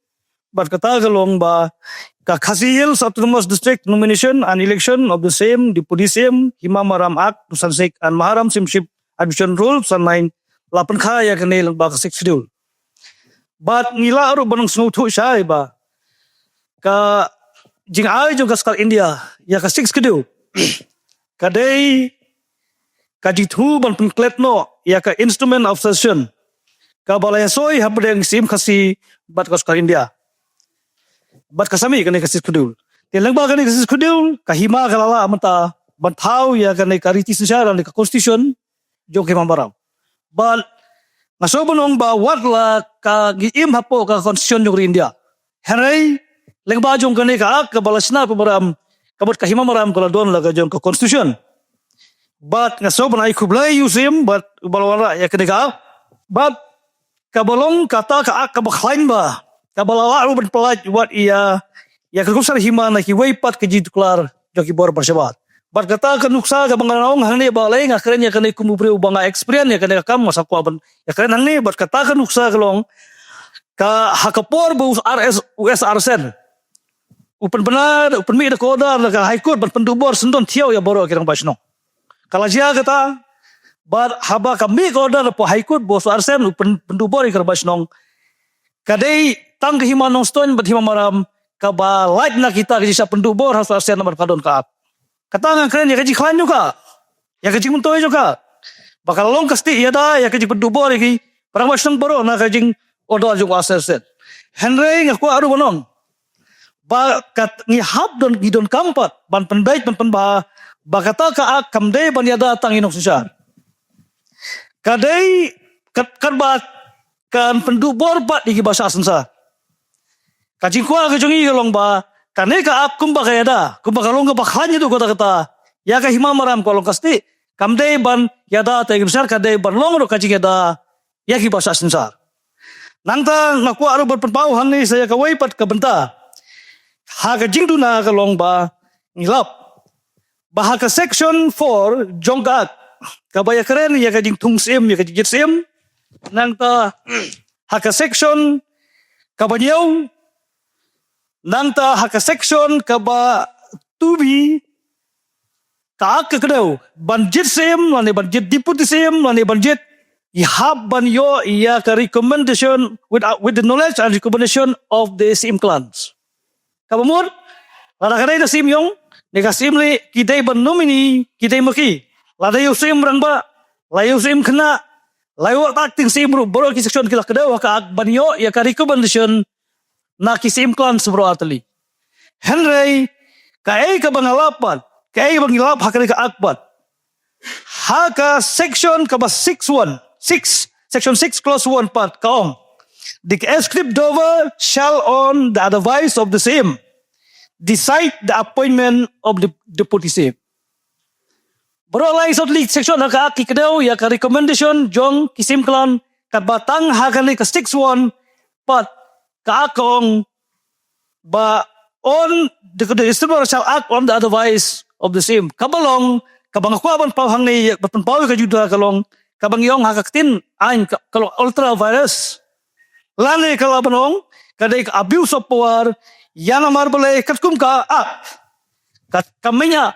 Bad kata ka long ba ka Khasi Hills Autonomous District Nomination and Election of the Same, Deputy Syiem, Hima Maram Act two thousand six and Maharam Symship Admission Rule two thousand nine la pynkha ïa kane lyngba ka Sixth Schedule. Bad ngi lah ruh ban ong sngewthuh shai ba ka jingai jong ka sorkar India ïa ka Sixth Schedule ka dei ka jingthmu ban pynklet noh ïa ka Instrument of Cession kaba la ïasoi hapdeng Syiem Khasi bad ka sorkar India. Bad ka sa mih kane ka Sixth Schedule. Te lyngba kane ka Sixth Schedule ka hima ka la lah mynta ban thaw ïa kane ka riti synshar lane ka constitution jong ki hima maram. Bad nga sngewbha ban ong ba wat la ka ngi im hapoh ka constitution jong ka ri India. Hynrei lyngba jong kane ka act kaba la shna pynmaram ka bad ka hima maram ka la don la ka jong ka constitution. Bad nga sngewbha ban ai khublei ïa u Syiem bad uba la wanrah ïa kane ka act. Bad kaba long kata ka act kaba khlaiñ ba kaba la lah ruh ban pyllait wat ïa ïa ka rukom synshar hima na kiwei pat ka jingtuklar jong ki bor ban shabar. Bad kata ka nuksa kaba nga ong hangne ba lei nga kren ïa kane kum u briew ba nga experience ïa kane ka kam nga sa kwah ban ïa kren hangne bad kata ka nuksa ka long ka ha ka por ba u R S, u S R Sen u pynbna, u pynmih da ka order da ka High Court ban pynduh bor syndon thiaw ïa baroh ki rangbah shnong. Ka la jia kata bad haba ka mih ka order hapoh High Court ba u S R Sen u pyn-, pynduh bor ïa ki rangbah shnong. Ka dei tang ka hima Nongstoiñ bad hima Maram kaba lait na kita ka jingshah pynduh bor ha u S R Sen namar ka don ka act. Kata nga kren ïa ka jingkhlaiñ jong ka, ïa ka jingmyntoi jong ka ba ka la long ka stieh ïada ïa ka jingpynduh bor ïa ki para rangbah shnong baroh na ka jingorder jong u S R Sen. Hynrei nga kwah ruh ban ong ba kat ngi hap don, ngi donkam pat ban pynbeit ban pynbha ba kata ka act kam dei ban ïada tang ïa ki nongsynshar. Ka dei kat, katba kan pynduh bor pat ïa kiba shah synshar. Ka jingkwah ka jong ngi ka long ba kane ka act kumba ka ïada, kumba ka long kaba khlaiñ haduh katta katta ïa ka hima Maram ka long ka stieh, kam dei ban ïada tang ïa ki nongsynshar, ka dei ban long ruh ka jingïada ïa kiba shah synshar. Nangta nga kwah ruh ban pynpaw hangne sa ïa kawei pat ka bynta. Ha ka jingduna ka long ba ngi lap ba ha ka section four jong ka act kaba ïakren ïa ka jingthung syiem, ïa ka jingjied syiem. Nangta ha ka section kaba hynñiew, nangta ha ka section kaba two B, ka act ka kdew ban jied syiem lane ban jied deputy syiem lane ban jied, ngi hap ban ïoh ïa ka recommendation with, with the knowledge and recommendation of the Syiem clans. Kaba mut lada ka dei na Syiem Ïong ne ka Syiem Lieh, ki dei ban nominee, ki dei ma ki. Lada ïa u Syiem Rangbah, la ïa u Syiem Khynnah, la ïa u acting Syiem ruh, baroh ki section ki la kdew ha ka act ban ïoh ïa ka recommendation na ki Syiem clans baroh artylli. Hynrei kaei kaba nga lap pat, kaei kaba ngi lap ha kane ka act pat, ha ka section kaba six one, six, section six clause one pat ka ong, "The executive Dorbar shall, on the advice of the Syiem, decide the appointment of the deputy Syiem." Baroh lai saw tylli section ha ka act ki kdew ïa ka recommendation jong ki Syiem clan, katba tang ha kane ka six one pat ka act ka ong ba on the, the Eastern Border shall act on the advice of the same. Kaba long, kaba nga kwah ban paw hangne, ban paw ka juda ka long, kaba ngi ong ha ka ktien aiñ ka, ka long ultra vires. Lane ka la ban ong, ka dei ka abuse of power, ïa namar balei katkum ka act. Ka, ka menya,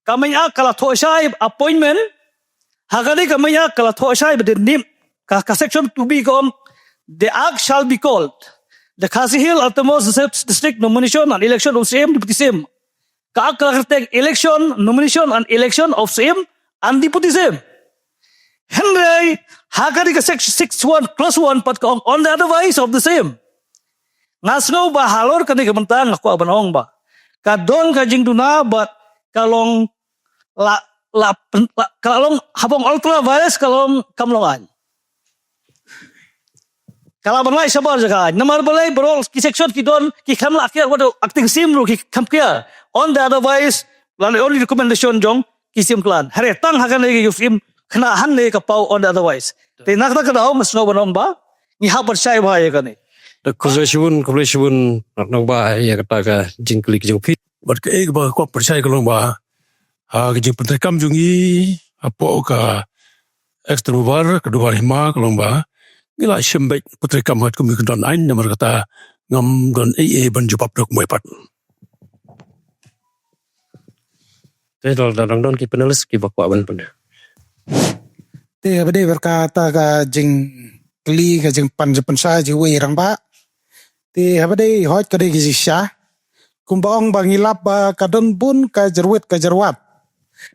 ka menya ka la thoh shai appointment, ha ka dei ka menya ka la thoh shai ba dei nim, ka, ka section two B ka ong, the act shall be called the Khasi Hills Autonomous Dis-, District Nomination and Election of C M Deputy C M. Ka act ka la kyrteng election, nomination and election of C M and Deputy C M. Hynrei, ha ka dei ka section six one, clause one pat ka ong on the advice of the same. Nga sngew ba halor kane ka bynta nga kwah ban ong ba ka don ka jingduna bad ka long la, la, la, ka la long haba ong ultra vires ka long kam long aiñ. Ka la ban lai shabar jaka aiñ. Namar balei baroh ki section ki don ki kam lah kiar, wat acting C M ruh ki kam kiar. On the advice, lane on recommendation jong ki C M clan. Hynrei tang ha kane ka U C M khynnah hangne ka paw on the advice. Te na kata ka daw nga sngew ban ong ba ngi hap ban shai bha ïa kane. Te khublei shibun, khublei shibun, Rangnong Bah, ïa kata ka jingkylli ka jong phi. Bad kaei kaba kwah pyrshah ka long ba ha ka jingpyntreikam jong ngi hapoh ka external border, ka dorbar hima, ka long ba ngi la shim beit pyntreikam katkum ka don aiñ, namar kata ngam don ei ei ban jubab da kumwei pat. Te dang don ki panelist kiba kwah ban pyn- Te haba dei bad kata ka jingkylli, ka jingpan jingpynshai jong uwei u rangbah. Te haba dei, hooid, ka dei ka jingshisha. Kumba ong ba ngi lap ba ka don bun ka jyrwit ka jyrwat.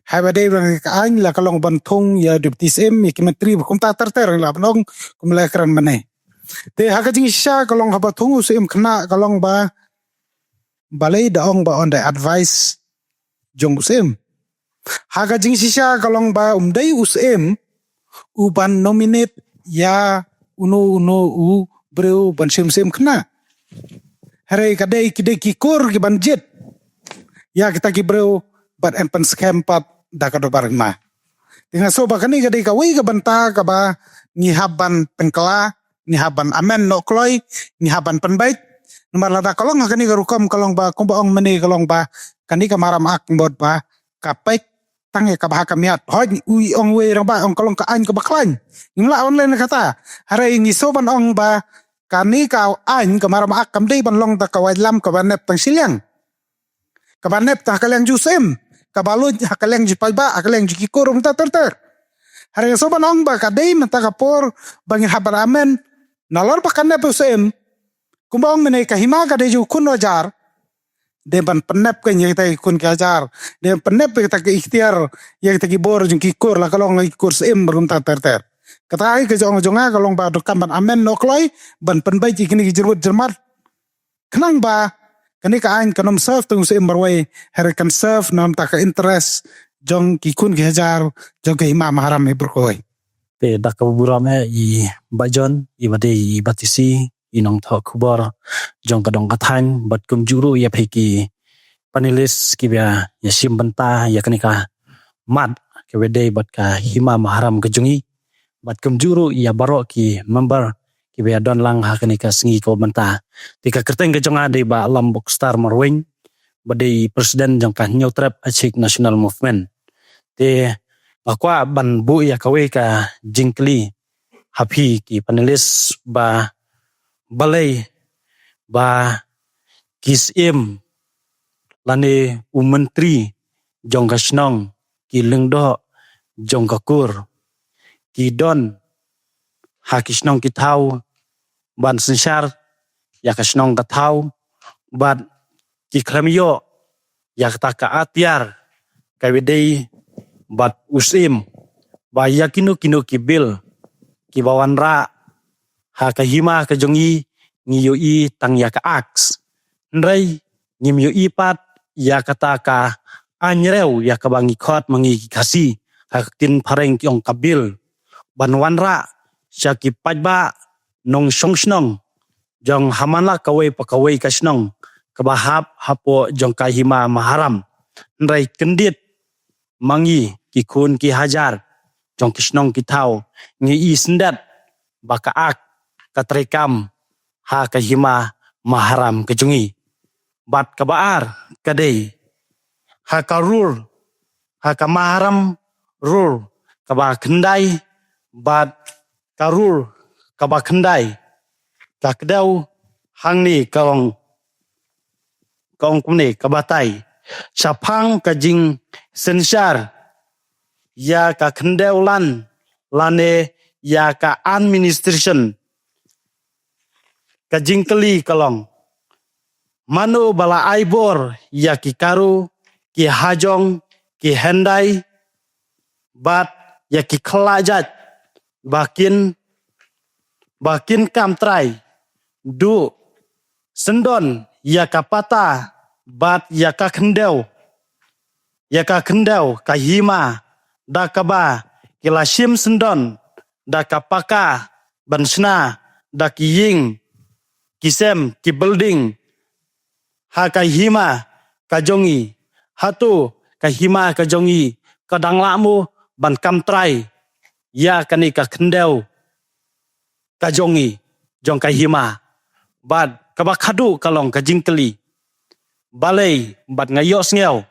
Haba dei ba ka aiñ la ka long ban thung ïa u Deputy C M, ïa ki myntri, ba kumta ter ter, ngi lah ban ong kumba la kren mynne. Te ha ka jingshisha ka long haba thung u C M khynnah ka long ba balei da ong ba on the advice jong u C M. Ha ka jingshisha ka long ba um dei u C M u ban nominate ïa uno uno u briew ban shim C M khynnah. Hynrei ka dei ki dei ki kur ki ban jied ïa kita ki briew bad yn pynskhem pat da ka dorbar hima. Te nga sngew ba kane ka dei kawei ka bynta kaba ngi hap ban pynkylla, ngi hap ban amend noh kloi, ngi hap ban pynbeit. Namar lada ka long ha kane ka rukom ka long ba, kumba ong mynne ka long ba, kane ka Mahram Act bad ba ka peit tang ïa kaba ha khmat. Hooid, u ong uwei u rangbah ong ka long ka aiñ kaba khlaiñ. Ngim lah ban len kata. Hynrei ngi sngew ban ong ba kane ka aiñ ka Mahram Act kam dei ban long da ka waitlam kaba nep tang shiliang. Kaba nep tang ha ka liang jong u C M, kaba luid ha ka liang jong u paidbah, ha ka liang jong ki kur mynta ter ter. Hynrei nga sngew ban ong ba ka dei mynta ka por ba ngin hap ban amend, nalor ba ka nep u C M. Kumba ong mynne ka hima ka dei jong u khun u hajar. Dei ban pynnep ka ïa kita ki khun ki hajar. Dei ban pynnep ïa kita ki iktiar, ïa kita ki bor jong ki kur, la ka long ki kur C M bad mynta ter ter. Kata ka jong jong nga ka long ba donkam ban amend noh kloi, ban pynbeit ïa kine ki jyrwit jyrmat. Khnang ba kane ka aiñ kan ym serve tang u C M marwei, hynrei kan serve na ka bynta ka interest jong ki khun ki hajar jong ka hima Maharam hi baroh kawei. Te da kaba burom eh i Bah John, i ba dei i Bah Tisi, i nongthoh khubor jong ka dong ka thaiñ, bad kumjuh ruh ïa phi ki panelist kiba ïa shim bynta ïa kane ka mat kaba dei bad ka hima Maharam ka jong ngi, bad kumjuh ruh ïa baroh ki member kiba ïa don lang ha kane ka sngi kaba mynta. Te ka kyrteng ka jong nga dei Bah Lam Bokstar Marweiñ, ba dei president jong ka Hynñiewtrep Achik National Movement. Te nga kwah ban buh ïa kawei ka jingkylli ha phi ki panelist ba balei ba ki syiem lane u myntri jong ka shnong, ki lyngdoh jong ka kur, ki don ha ki shnong ki thaw ban synshar ïa ka shnong ka thaw, bad ki khlem ïoh ïa kata ka atiar kaba dei bad u syiem, ba ïa kino kino ki bill kiba wanrah ha ka hima ka jong ngi, ngi ïohi tang ïa ka axe. Hynrei ngim ïohi pat ïa kata ka aiñ rew ïa kaba ngi khot ma ngi ki Khasi, ha ka ktien phareng ki ong ka bill, ban wanrah sha ki paidbah nongshong shnong jong ha man la kawei pa kawei ka shnong kaba hap hapoh jong ka hima Maharam. Hynrei kyndit ma ngi ki khun ki hajar jong ki shnong ki thaw, ngi i syndet ba ka axe ka treikam ha ka hima Maharam ka jong ngi. Bad kaba ar ka dei ha ka rur, ha ka Maharam rur kaba khyndai, bad ka rur kaba khyndai. Ka kdew hangne ka ong, ka ong kumne, ka batai shaphang ka jingsynshar ïa ka khyndew lan lane ïa ka administration. Ka jingkylli ka long, mano ba la ai bor ïa ki Garo, ki Hajong, ki Hyndai bad ïa ki khlajat ba kin, ba kin kam trai duh syndon ïa ka pata bad ïa ka khyndew, ïa ka khyndew ka hima, da kaba ki la shim syndon da ka paka ban shna da ki ïing, ki sem, ki building ha ka hima ka jong i. Hato ka hima ka jong i ka dang lah mo ban kam trai ïa kane ka khyndew ka jong i, jong ka hima? Bad kaba khadduh ka long ka jingkylli, balei bad nga ïohsngew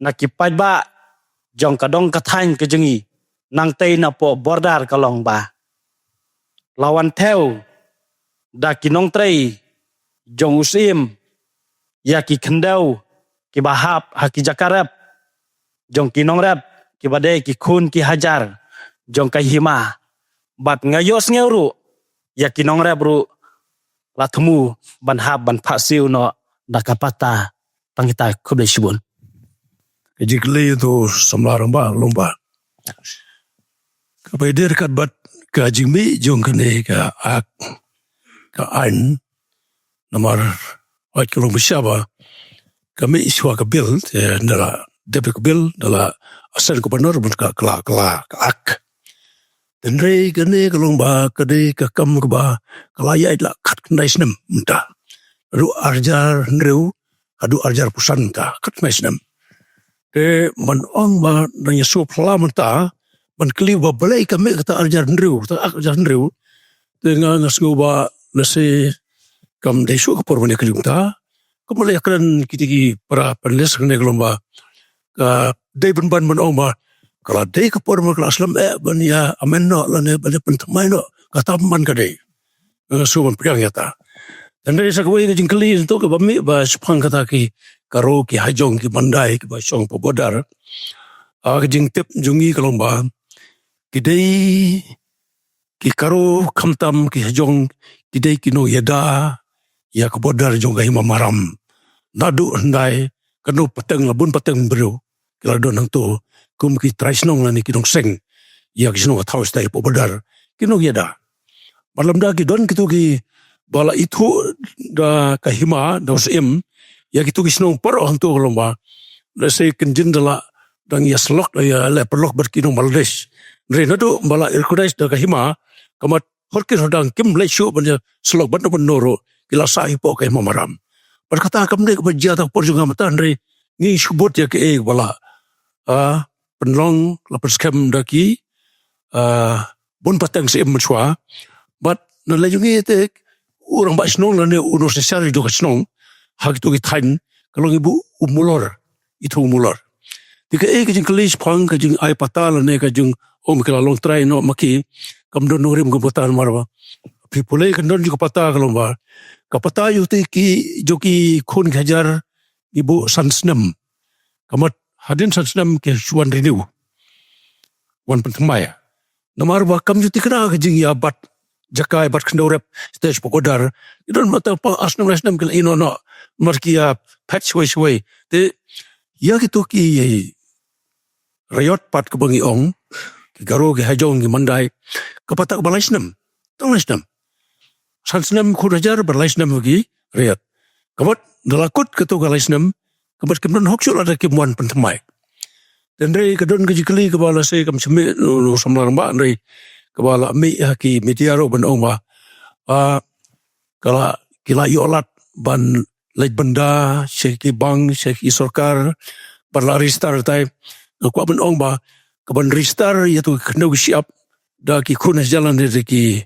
na ki paidbah jong ka dong ka thaiñ ka jong i nangtei napoh border ka long ba la wan thew da ki nongtrei jong u Syiem ïa ki khyndew kiba hap ha ki jaka rep jong ki nongrep, kiba dei ki khun ki hajar jong ka hima. Bad nga ïohsngew ruh ïa ki nongrep ruh la thmu ban hap ban phah siew noh da ka pata. Tang kita, khublei shibun. Ka jingkylli to samla rangbah, long ba kaba ïadei ryngkat bad ka jingmih jong kane ka ak, ka aiñ, namar hooid ka long ba shisha ba ka mih shuwa ka bill, te da la dep ka bill, da la assign ka governor, bad ka, ka la, ka la, ka ak. Hynrei kane ka long ba ka dei ka kam kaba ka la ïaid la khatkhyndai snem mynta. Naduh arhajar hynriew haduh arhajar arphew san mynta, khatkhyndai snem. Te ban ong ba dang ïa sngewphylla mynta ban kylli ba balei ka mih kata arhajar hynriew, kata arhajar hynriew. Te nga, nga sngew ba lehse kam dei shuh ka por ban ïa kylli mynta. Kumba la ïakren kita ki para panelist kane ka long ba ka dei ban, ban, ban ong ba ka la dei ka por ba ka la slem eh ban ïa amend noh lane ban ïa pynthymmai noh, kata man ka dei. Nga sngew ban pdiang ïa kata. Hynrei sa kawei ka jingkylli to kaba mih ba shaphang kata ki Garo, ki Hajong, ki Mandai kiba shong hapoh border. Ah, ka jingtip jong ngi ka long ba ki dei, ki Garo khamtam ki Hajong, ki dei ki nongïada ïa ka border jong ka hima Maharam. Naduh hyndai, katno pateng, la bun pateng briew ki la don hangto kum ki trai shnong lane ki nongseng ïa ki shnong ka thaw shatai hapoh border, ki nongïada. Bad lymda ki don kito kiba la ithuh da ka hima, da u Syiem, ïa kito ki shnong baroh hangto ka long ba lehse kynjin da la dang ïa syllok, ïa leh paralok bad ki nong Bangladesh. Hynrei naduh ba la recognize da ka hima, ka mut hor kir hor dang kim leit shuh ban ïa syllok bad na ban noro, ki la sah hapoh ka hima Maharam. Bad kata kam dei kaba jia tang por jong nga mynta, hynrei ngi shu bud ïa kaei ba la, ah, pynlong, la pynskhem da ki, ah, bun pateng Syiem mynshuwa. Bad na lei jong ngi te u rangbah shnong lane u nongsynshar jong ka shnong ha kito ki thaiñ ka long i buh u Mulor, i Thung Mulor. Te kaei ka jingkylli shaphang ka jingai pata lane ka jingong ki la long trai noh ma ki, kam don nongrim ka pata namar ba phi pule ka don jong ka pata ka long ba ka pata jong te ki, jong ki khun ki hajar i buh san snem. Ka mut hadien san snem ki shu wan renew, wan pynthymmai. Namar ba kam ju thikna ka jingïabat jaka, ïabat khyndew rep stage hapoh border. Ki don mynta pat ar snem lai snem ki la ïeh noh noh, namar ki ïa phet shwei shwei. Te ïa kito ki Raiot pat kaba ngi ong, ki Garo, ki Hajong, ki Mandai, ka pata kaba lai snem, tang lai snem. San snem khun hajar bad lai snem ki raiot. Ka mut da la kut kato ka lai snem, ka mut kim don hok shuh lada kim wan pynthymmai. Te hynrei ka don ka jingkylli kaba lehse kam shym mih na u samla rangbah, hynrei kaba la mih ha ki media ruh ban ong ba, ah, ka la, ki la ïoh lad ban leit bynda sha ki bank, sha ki sorkar, bad la register tai. Nga kwah ban ong ba kaban register ïa kito ki khyndew ki shyiap da ki khun hajar lane da ki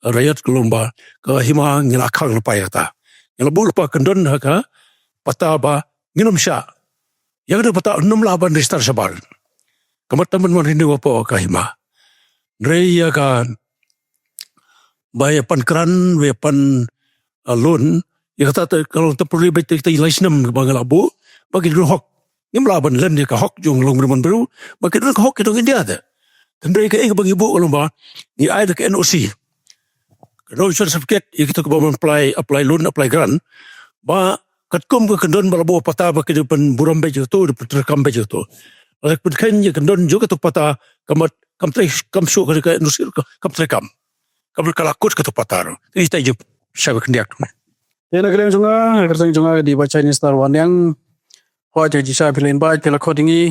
raiot ka long ba ka hima ngi la khang lypa ïa kata. Ngi la buh lypa kyndon ha ka patta ba ngin ym shah. Ïa kata ka patta ym lah ban register shabar. Ka mut tang ban wan renew hapoh ka hima. Hynrei ïa ka ba ïa pan grant, ba ïa pan, ah, loan, ïa kata te ka long temporary beit, te kita lai snem ba nga la buh ba ki don hok. Ngim lah ban len ïa ka hok jong ka long briew man briew ba ki don ka hok ki don India te. Hynrei kaei kaba ngi buh ka long ba ngi ai da ka N O C, ka nourishment certificate, ïa kita kiba ban apply, apply loan, apply grant, ba katkum ka kyndon ba la buh patta ba ki dei ban burom beit ïa kato, dei ban treikam beit ïa kato. Lada pynkheiñ ïa ka kyndon jong kato patta, ka mut kam trei, kam shuh ka, ka N O C ka, kam treikam. Ka mut ka la kut kato patta ruh. Te ita ju shai ba khyndiat. Te na ka liang jong nga, ka kyrteng jong nga ka dei Bah Shainistar Wanniang. Hooid, jingshisha phi la invite, phi la khot ïa ngi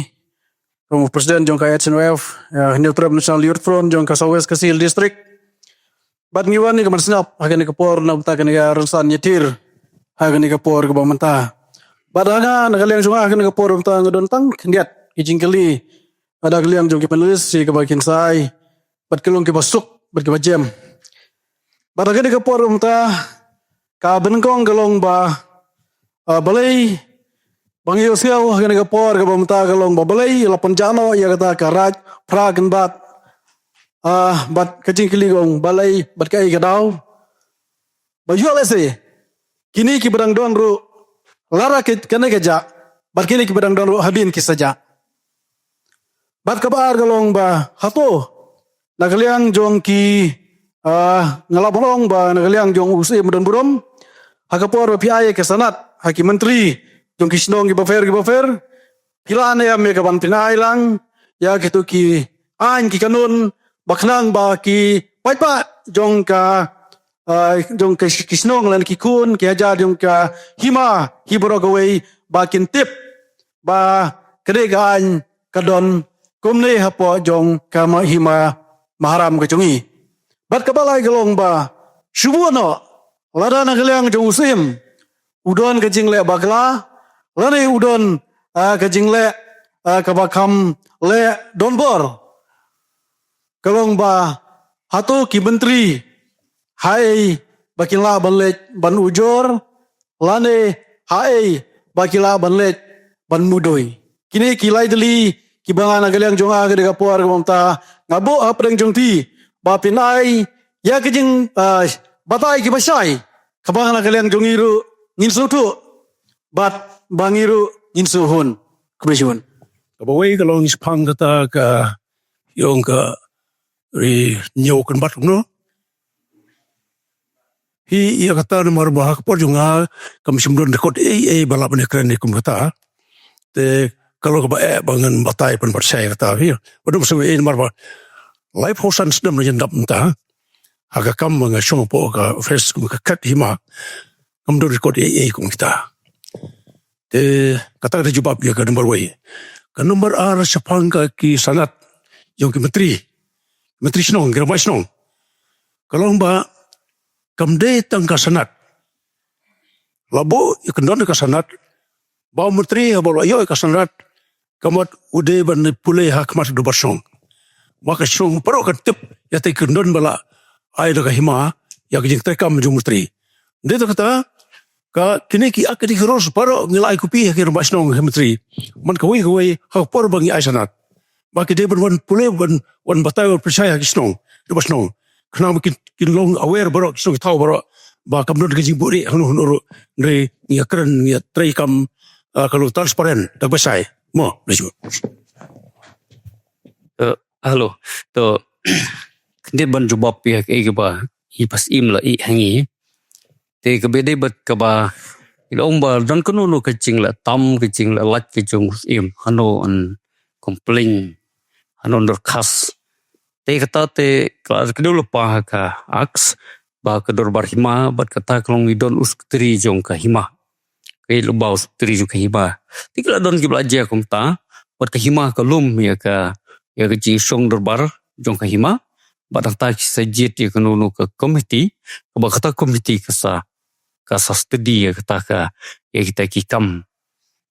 kum u president jong ka H N Y F, ïa, Hynñiewtrep National Youth Front jong ka South West Khasi Hills District. Bad ngi wan ïa ka ban sngap ha kane ka por na ka bynta kane ka rynsan ïathir ha kane ka por kaba mynta. Bad ha nga, na ka liang jong nga ha kane ka por mynta nga don tang khyndiat ki jingkylli. Bad ha ka liang jong ki panelist, shi kaba kin sa ai bad ki long kiba suk bad kiba jem. Bad ha kane ka por mynta, ka banyngkong ka long ba, ah, balei ba ngi ïohsngew ha kane ka por kaba mynta ka long ba balei la pynjah noh ïa kata ka Rajya Parishad, ah, bad ka jingkylli ka long balei bad kaei ka daw ba ïoh lehse kine kiba dang don ruh lada ki, kane ka jah, bad kine kiba dang don ruh hadien ki sa jah. Bad kaba ar ka long ba hato na ka liang jong ki, ah, nga lah ban ong ba na ka liang jong u Syiem Donburom, ha ka por ba phi ai ka sanad ha ki myntri jong ki shnong kiba pher kiba pher, phi la ne em ïa ka ban pynai lang ïa kito ki aiñ ki kanun ba khnang ba ki paidbah jong ka, ah, jong ka sh-, ki shnong lane ki khun ki hajar jong ka hima hi baroh kawei ba kin tip ba kane ka aiñ ka don kumne hapoh jong ka ma-, hima maharam ka jong ngi. Bad kaba lai ka long ba shu buh noh lada na ka liang jong u Syiem u don ka jingleh bakla lane u don, ah, ka jingleh, ah, kaba kham leh donbor. Ka long ba hato ki myntri haei ba kin lah ban leit ban ujor lane haei ba ki lah ban leit ban mudui. Kine ki lai tylli kiba nga na ka liang jong nga ha kane ka por kaba mynta nga buh hapdeng jong phi ba phin ai ïa ka jing, ah, batai kiba shai kaba nga na ka liang jong ngi ruh ngin sngewthuh bad ba ngi ruh ngin sngewhun. Khublei shibun. Kaba wei ka long shaphang kata ka ïong ka ri ñiew kynbat kumno. Hi ïa kata namar ba ha ka por jong nga kam shym don record ei ei ba lah ban ïakren ïa kum kata. Te ka long kaba eh ba ngan batai pynbeit shai kata hi. Ba dum shym ei namar ba laiphew san snem la ïa dap mynta. Ha ka kam ba nga shong hapoh ka office kum ka khat hima. Kam don record ei ei kum kita. Te kata ka dei jubab ïa ka number wei. Ka number ar shaphang ka ki sanad jong ki myntri. Myntri shnong, ki rangbah shnong. Ka long ba kam dei tang ka sanad. La buh ïa ka don ka sanad. Ba u myntri haba la ïoh ïa ka sanad ka mut u dei ban pule ha khmat u dorbar shnong. Ba ka shnong baroh kan tip ïa kata ka don ba la ai da ka hima ïa ka jingtreikam jong u myntri. Dei da kata ka kine ki activities baroh ngi la ai copy ha ki rangbah shnong ha ki myntri. Man kawei kawei ha ka por ba ngi ai sanad ba ki dei ban wan pule ban wan batai wan pynshai ha ki shnong, rangbah shnong. Khnang ba kin, kin long aware baroh ki shnong ki thaw baroh ba kam don ka jingbuhrieh hangno hangno ruh. Hynrei ngi ïakren ngi ïatreikam, ah, ka long transparent da kaba shai. Mo, khublei shibun. Eh, hello. To khyndiat ban jubab ïa kaei kaba i Bah Syiem la ïeh ha ngi. Te kaba dei bad kaba i la ong ba don kano kano ka jingleh tam ka jingleh lait ka jong u Syiem hano un complain hano un dorkhas. Te kata te ka la kdew lypa ha ka Act ba ka dorbar hima bad kata ka long i don u secretary jong ka hima. Ka i lypa u secretary jong ka hima. Te ki la don kiba la jia kumta bad ka hima ka lum ïa ka, ïa ka jingshong dorbar jong ka hima. Bad hangta ki sa jied ïa kano kano ka komiti kaba kata komiti ka sa, ka sa study ïa kata ka, ïa kita ki kam.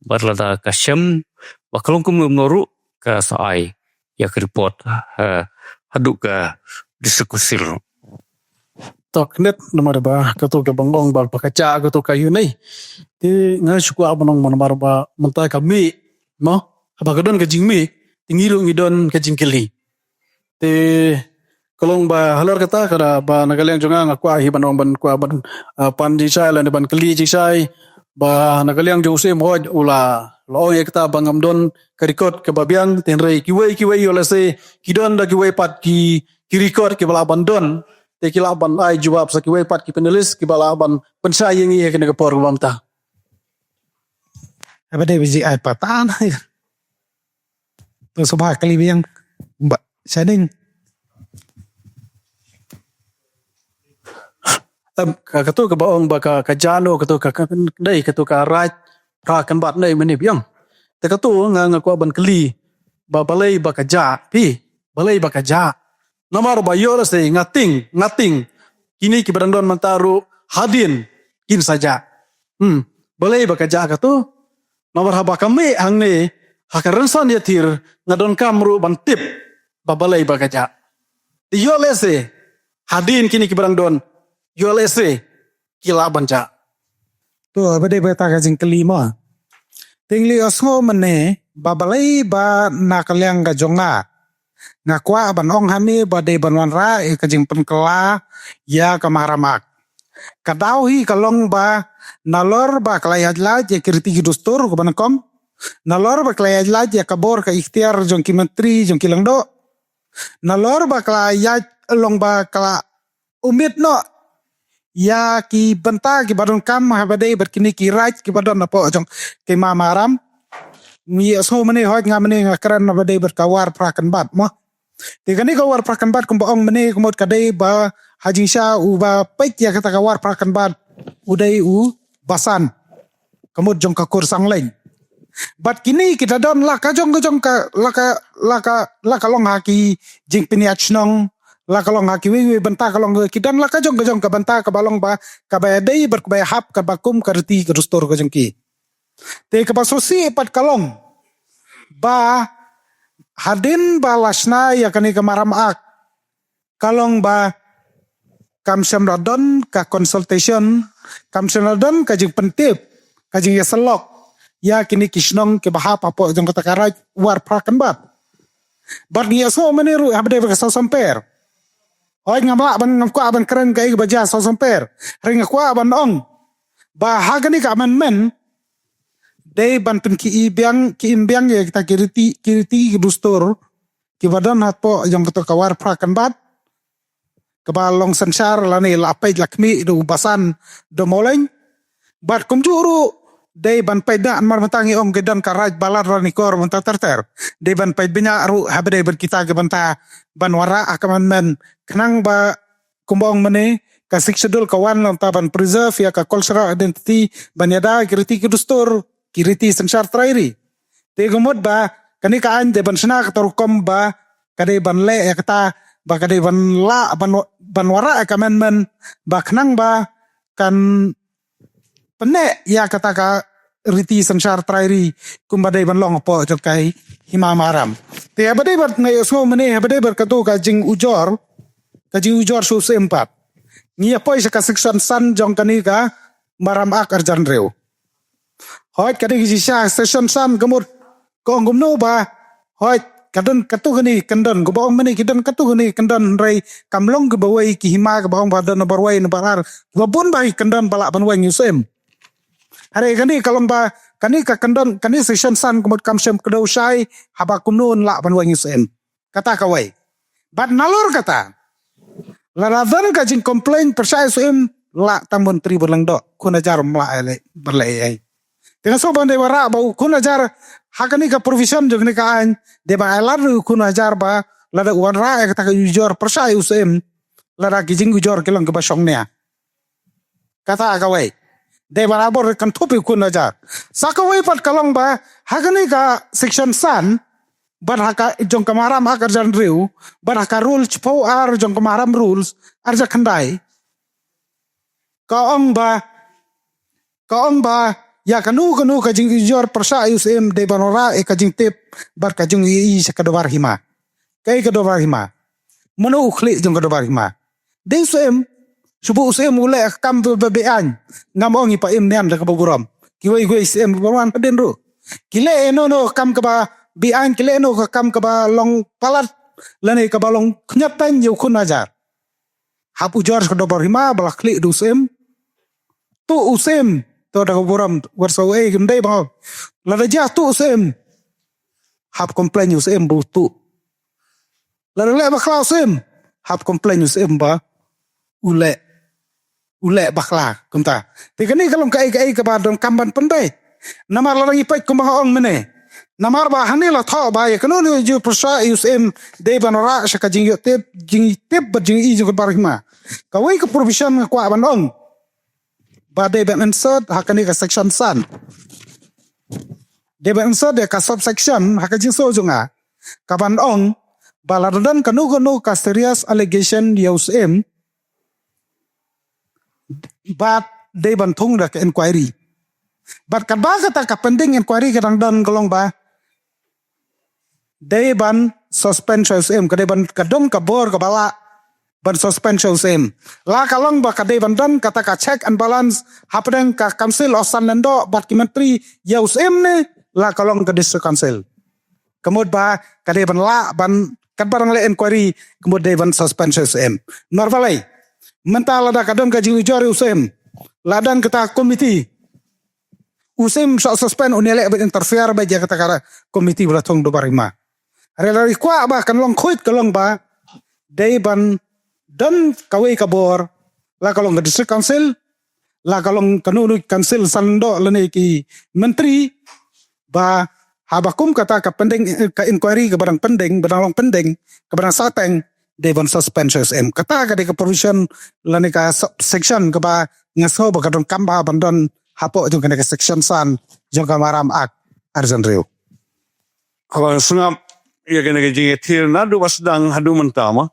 Bad lada ka shem ba ka long kumno kumno ruh ka sa ai ïa ka report ha, haduh ka District Council. To knet namar ba kato ka bang ong ba ka ja kato ka ïoh nei. Te nga shu kwah ban ong namar ba mynta ka mih mo, haba ka don ka jingmih te ngi ruh ngi don ka jingkylli. Te ka long ba halor kata ka da ba na ka liang jong nga nga kwah hi ban ong ban kwah ban, ah, pan jingshai lane ban kylli jingshai. Ba na ka liang jong u Syiem hoi u la la ong ïa kata ba ngam don ka record kaba biang, te hynrei kiwei kiwei ïoh lehse ki don da kiwei pat ki ki record kiba lah ban don. Te ki lah ban ai jubab sa kiwei pat ki panelist kiba lah ban pynshai ïa ngi ha kane ka por kaba mynta. Haba dei ba ji ai pat ta na. To sngewbha kylli biang. Ba shining. Em, ka, kato kaba ong ba ka, ka ja no, kato ka, ka, dei, kato ka Raid Phra Kynbat nei mynne biang. Te kato nga, nga kwah ban kylli ba balei ba ka ja, phi, balei ba ka ja. Namar ba ïoh lehse nga tieng, nga tieng kine kiba dang don mynta ruh hadien kin sa ja. Hmm, balei ba ka ja kato. Namar haba ka mih hangne ha ka rynsan ïathir nga donkam ruh ban tip ba balei ba ka ja. Te ïoh lehse hadien kine kiba dang don, ïoh lehse ki lah ban ja. To, haba dei ba ta ka jingkylli mo. Te ngi ïohsngew mynne ba balei ba na ka liang ka jong nga nga kwah ban ong hangne ba dei ban wanrah ïa ka jingpynkylla ïa ka Maharam Act. Ka daw hi ka long ba nalor ba ka la ïaid lait ïa ki riti ki dustur kaba nyngkong, nalor ba ka la ïaid lait ïa ka bor ka iktiar jong ki myntri jong ki lyngdoh, nalor ba ka la ïaid long ba ka la umit noh ïa ki bynta kiba donkam haba dei bad kine ki Raid kiba don hapoh jong ka Hima Maharam. Ngi ïohsngew mynne, hoi nga mynne nga kren haba dei bad ka War Phra Kynbat mo. Te kane ka War Phra Kynbat kumba ong mynne ka mut ka dei ba ha jingshisha uba peit ïa kata ka War Phra Kynbat u dei u Basan, ka mut jong ka Kur Sangleiñ. Bad kine kita don la ka jong ka jong ka, la ka, la ka, la ka long ha ki jingpynïaid shnong, la ka long ha kiwei kiwei bynta ka long, ki don la ka jong ka jong ka bynta kaba long ba kaba dei bad kaba hap kaba kum ka riti ka dustur ka jong ki. Te kaba sngewsih pat ka long ba hadien ba la shna ïa kane ka Maharam Act ka long ba kam shym la don ka consultation, kam shym la don ka jingpyntip, ka jingïasyllok ïa kine ki shnong kiba hap hapoh jong kata ka Raid War Phra Kynbat. Bad ngi ïohsngew mynne ruh haba dei ba ka Sawsymper. Hoi ngam lah ban, ngam kwah ban kren kaei kaba jia Sawsymper. Hynrei nga kwah ban ong ba ha kane ka amendment dei ban pynki-i biang, ki-im biang ïa kita ki riti, ki riti ki dustur kiba don hapoh jong kato ka War Phra Kynbat kaba long synshar lane la peit la khmih da u Basan Dohmawleiñ. Bad kumjuh ruh dei ban peit da namar mynta ngi ong ki don ka Raid Balar Ranikor mynta ter ter. Dei ban peit bniah ruh haba dei bad kita ki bynta ban wanrah ha ka amendment khnang ba kumba ong mynne ka Sixth Schedule ka wan lang ta ban preserve ïa ka cultural identity, ban ïada ki riti ki dustur, ki riti synshar trai ri. Te ka mut ba kane ka aiñ dei ban shna kata rukom ba ka dei ban leh ïa kata, ba ka dei ban lah ban, ban wanrah ïa ka amendment ba khnang ba kan pynneh ïa kata ka riti synshar trai ri kumba dei ban long hapoh jong ka Hima Maharam. Te haba dei bad nga ïohsngew mynne haba dei bad kato ka jingujor, ka jingujor sha u Syiem pat, ngi ïa poi sha ka section san jong kane ka Maharam Act arhajar hynriew. Hoi ka dei ka jingshisha section san ka mut ka ong kumno ba hoi ka don kato kane kyndon, kaba ong mynne ki don kato kane kyndon, hynrei kam long kaba wei, ki hima kaba ong ba don number wei, number ar, kiba bun ba ki kyndon ba lah ban weng ïa u Syiem. Hynrei kane ka long ba kane ka kyndon, kane section san ka mut kam shym kdew shai haba kumno yn lah ban weng ïa u Syiem. Kata kawei. Bad nalor kata, lada don ka jingcomplain pyrshah ïa u Syiem, lah tang Myntri Bad Lyngdoh, khun hajar ym lah leh ban leh ei ei. Te nga sngewbha ban dei wanrah ba u khun hajar ha kane ka provision jong kane ka aiñ, dei ban ai lad ruh u khun hajar ba lada u wanrah ïa kata ka ujor pyrshah ïa u Syiem, lada ki jingujor ki long kiba shongnia. Kata kawei. Dei ban ai bor kan thup ïa u khun hajar. Sa kawei pat ka long ba ha kane ka section san bad ha ka jong ka Maharam Act arhajar hynriew bad ha ka rule shiphew ar jong ka Maharam Rules arhajar khyndai, ka ong ba, ka ong ba ïa kano kano ka jingujor pyrshah ïa u Syiem dei ban wanrah ïa ka jingtip bad ka jingïohi sha ka dorbar hima. Kaei ka dorbar hima? Mano u khlieh jong ka dorbar hima? Dei u Syiem. Shu buh u Syiem u leh ka kam ba beaiñ. Ngam ong i Pa Imniang da kaba burom. Kiwei kiwei Syiem ba wan hadien ruh. Ki leh ïa no no ka kam kaba beaiñ, ki leh no ka kam kaba long palat lane kaba long khñiot tang ïa u khun hajar. Hap ujor sha ka dorbar hima ba la khlieh da u Syiem. Tuh u Syiem, to da kaba burom, wat sa u ei kim dei ba nga ong. Lada jia tuh u Syiem, hap complain u Syiem ba u tuh. Lada leh bakla u Syiem, hap complain u Syiem ba u leh, u leh bakla kumta. Te kane ka long kaei kaei kaba donkam ban pynbeit. Namar lada ngi peit kumba nga ong mynne, namar ba hangne la thoh ba ïa kano kano ka jingpyrshah ïa u Syiem dei ban rah sha ka jingïohtip, jingtip bad jingïohi jong ka dorbar hima. Kawei ka provision nga kwah ban ong ba dei ban insert ha kane ka section san. Dei ban insert ïa ka subsection ha ka jingsngew jong nga, kaban ong ba lada don kano kano ka serious allegation ïa u Syiem, bad dei ban thung da ka inquiry. Bad katba kata ka pending inquiry ka dang don ka long ba dei ban suspend sha u Syiem, ka dei ban, ka don ka bor kaba lah ban suspend sha u Syiem. La ka long ba ka dei ban don kata ka check and balance hapdeng ka Council of San Lyngdoh bad ki myntri ïa u Syiem ne la ka long ka District Council. Ka mut ba ka dei ban lah ban, katba dang leh inquiry, ka mut dei ban suspend sha u Syiem. Namar balei? Mynta lada ka don ka jingujor ïa u Syiem, la don kata ka committee, u Syiem sa suspend, un ïaleh ban interfere bad ïa kata ka committee ba la thung dorbar hima. Hynrei lada ngi kwah ba kan long khuid ka long ba dei ban don kawei ka bor, la ka long ka District Council, la ka long kano kano ka Council San Lyngdoh lane ki myntri, ba haba kum kata ka pending, ka inquiry kaba dang pending, ba dang long pending, kaba dang sateng, dei ban suspend sha u Syiem. Kata ka dei ka provision lane ka subsection kaba nga sngew ba ka donkam ba ban don hapoh jong kane ka section san jong ka Maharam Act ar hajar hynriew. Ko sngap ïa kane ka jingïathir naduh ba sdang haduh mynta ma.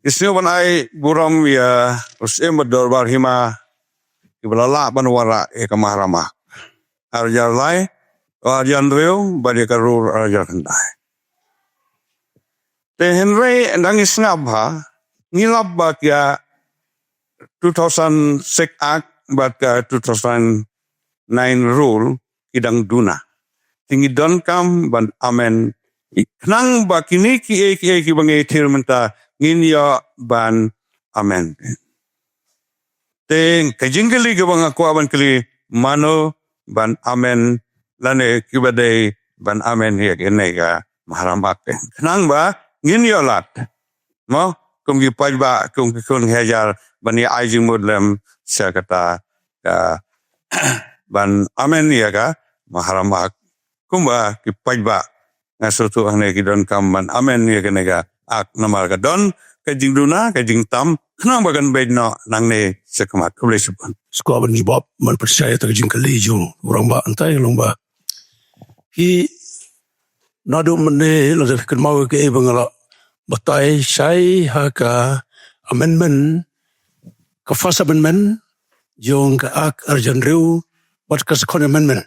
Ngi sngew ban ai burom ïa u Syiem bad dorbar hima kiba la lah ban wanrah ïa ka Maharam Act ar hajar lai, ar hajar hynriew bad ïa ka rur ar hajar khyndai. Te hynrei dang ngi sngap ha, ngi lap ba ka two thousand six Act bad ka two thousand nine Rule ki dang duna. Te ngi donkam ban amend khnang ba kine kiei kiei kiba ngi ïathir mynta ngin ïoh ban amend. Te ka jingkylli kaba nga kwah ban kylli, mano ban amend lane kiba dei ban amend ïa kane ka Maharam Act khnang ba ngin ïoh lad, mo, kum ki paidbah, kum ki khun ki hajar ban ïa ai jingmut lem sha kata ka ban amend ïa ka Maharam Act. Kumba ki paidbah, nga sngewthuh hangne ki donkam ban amend ïa kane ka Act namar ka don ka jingduna, ka jingtam, khnang ba kan beit noh nangne shakhmat. Khublei shibun. Sngewbha ban jubab, ban pyrshah ïa kata ka jingkylli jong u rangbah, hynrei long ba ki naduh mynne la dep kynmaw ïa kaei ba nga la batai shai ha ka amendment, ka first amendment jong ka Act ar hajar hynriew bad ka second amendment.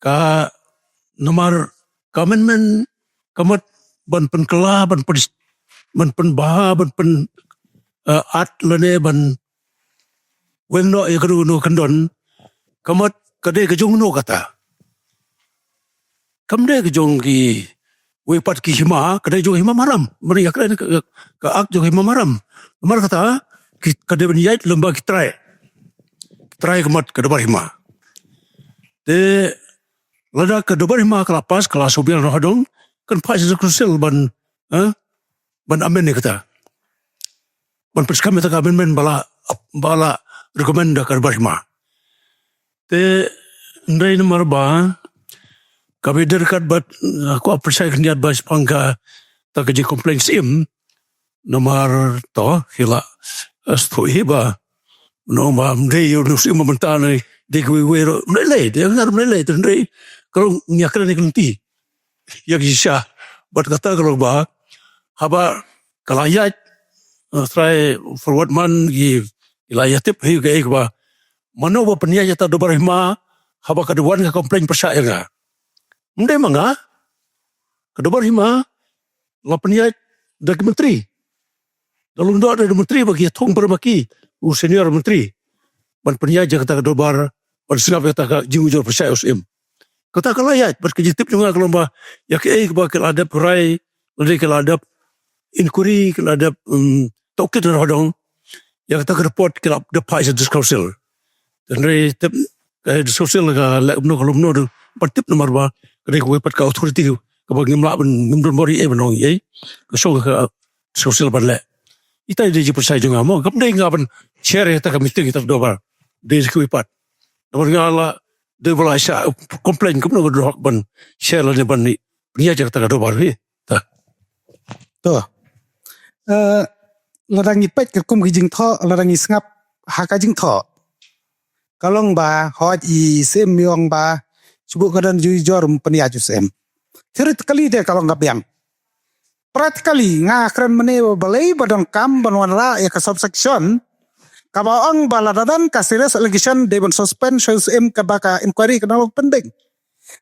Ka namar ka amendment ka mut ban pynkylla, ban pyn, ban pynbha, ban pyn, eh, add lane ban weng noh ïa kano kano kyndon, ka mut ka dei ka jong no kata. Kam dei ka jong kiwei pat ki hima, ka dei jong hima Maharam. Mynta ïa ka dei ka, ka Act jong hima Maharam. Namar kata ki, ka dei ban ïaid lem bad ki trai. Ki trai ka mut ka dorbar hima. Te lada ka dorbar hima ka la pass, ka la shu biang noh ha dong, kan phah sha Council ban, eh, ban amend ïa kata. Ban pynskhem ïa kata ka amendment ba la, ba la recommend da ka dorbar hima. Te hynrei namar ba ka beit ryngkat bad, eh, ko appreciate khyndiat ba shaphang kata ka jingcomplain Syiem, namar to hi la, eh, sngewthuh hi ba, namar ba ym dei ïa u Syiem mynta ne, dei kiwei kiwei ruh, ym lei lei, dei ngar ym lei lei, te hynrei ka long ngi ïa kren ïa ka lynti ïa ki shisha. Bad kata ka long ba haba ka la ïaid, eh, trai forward man ki, ki la ïatip hi kaei kaba mano ba pynïaid ïa ka dorbar hima haba ka dei wan ka complain pyrshah ïa nga. Ym dei ma nga, ka dorbar hima la pynïaid da ki myntri. Da long da da myntri ba ki thung para ba ki u senior myntri ban pynïaid ïa kata ka dorbar, ban sngap ïa kata ka jingujor pyrshah u Syiem. Kata ka la ïaid, bad ka jingtip jong nga ka long ba ïa kaei kaba ki la dep rai, lane ki la dep inquiry, ki la dep, um, tohkit na hodong, ïa kata ka report ki la dep phah sha District Council. Hynrei tip ka District Council ka leh kumno ka lum no, ban tip namar ba ka dei kawei pat ka authority kaba ngim lah ban, ngim don bor ei ban ong ei. Ka shong ka District Council ban leh. Ita i dei jingpyrshah jong nga mo, kam dei nga ban share ïa kata ka meeting, ïa kata ka dorbar. Dei kawei pat. Namar nga la dei ba la shah complain, kumno nga don hok ban share lane ban ïaid ïa kata ka dorbar hi. Ta. To. Eh, lada ngi peit ka kum ka jingthoh, lada ngi sngap ha ka jingthoh, ka long ba hooid i Syiem i ong ba shu buh ka don jingujor pynïaid u Syiem. Theoretically te ka long ka biang. Practically nga kren mynne ba balei ba donkam ban wanrah ïa ka subsection kaba ong ba lada don ka serious allegation dei ban suspend sha u Syiem, kaba ka inquiry ka nang long pending.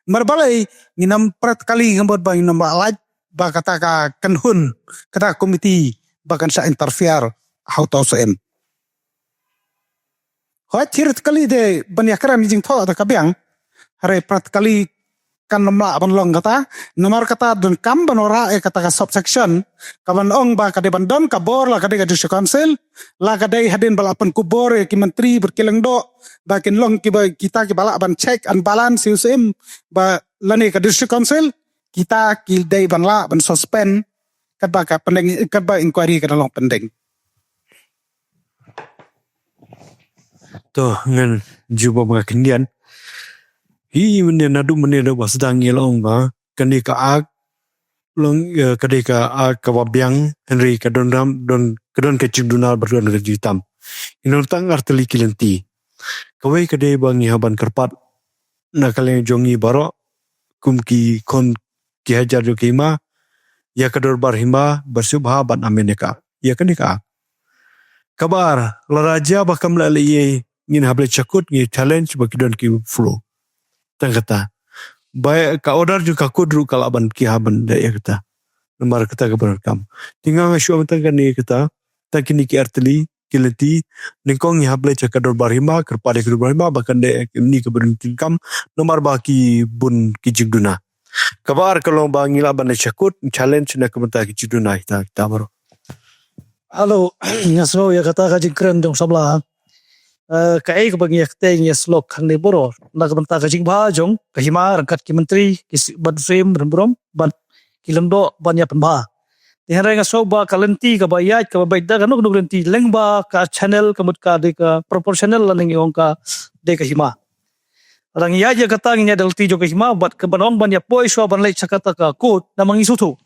Namar balei? Ngin ym practically, ngim bud ba ngin ym lah lait ba kata ka kynhun, kata ka committee ba kan shah interfere ha uta u Syiem. Hooid, theoretically te ban ïakren ïa ka jingthoh te ka biang. Hynrei practically kan ym lah ban long kata. Namar kata donkam ban wanrah ïa kata ka subsection kaban ong ba ka dei ban don ka bor, la ka dei ka District Council, la ka dei hadien ba la pynkupbor ïa ki myntri bad ki lyngdoh, ba kin long kiba, kita kiba lah ban check and balance ïa u Syiem, ba lane ka District Council, kita ki dei ban lah ban suspend katba ka pending, katba inquiry ka dang long pending. To, ngan jubab nga khyndiat. Hi mynne, naduh mynne da ba sdang ngi la ong ba kane ka Act long, eh, ka dei ka Act kaba biang, hynrei ka don ram, don, ka don ka jingduna bad don ka jingtam. Ngi don tang artylli ki lynti. Kawei ka dei ba ngi hap ban kyrpad na ka liang jong ngi baroh, kum ki khun ki hajar jong ka hima, ïa ka dorbar hima ba sngewbha ban amend ïa ka, ïa kane ka Act. Kaba ar, lada jia ba kam leh lei ei, ngin hap leit sha court, ngi challenge ba ki don ki flow. Tang kata. Ba ka order jong ka court ruh ka lah ban, ki hap ban leh ïa kata. Namar kata kaba donkam. Te nga nga shu ong tang kane kata, tang kine ki artylli ki lynti, nyngkong ngi hap leit sha ka dorbar hima, kyrpad ïa ka dorbar hima ba kan leh kine kiba donkam, namar ba ki bun ki jingduna. Kaba ar ka long ba ngi lah ban leit sha court, challenge na ka bynta ki jingduna kita, kita baroh. Hello, nga sngew ïa kata ka jingkren jong samla. Eh, kaei kaba ngi ïa kti ngi ïa slok hangne baroh na ka bynta ka jingbha jong ka hima, ryngkat ki myntri, ki si-, bad u Syiem Rymburom, bad ki lyngdoh ban ïa pynbha. Te hynrei nga sngew ba ka lynti kaba ïaid kaba beit da kano kano ka lynti lyngba ka channel, ka mut ka dei ka proper channel, lane ngi ong ka dei ka hima. Lada ngi ïaid ïa kata, ngi ïaid da lynti jong ka hima, bad kaban ong ban ïa poi shuwa ban leit sha kata ka court, namar ngi sngewthuh,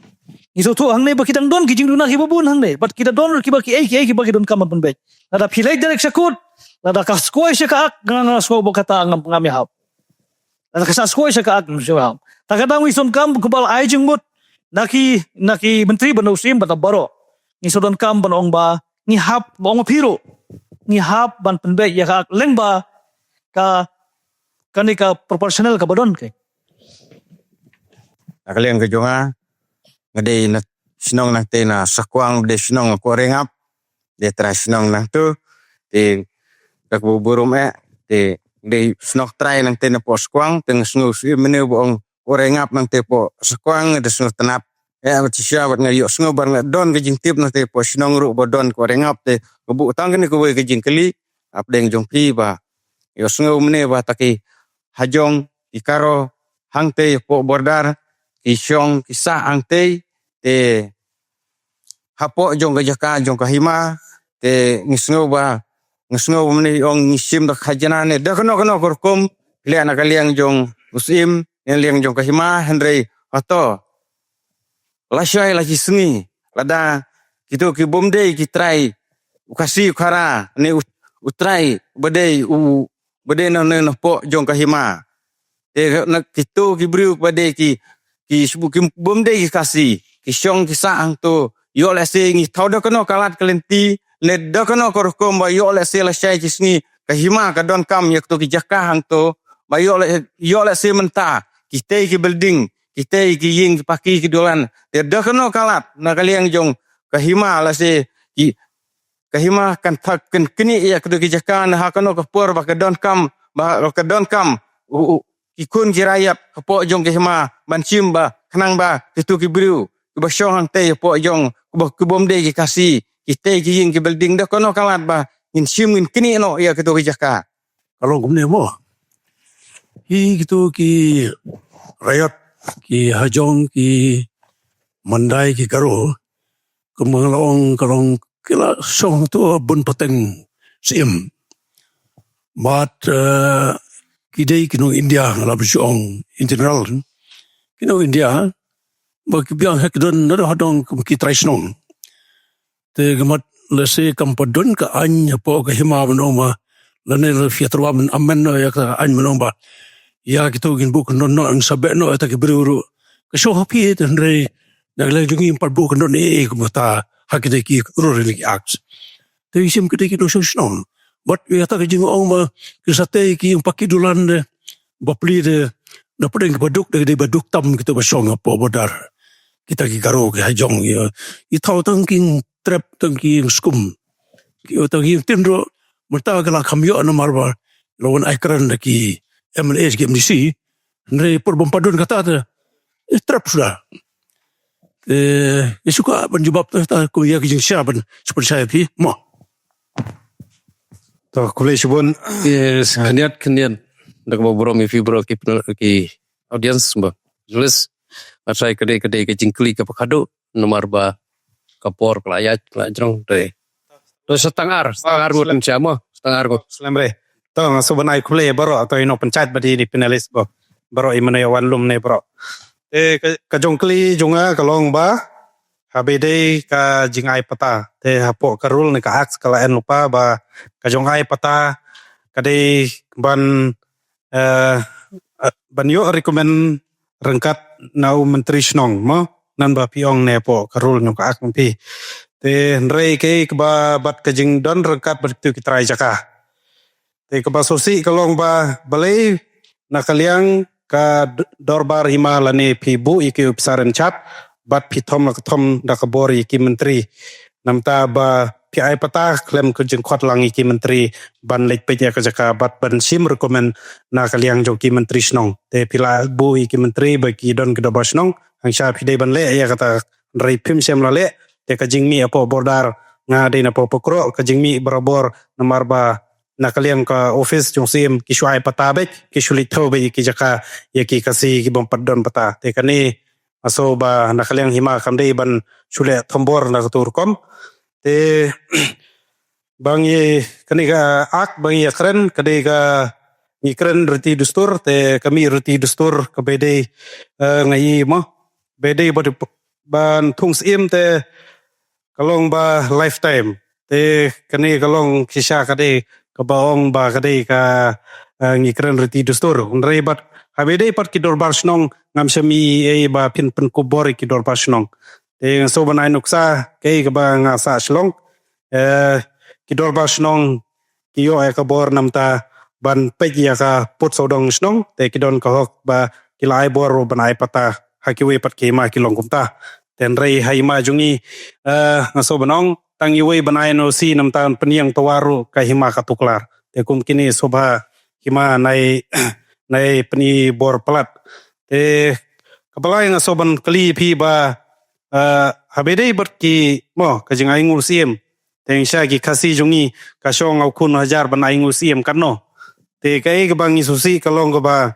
ngi sngewthuh hangne ba ki dang don ki jingduna kiba bun hangne, bad ki da don kiba, kiei kiei kiba ki donkam ban pynbeit. Lada phi leit direct sha court, lada ka skoi sha ka Act, nga, nga sngew ba kata ngam, ngam ïahap. Lada ka sa skoi sha ka Act, ngam ïahap. Ta kata ngi sngewdonkam kaba ai jingmut na ki, na ki myntri bad na u Syiem bad na baroh. Ngi sngewdonkam ban ong ba ngi hap, ba ong phi ruh, ngi hap ban pynbeit ïa ka Act lyngba ka, kane ka proportional kaba don, ke. Na ka liang ka jong nga, nga dei na shnong nangtei na Sakwang, dei shnong Kohrei Ngap, dei trai shnong nangtu, te da kaba burom eh, te dei shnong trai nangtei na poh Sakwang, te nga sngew shu mynne ba ong Kohrei Ngap nangtei poh Sakwang, da sngew tnat. Eh, ba shisha bad nga ïohsngew bad nga don ka jingtip nangtei poh shnong ruh ba don Kohrei Ngap, te ka buh tang kane kawei ka jingkylli hapdeng jong phi ba ïohsngew mynne ba ta ki hajong, ki Garo hangtei poh border, ki shong ki sah hangtei, te hapoh jong ka jaka jong ka hima, te ngi sngew ba, ngi sngew ba mynne ong ngi shim da ka khajna ne da kano kano ka rukom, leh na ka liang jong u Syiem, ne liang jong ka hima, hynrei hato lashai la ki sngi, lada kito ki bym dei ki trai u Khasi u Khara, ne u, u trai ba dei u, ba dei na, na, na poh jong ka hima. Te na kito ki briew ba dei ki, ki sbu ki bym dei ki Khasi, ki shong ki sah hangto, ïoh lehse ngi thaw da kano ka lad ka lynti, ne da kano ka rukom ba ïoh lehse lashai ki sngi ka hima ka donkam ïa kito ki jaka hangto, ba ïoh le, ïoh lehse mynta kitei ki building, kitei ki ïing ki paki ki dulan, te da kano ka lad na ka liang jong ka hima lehse ki ka hima kan thak kan kni ïa kito ki jaka na ha kano ka por ba ka donkam, ba ka donkam u, u, ki khun ki raiot ka pok jong ka hima ban shim ba khnang ba kito ki briew kiba shong hangtei ha pok jong kiba, ki bym dei ki Khasi, ki tei ki ïing ki building da kano ka lad ba ngin shim ngin kni noh ïa kito ki jaka. Ka long kumne mo. Hi kito ki raiot ki hajong ki Mandai ki Garo, kumba nga la ong ka long ki la shong to bun pateng Syiem. Bad eh, ki dei ki nong India, nga la ba shu ong in general, ki nong India ba ki biang ha ki don na hadong kum ki trai shnong. Te ka mat lehse kam pat don ka aiñ hapoh ka hima ban ong ba lane la phi tyrwa ban amend noh ïa ka aiñ ban ong ba ïa kito kin buh kyndon noh, ang sa beh noh ïa kita ki briew ruh. Ka shoh ha phi te, hynrei na ka liang jong ngi ym pat buh kyndon ei ei kumta ha kine ki ruh ri ki act. Te ngi shim ki dei ki nongshong shnong. Bad ïa kata ka jingong ba ki sa tei ki ïing paki dulan de, bapli de, na pdeng ki baduk de, ki dei baduk tam kito ba shong hapoh border. Kita ki Garo ki hajong ïa. I thaw tang ki ïing trep tang ki ïing skum. Ki tang ki ïing tin ruh mynta ki la kham ïoh namar ba la wan ai kren da ki M L A ki M D C. Hynrei por bym pat don kata te, eh, trep suda. Eh, ïa shuka ban jubab te ta kum ïa ki jingshisha ban shu pynshai phi mo. To khublei shibun. Yes, khyndiat khyndiat. Da kaba burom ïa phi baroh ki panel, ki audience ba. Jelas. Nga trai ka dei, ka dei ka jingkylli kaba khadduh namar ba ka por ka la ïaid ka la jrong te. To sa tang ar, sa tang ar ngut, sha mo, sa tang ar ngut. Slem re. To nga sngewbha ban ai khublei baroh, to ïa u nongpynshai bad ïa ki panelist ba baroh, ïa mano ïa wan lum ne baroh. Te ka, ka jingkylli jong nga ka long ba haba dei ka jingai patta, te hapoh ka rule ne ka act ka la ai lypa ba ka jingai patta ka dei ban eh, eh, ban ïoh recommend ryngkat na u myntri shnong mo, namar ba phi ong ne hapoh ka rule ne ka act phi. Te hynrei kaei kaba bad ka jingdon ryngkat bad kito ki trai jaka. Te kaba sngewsih ka long ba balei na ka liang ka d-, dorbar hima lane phi buh ïa ki ophisar in charge bad phi thom la ka thom da ka bor ïa ki myntri. Namar ba phi ai patta khlem ka jingkhot lang ïa ki myntri ban leit peit ïa ka jaka bad ban shim recommend na ka liang jong ki myntri shnong. Te phi la buh ïa ki myntri ba ki don ki dorbar shnong, hangta phi dei ban leh ïa kata, hynrei phim shym la leh. Te ka jingmih hapoh border, nga dei na poh Pokroh, ka jingmih barabor namar ba na ka liang ka office jong Syiem ki shu ai patta beit, ki shu leit thew beit ïa ki jaka ïa ki Khasi ki bym pat don patta. Te kane nga sngew ba na ka liang hima kam dei ban shu leh thombor na kato ka rukom. Te ba ngi, kane ka act ba ngi ïakren ka dei ka, ngi kren riti dustur, te ka mih riti dustur kaba dei, eh, nga ïohi mo, ba dei ba, ban thung Syiem te ka long ba lifetime. Te kane ka long shisha ka dei kaba ong ba ka dei ka, eh, ngi kren riti dustur. Hynrei bad haba dei pat ki dorbar shnong ngam shym ïohi ei ba phin pynkup bor ïa ki dorbar shnong. Te nga sngew ban ai nuksa kaei kaba nga sah shlong. Eh, ki dorbar shnong ki ïoh ïa ka bor namar ban peit ïa ka pud sawdong shnong, te ki don ka hok ba ki la ai bor ban ai patta ha kiwei pat ki hima ki long kumta. Te hynrei ha hima jong ngi, eh, nga sngew ban ong tang iwei ban ai N O C namar pynïeng tawar ruh ka hima ka tuklar. Te kum kine sngewbha hima nai, nai pyni bor palat. Te kaba lai nga sngew ban kylli phi ba, eh, haba dei bad ki mo ka jingai ngul Syiem. Te shisha ki Khasi jong ngi ka shong ha u khun hajar ban ai ngul Syiem katno. Te kaei kaba ngi sngewsih ka long kaba,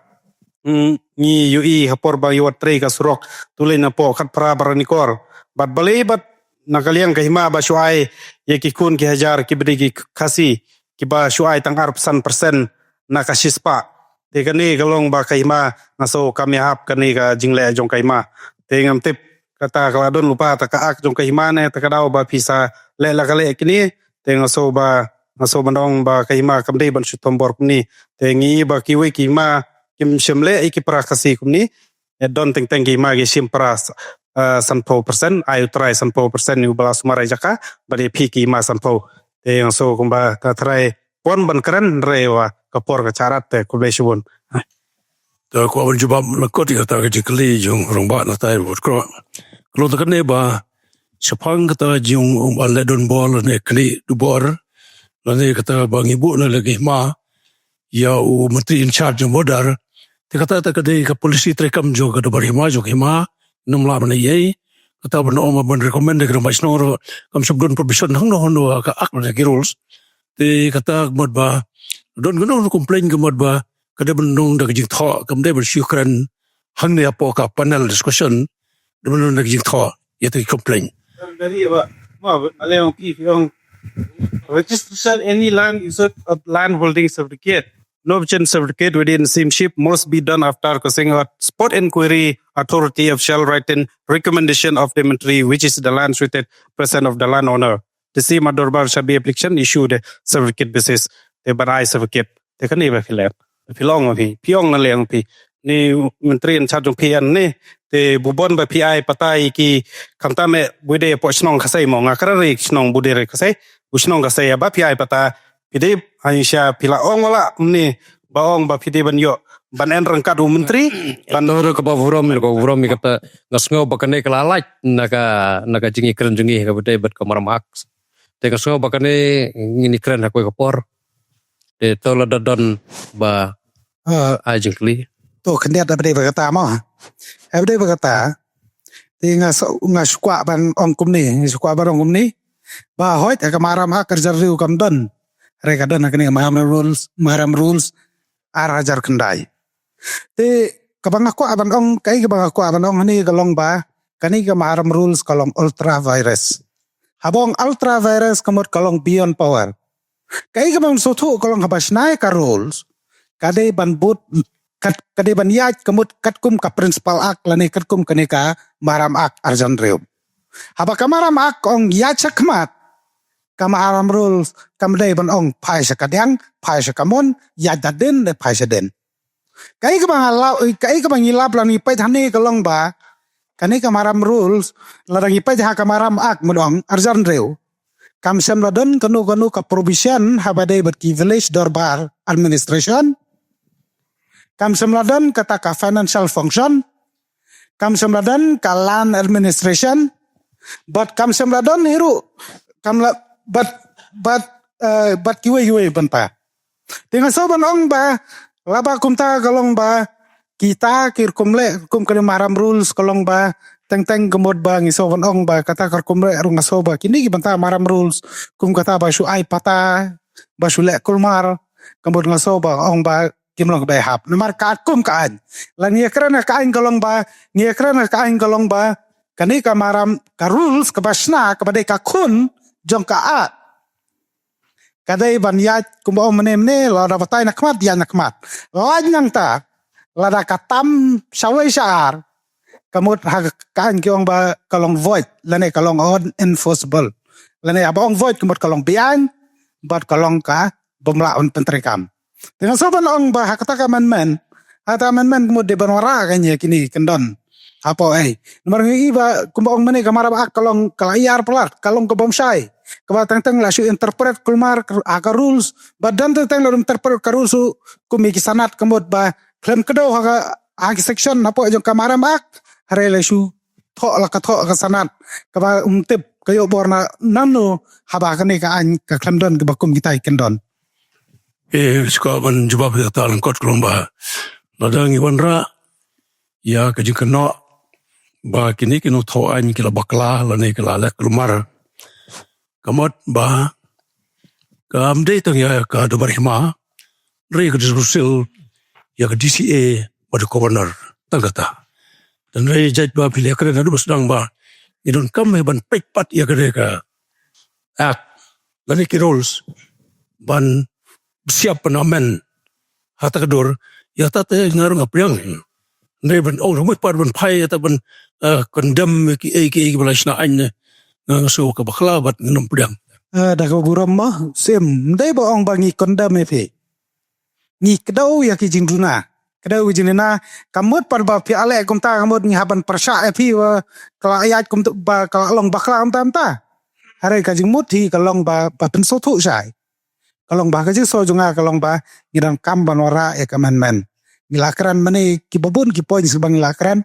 mm, ngi ïohi ha por ba ïa wat trei ka surok tu lei na poh Khatphra Baranikor. Bad balei bad na ka liang ka hima ba shu ai ïa ki khun ki hajar kiba dei ki Khasi kiba shu ai tang arphew san percent na ka shispah. Te kane ka long ba ka hima nga sngew kam ïahap kane ka jingleh jong ka hima. Te ngam tip kata ka la don lypa ta ka act jong ka hima ne ta ka daw ba phi sa leh la ka leh kine. Te nga sngew ba, nga sngew ban ong ba ka hima kam dei ban shu thombor kumne. Te ngi ba kiwei ki hima kim shym leh ïa ki para Khasi kumne. Ïa don teng teng ki hima ki shim para, eh, sanphew percent, ai u trai sanphew percent ïa u ba la sumar ïa jaka, bad ïa phi ki hima sanphew. Te nga sngew kumba ka trai pon ban kren hynrei wa ka por ka sharat, te khublei shibun. Te kwah ban jubab lyngkot ïa kata ka jingkylli jong u rangbah na tai bad kro. Ka long ta kane ba shaphang kata jong u ba leh don bor lane kli du bor lane kata ba ngi buh na lagi hima ïa u Myntri in charge jong border. Te kata ta ka dei ka policy treikam jong ka dorbar hima jong hima. Ngim lah ban ïa kata ban ong ban recommend ka dorbar shnong ruh kam shu don provision hangno hangno ka act lane ki rules. Te kata ka mut ba don kano kano complain ka mut ba ka dei ban long da ka jingthoh, kam dei ban shu kren hangne hapoh ka panel discussion, dei ban long da ka jingthoh ïa ka complain. Registration any land is a land holding certificate. No change certificate within same ship must be done after causing a spot inquiry authority of shall written recommendation of the Myntri, which is the land suited present of the landowner. The same at Dorbar shall be application issue the certificate basis. Te ban ai certificate. Te kane ba phi leh. Phi long phi, phi ong na leng phi. Ni Myntri in charge jong phi an ni. Te bun ba phi ai patai ki khamtam eh bu dei hapoh shnong Khasi mo, nga kren ri shnong bu dei ri Khasi. Bu shnong Khasi ba phi ai patai. Phi dei ai sha phi la ong wala ni ba ong ba phi dei ban ïoh ban en ryngkat u Myntri. Ban to ro ka ba burom, ka burom ïa kata. Nga sngew ba kane ka la lait na ka, na ka jingïakren jong ngi ka ba dei bad ka Maram Act. Te nga sngew ba kane ngin ïakren ha kawei ka por. Te to lada don ba Ah, ai jingkylli. To khyndiat da ba dei ba kata mo. Ba dei ba kata. Te nga so, nga shu kwah ban ong kumne, nga shu kwah ban ong kumne. Ba hooid ka Maram Act arhajar hynriew kam don. Hynrei ka don ha kane ka Maram Rules, Maram Rules arhajar khyndai. Te kaba nga kwah ban ong, kaei kaba nga kwah ban ong hangne ka long ba kane ka Maram Rules ka long ultra vires. Haba ong ultra vires ka mut ka long beyond power. Kaei kaba nga sngewthuh ka long haba shna ïa ka rules ka dei ban bud, ka, ka dei ban ïaid ka mut katkum ka Principal Act lane katkum kane ka Maram Act arhajar hynriew. Haba ka Maram Act ka ong ïaid sha khmat, ka Maram Rules kam dei ban ong phai sha kadiang, phai sha kamon, ïaid da dien ne phai sha dien. Kaei kaba nga lap, kaei kaba ngi lap lane ngi peit hangne ka long ba kane ka Maram Rules, lada ngi peit ha ka Maram Act mut ong arhajar hynriew, kam shym la don kano kano ka provision haba dei bad ki village dorbar administration. Kam shym la don kata ka financial function. Kam shym la don ka land administration. Bad kam shym la don hi ruh, kam la, bad, bad, eh, bad kiwei kiwei bynta. Te nga sngew ban ong ba lada kumta ka long ba kita ki rukom leh kum kane Maram Rules ka long ba teng teng ka mut ba ngi sngew ban ong ba kata ka rukom leh ruh nga sngew ba kine ki bynta Maram Rules kum kata ba shu ai patai, ba shu leh kulmar, ka mut nga sngew ba ong ba kim long ba hap. Namar katkum ka aiñ, la ngi ïakren ka aiñ ka long ba, ngi ïakren ka aiñ ka long ba kane ka Maram, ka rules kaba shna kaba dei ka khun jong ka Act ka dei ban ïaid kumba ong mynne mynne, lada batai na khmat ïaid na khmat. Lait nangta lada ka tam shawei sha ar, ka mut ha ka aiñ ki ong ba ka long void lane ka long unenforceable. Lane haba ong void ka mut ka long beaiñ bad ka long kaba ym lah ban pyntreikam. Te nga sngew ban ong ba ha kata ka amendment, ha kata ka amendment ka mut dei ban wanrah ka ïa kine ki kyndon. Hapoh ei, namar ngi i ba kumba ong mynne ka Maram Act ka long ka la ïar palat, ka long ka bym shai, kaba teng teng la shu interpret kulmar ka, ha ka rules, ba don teng teng la interpret ka rules kum ïa ki sanad ka mut ba khlem kdew ha ka, ha ki section hapoh jong ka Maram Act, hynrei la shu thoh, la ka thoh ka sanad kaba ym tip ka ïoh bor na nangno, haba kane ka aiñ ka khlem don kaba kum kita ki kyndon. Eh, shuwa ban jubab ïa kata lyngkot ka long ba lada ngi wanrah ïa ka jingkynnoh ba kine ki nongthoh aiñ ki la bakla lane ki la leh kulmar, ka mut ba kam dei tang ïa ka dorbar hima, hynrei ka dei shuh ïa ka D C A bad ka governor tang kata. Te hynrei jait ba phi la kren naduh ba sdang ba ngi donkam hi ban peit pat ïa kane ka Act lane ki rules ban siap ban amend ha kata ka dur. Ïa kata te nga ruh nga pdiang. Hynrei ban ong ruh pat ban phai ïa kata ban, eh, condemn kiei kiei kiba la shna aiñ ne, nga sngew ka bakla bad ngam pdiang. Eh, da kaba burom mo, sim, ym dei ba ong ba ngi condemn ïa phi. Ngi kdew ïa ki jingduna. Kdew ïa ki jingduna. Ka mut pat ba phi leh kumta ka mut ngi hap ban pyrshah ïa phi ba ka la ïaid kumta ba ka la long bakla kumta kumta. Hynrei ka jingmut hi ka long ba, ba pynsngewthuh shai. Ka long ba ka jingsngew jong nga ka long ba ngi donkam ban wanrah ïa ka amendment. Ngi la kren mynne kiba bun ki points ba ngi la kren.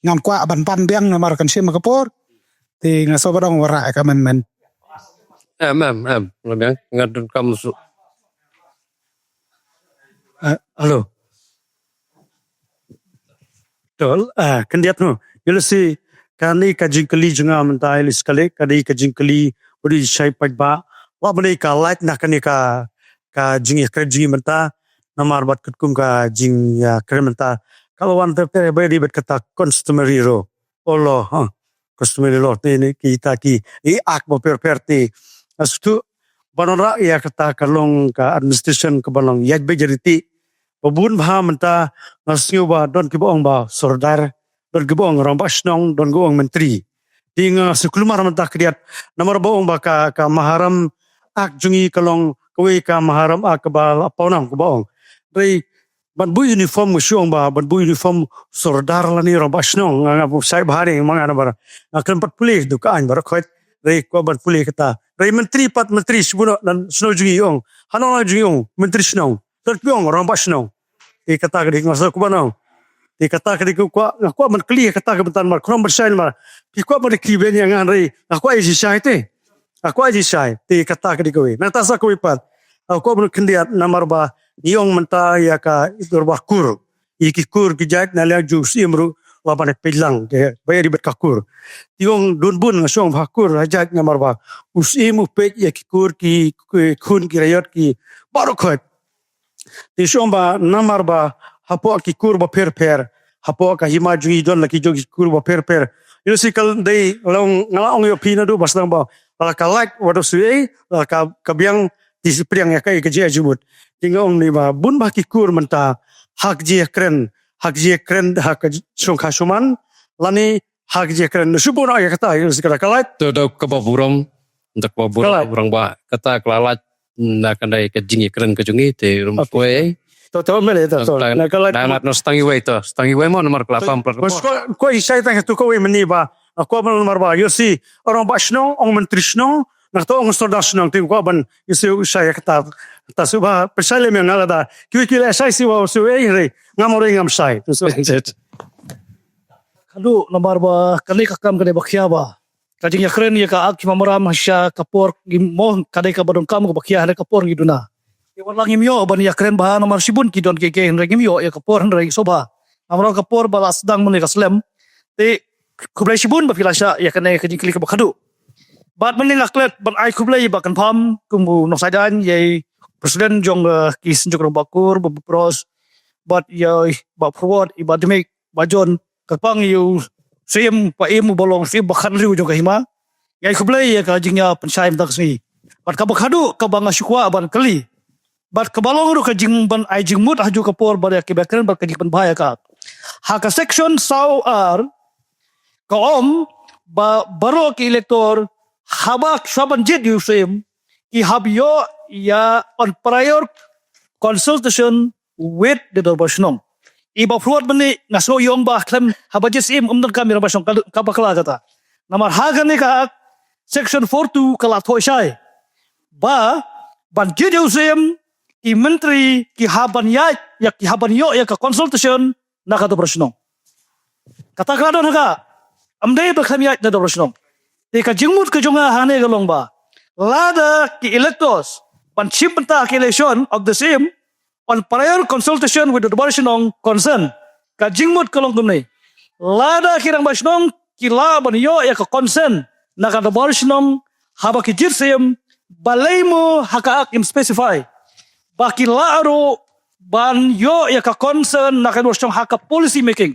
Ngam kwah ban pan biang namar kan shim ka por. Te nga sngewbha ban ong wanrah ïa ka amendment. Em, em, em. Nga biang, nga donkam su. Eh, hello. To, eh, khyndiat no. Ïa lehse kane ka jingkylli jong nga mynta, ïa lehse kane ka dei ka jingkylli ba dei shai paidbah. Wat mynne ka lait na kane ka, ka jingïakren jong ngi mynta. Namar bad katkum ka jingïakren mynta, ka la wan ter ter ba dei bad kata customary law. O law, ha. Customary law te ne kita ki, i act bapher bapher te. Nga sngewthuh ban wanrah ïa kata ka long ka administration kaba long ïaid beit ïaid riti. Ba bun bha mynta nga sngew ba don kiba ong ba sordar, don kiba ong rangbah shnong, don kiba ong myntri. Te nga sngewkhlem ar mynta khyndiat namar ba ong ba ka, ka Maharam Act jong ngi ka long kawei ka Maharam Act kaba la pawnam kaba ong. Hynrei ban buh uniform nga shu ong ba ban buh uniform sordar lane rangbah shnong, nga, nga buh shai bha ne ma nga namar nga khlem pat pule da ka aiñ baroh khoit. Hynrei kwah ban pule kata. Hynrei myntri pat myntri shibun na shnong jong ngi ong. Hano na jong ngi ong myntri shnong. Ter ki ong rangbah shnong. Te kata ka dei nga sa kumba nong. Te kata ka dei ka kwah, nga kwah ban kylli kata ka bynta namar khlem ban shai namar. Phi kwah ban kylli biang ïa nga hynrei nga kwah ïa jingshai te. Nga kwah ïa jingshai. Te kata ka dei kawei. Nangta sa kawei pat. Nga kwah ban khyndiat namar ba ngi ong mynta ïa ka dorbar kur. Ïa ki kur ki jait na liang jong u Syiem ruh la ban peit lang te ba ïa dei bad ka kur. Te ong dun bun nga shu ong ba kur ha jait namar ba u Syiem u peit ïa ki kur ki, ki khun ki raiot ki baroh khoit. Te shu ong ba namar ba hapoh ki kur bapher bapher, hapoh ka hima jong ngi don la ki jong ki kur bapher bapher. Ïa lehse ka dei long nga la ong ïa phi naduh ba sdang ba la ka lait wat u shu ei la ka, ka biang te shi pdiang ïa ka, ïa ka jingïaid jingmut. Te nga ong ne ba bun bha ki kur mynta ha ka jingïakren, ha ka jingïakren ha ka shongkha shoman lane ha ka jingïakren. Shu bun ïa kata, ïa lehse ka la ka lait. To da kaba burom, da kaba burom. Ka lait. Burom ba kata ka la lait na kane ka jingïakren ka jong ngi te rum. Okay. Poi. To, to, mele, to, to. Na ka lait. Na mat no stang iwei to. Stang iwei mo namar ka la pam plat. Bas ko, ko i shai tang tu kawei mynne ba. Ko ban namar ba. Ïa lehse rangbah shnong, ong myntri shnong, na to ong sordar shnong te ko ban ïa lehse u shai kata. Ta shu ba pyrshah lem ïa nga lada. Kiwei ki la shai shuwa shuwa ei hynrei ngam ong ngam shai. Khadduh namar ba kane ka kam kane ba khia ba ka jingïakren ïa ka Act Shimamaram sha ka por ngi mo ka dei kaba donkam kaba khia ha ka por ngi duna. Te wat la ngim ïoh ban ïakren bha namar shibun ki don kiei kiei hynrei ngim ïoh ïa ka por hynrei sngewbha. Namar ka por ba la sdang mynne ka slem. Te khublei shibun ba phi la shah ïa kane ka jingkylli kaba khadduh. Bad mynne nga klet ban ai khublei ba kynpham kum u Nongsaiñ Daiñ ïa i president jong, eh, ki Synjuk Rangbah Kur, Bah Bros, bad ïa i Bah Pyrwat, i Bah Dmik, Bah John, kyrpang ïa u Syiem, Bah Im, u ba long Syiem ba khathynriew jong ka hima. Nga ai khublei ïa ka jingïapynshai mynta ka sngi. Bad kaba khadduh kaba nga shu kwah ban kylli. Bad kaba long ruh ka jing ban ai jingmut ha kajuh ka por bad ïa kiba kren bad ka jingpynbha ïa ka. Ha ka section saw ar ka ong ba baroh ki elector haba shuwa ban jied ïa u Syiem ki hap ïoh ïa on prior consultation with the Dorbar Shnong. I Bah Pyrwat mynne nga sngew ïa ong ba khlem haba jied Syiem ym donkam ïa Dorbar Shnong ka, kaba kla kata. Namar ha kane ka Act section four two ka la thoh shai ba ban jied ïa u Syiem ki myntri ki hap ban ïaid ïa ki hap ban ïoh ïa ka consultation na ka Dorbar Shnong. Kata ka la don ha ka, ym dei ba khlem ïaid na Dorbar Shnong. Te ka jingmut ka jong nga hangne ka long ba lada ki electors ban shim bynta ha ka election of the Syiem on prior consultation with the Dorbar Shnong concern. Ka jingmut ka long kumne. Lada ki Rangbah Shnong ki lah ban ïoh ïa ka consent na ka Dorbar Shnong haba ki jied Syiem, balei mo ha ka Act im specify ba ki lah ruh ban ïoh ïa ka consent na ka Dorbar Shnong ha ka policy making.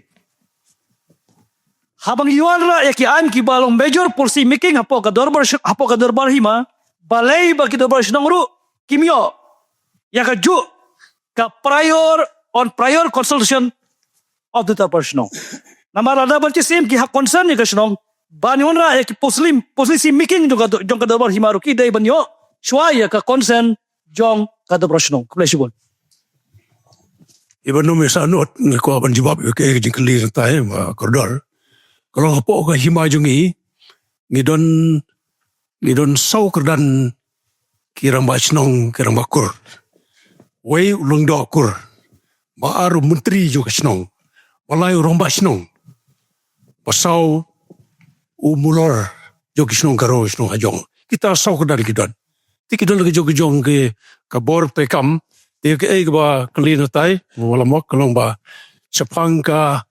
Haba ngi ïoh ruh ïa ki aiñ kiba long major policy making hapoh ka Dorbar Sh-, hapoh ka Dorbar Hima, balei ba ki Dorbar Shnong ruh kim ïoh ïa kajuh ka prior, on prior consultation of the Dorbar Shnong. Namar lada ban jied Syiem ki hap consent ïa ka shnong ban ïoh ruh ïa ki policy, policy making jong ka, jong ka Dorbar Hima ruh ki dei ban ïoh shuwa ïa ka consent jong ka Dorbar Shnong. Khublei shibun. Iba num ïa sa not nga kwah ban jubab ïa ka jingkylli kata ïa ma kordor. Ka long hapoh ka hima jong ngi, ngi don, ngi don saw kyrdan ki Rangbah Shnong, ki Rangbah Kur. Wei u Lyngdoh Kur. Ba ar u myntri jong ka shnong. Ba lai u Rangbah Shnong. Ba saw u Mulor. jong ki shnong Garo, shnong hajrong. Kita saw kdar ki don. Te ki don ki jong ki jong ki ka bor treikam. Te kaei kaba kylli na tai, wala mok ka long ba shaphang ka,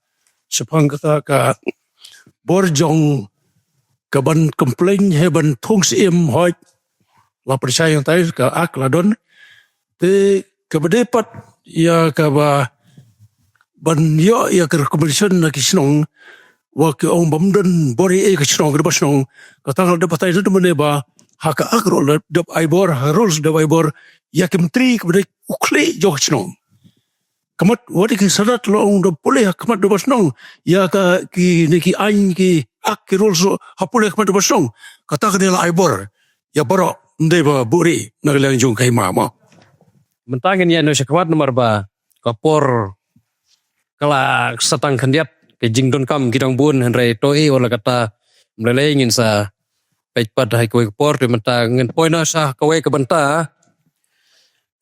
shaphang kata ka bor jong ka ban complain, ha ban thung syiem, hooid, la pyrshah ïa tai ka ak la don. Te kaba dei pat ïa kaba ban ïoh ïa ka recommendation na ki shnong, wat ki ong bym don bor ei ei ka shnong, ka dei ba shnong. Kata ka dei ba tai, dei mane ba ha ka ak ruh la dep ai bor, ha rules dep ai bor ïa ki myntri kaba dei u khlieh jong ka shnong. Ka mut wat ki sadat la ong dep pule ha ka mut dei ba shnong ïa ka, kine ki aiñ, ki ak, ki rules ha pule ha ka mut dei ba shnong. Kata ka dei la ai bor ïa baroh, ym dei ba buhrieh na ka liang jong ka hima mo. Mynta ngin ïa ïeh noh sha khmat namar ba ka por ka la sa tang khyndiat, ka jingdonkam ki dang bun, hynrei to ei, wat la kata, ym lei lei ngin sa peit pat ha kawei ka por. Te mynta ngin poi noh sha kawei ka bynta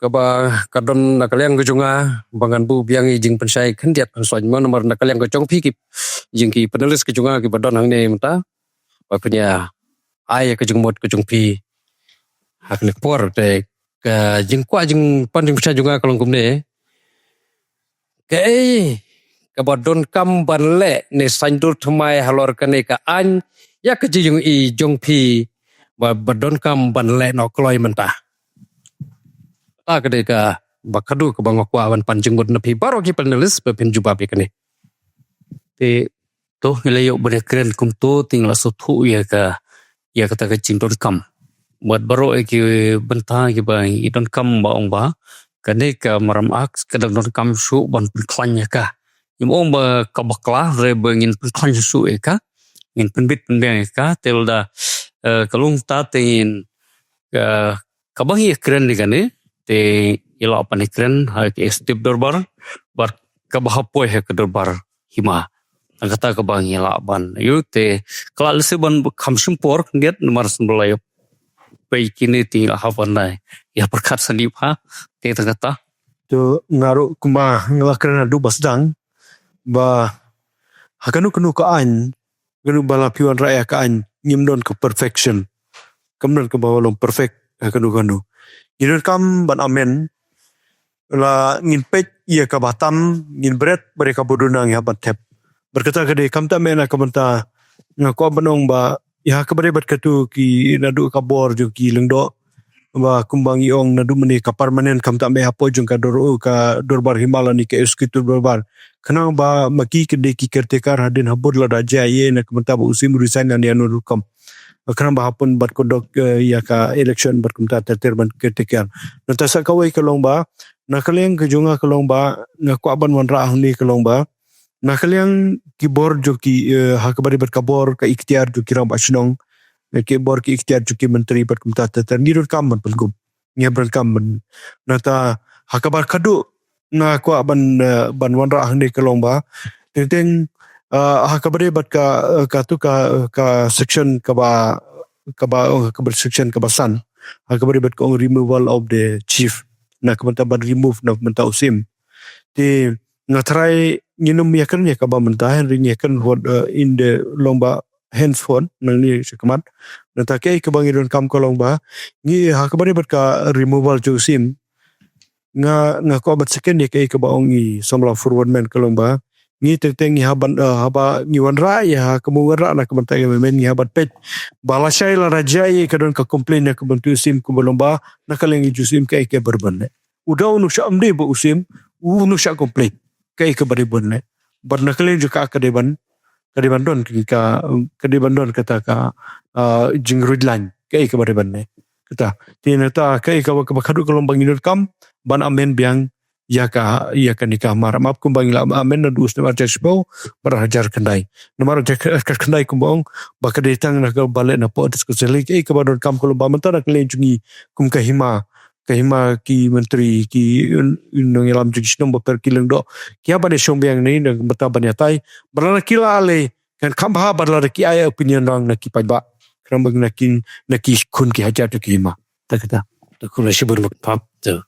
kaba ka don na ka liang ka jong nga, ba ngan buh biang ïa ka jingpynshai khyndiat pynshai mo, namar na ka liang ka jong phi ki, jong ki panelist ka jong nga kiba don hangne mynta, ba phin ïa ai ka jingmut ka jong phi ha kane ka por. Te ka jingkwah jingpan jingpynshai jong nga ka long kumne: kaei kaba donkam ban leh ne saiñdur thymmai halor kane ka aiñ ïa ka jingïohi jong phi, ba, ba donkam ban leh noh kloi mynta? Kata ka dei kaba khadduh kaba nga kwah ban pan jingmut na phi baroh ki panelist ba phin jubab ïa kane. Te to ngi la ïoh ban ïakren kumto, te ngi la sngewthuh ïa ka, ïa kata ka jingdonkam. Bad baroh ïa ki bynta kiba ngi donkam, ba ong ba kane ka Maram Act ka dang donkam shuh ban pynkhlaiñ ïa ka. Ngim ong ba ka bakla, hynrei ba ngin pynkhlaiñ shuh ïa ka, ngin pynbit pynbiang ïa ka. Te lada, eh, ka long kumta te ngin, eh, kaba ngi ïakren ïa kane, te ngi lah ban ïakren ha ka Executive Dorbar bad kaba hap poi ha ka Dorbar Hima. Kata kaba ngi lah ban ïoh, te ka la lehse ban kham shim por khyndiat, namar shen ba la ïoh peit kine, te ngi lah ban ïa pyrkhat sani bha. Te kata, kata. To nga ruh kumba nga la kren haduh ba sdang, ba ha kano kano ka aiñ, kano ba la phi wanrah ïa ka aiñ, ngim don ka perfection. Kam don kaba long perfect ha kano kano. Ngi donkam ban amend, la ngin peit ïa kaba tam, ngin bret bad ïa kaba duna ngi hap ban thep. Bad kata ka dei, khamtam eh na ka bynta nga kwah ban ong ba ïa kaba dei bad katu ki, naduh ka bor jong ki lyngdoh, ba kumba ngi ong naduh mynne ka permanent, khamtam eh hapoh jong ka dor, ka Dorbar Hima lane ka Executive Dorbar. Khnang ba ma ki ka dei ki caretaker hadien habud lada jia ïa na ka bynta ba u Syiem u resign lane ïa no rukom. Khnang ba ha pun bad ka dok, eh, ïa ka election bad kumta ter ter ban caretaker. Nangta sa kawei ka long ba na ka liang ka jong nga ka long ba nga kwah ban wanrah hangne ka long ba na ka liang ki bor jong ki, eh, ha kaba dei bad ka bor ka iktiar jong ki rangbah shnong, eh, ki bor ki iktiar jong ki myntri bad kumta ter ter, ngi donkam ban pynkup, ngi donkam ban. Nangta ha kaba khadduh nga kwah ban, eh, ban wanrah hangne ka long ba teng teng, eh, ha kaba dei bad ka, eh, katu ka, ka section kaba, kaba, oh, kaba section kaba san, ha kaba dei bad ka ong removal of the chief, na ka bynta ban remove na ka bynta u Syiem. Te nga tharai ngin ym ïakren ïa kaba mynta, hynrei ngi ïakren what, eh, in the long ba henceforth, nangne sha khmat. Nangta kaei kaba ngi donkam ka long ba ngi ha kaba dei bad ka removal jong u Syiem, nga, nga kwah ban second ïa kaei kaba ong i samla Forward Man ka long ba ngi teng teng ngi hap ban, eh, haba ngi wanrah ïa, ha kaba wanrah na ka bynta ka government, ngi hap ban peit ba lashai lada jia ïa ka don ka complain na ka bynta u Syiem, kaba long ba na ka liang jong u Syiem kaei kaba dei ban leh. U dei uno shah, ym dei ba u Syiem uno shah complain, kaei kaba dei ban leh. Bad na ka liang jong ka ka dei ban, ka dei ban don ka, ka dei ban don kata ka, ah, jingruid lain, kaei kaba dei ban leh. Kata. Te nangta kaei kaba, kaba khadduh ka long ba ngi donkam ban amend biang ïa ka, ïa kane ka Maram Act kumba ngi la amend naduh u snem ar hajar shiphew bad ar hajar khyndai. Namar ar hajar khyndai kumba ong ba ka dei tang na kaba leh na pdeng ka seli, kaei kaba donkam ka long ba mynta na ka liang jong ngi kum ka hima, ka hima ki myntri, ki nongïalam jong ki shnong bapher, ki lyngdoh, ki hap ban ïashong biang ne na ka bynta ban ïatai. Bad lada ki la leh, kan kham bha bad lada ki ai opinion lang na ki paidbah, khnang ba na ki, na ki khun ki hajar jong ki hima. Ta kata. Ta khublei shibun ba pap tu.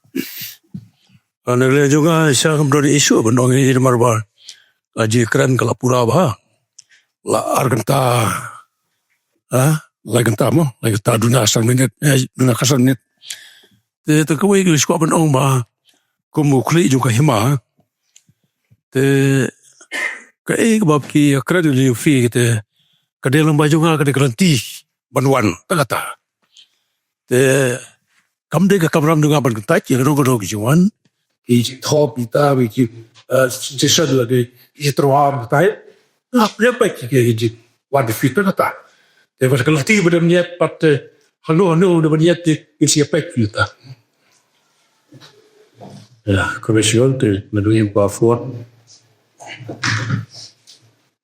Ane le jong nga sha kam don issue ban ong ïa namar ba ka jingkren ka la pura bha. La ar kynta, ha? lai kynta mo, lai kynta duna san minit, eh, duna khatsan minit. Te, te kawei ka kwah ban ong ba, kum u khlieh jong ka hima. Te, kaei kaba ki ïakren ïa phi te, ka dei lyngba jong nga ka dei ka lynti ban wan, tang kata. Te, kam dei ka kamram jong nga ban kyntait ïa kano kano ki jingwan, ki jingthop, kita, ki, eh, suggestion lane ki jingtyrwa ban kyntait. Nga pynïap ki, ki, ki jingwan da phi, tang kata. Te bad ka lynti ba dang ïaid pat te, hangno hangno ba dang ïaid te, ngin sa ïa peit kita. Ïa, khublei shibun te, nga dei ba for.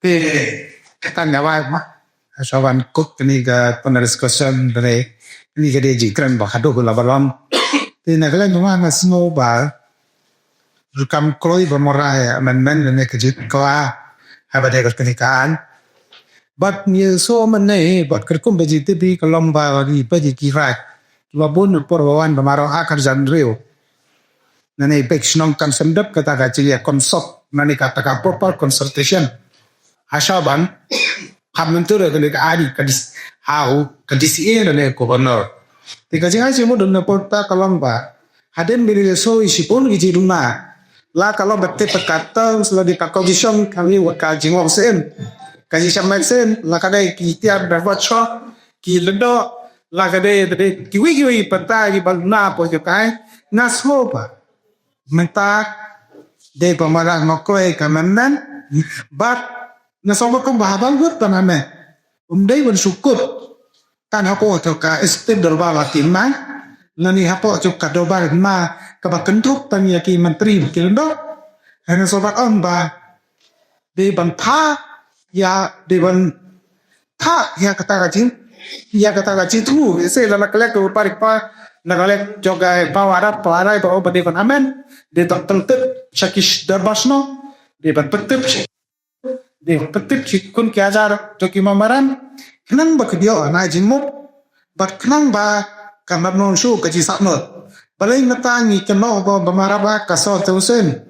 Te, kata nga wai ma. Sa wan kut kani ka panel discussion, kani, kani ka dei jingkren ba haduh la balon. Te na kalen ma nga sngew ba, ruh kam kloi ba mora ïa amendment ne ka jingkyrkhu, haba dei ka kani ka aiñ. Bad ngi sngew mynne, bad katkum ba jingtip ka long ba ri ba ji ki rai. Ba bun por ba wan ba marwei ar hajar hynriew. Nane bad shnong kam sngewdep kata ka jingïa consult, nane kata ka proper consultation. Hashwa ban, ha mynta ka dei ka ari ka dis, ha u ka D C A nane governor. Te ka jingai jingmut na por ta ka long ba, hadien ba ri sngew ïa shibun ki jingduna. La ka long ba te ka terms lane ka condition kane wat ka jingong sien. Ka jingshah mat sien, la ka dei ki tiar da wat sho, ki lyngdoh, la ka dei, dei kiwei kiwei pat ki ba na por jong ka aiñ, nga sngew ba mynta dei ba mara nga kloi ka amendment, bad nga sngew ba kum ba haba ngut ban amend, um dei ban shu kut tang hapoh jong ka Executive Dorbar Hima, lane hapoh jong ka Dorbar Hima kaba kynthup tang ïa ki Myntri ki lyngdoh. Nga sngew ba ong ba dei ban phah ïa, dei ban phah ïa kata ka jing, ïa kata ka jingthmu, ïa se la na ka lek ka parik pa, na ka lek jong ka pawarat, pawarai ba, oh, ba dei ban amend, dei ban pyntip sha ki dorbar shnong, dei ban pyntip sha, dei ban pyntip sha ki khun ki hajar jong ki Mamaram, khnang ba ki dei na jingmut, bad khnang ba kan ym don shuh ka jingsahmut. Balei mynta ngi kynnoh ba, ba marwei ar hajar hynriew,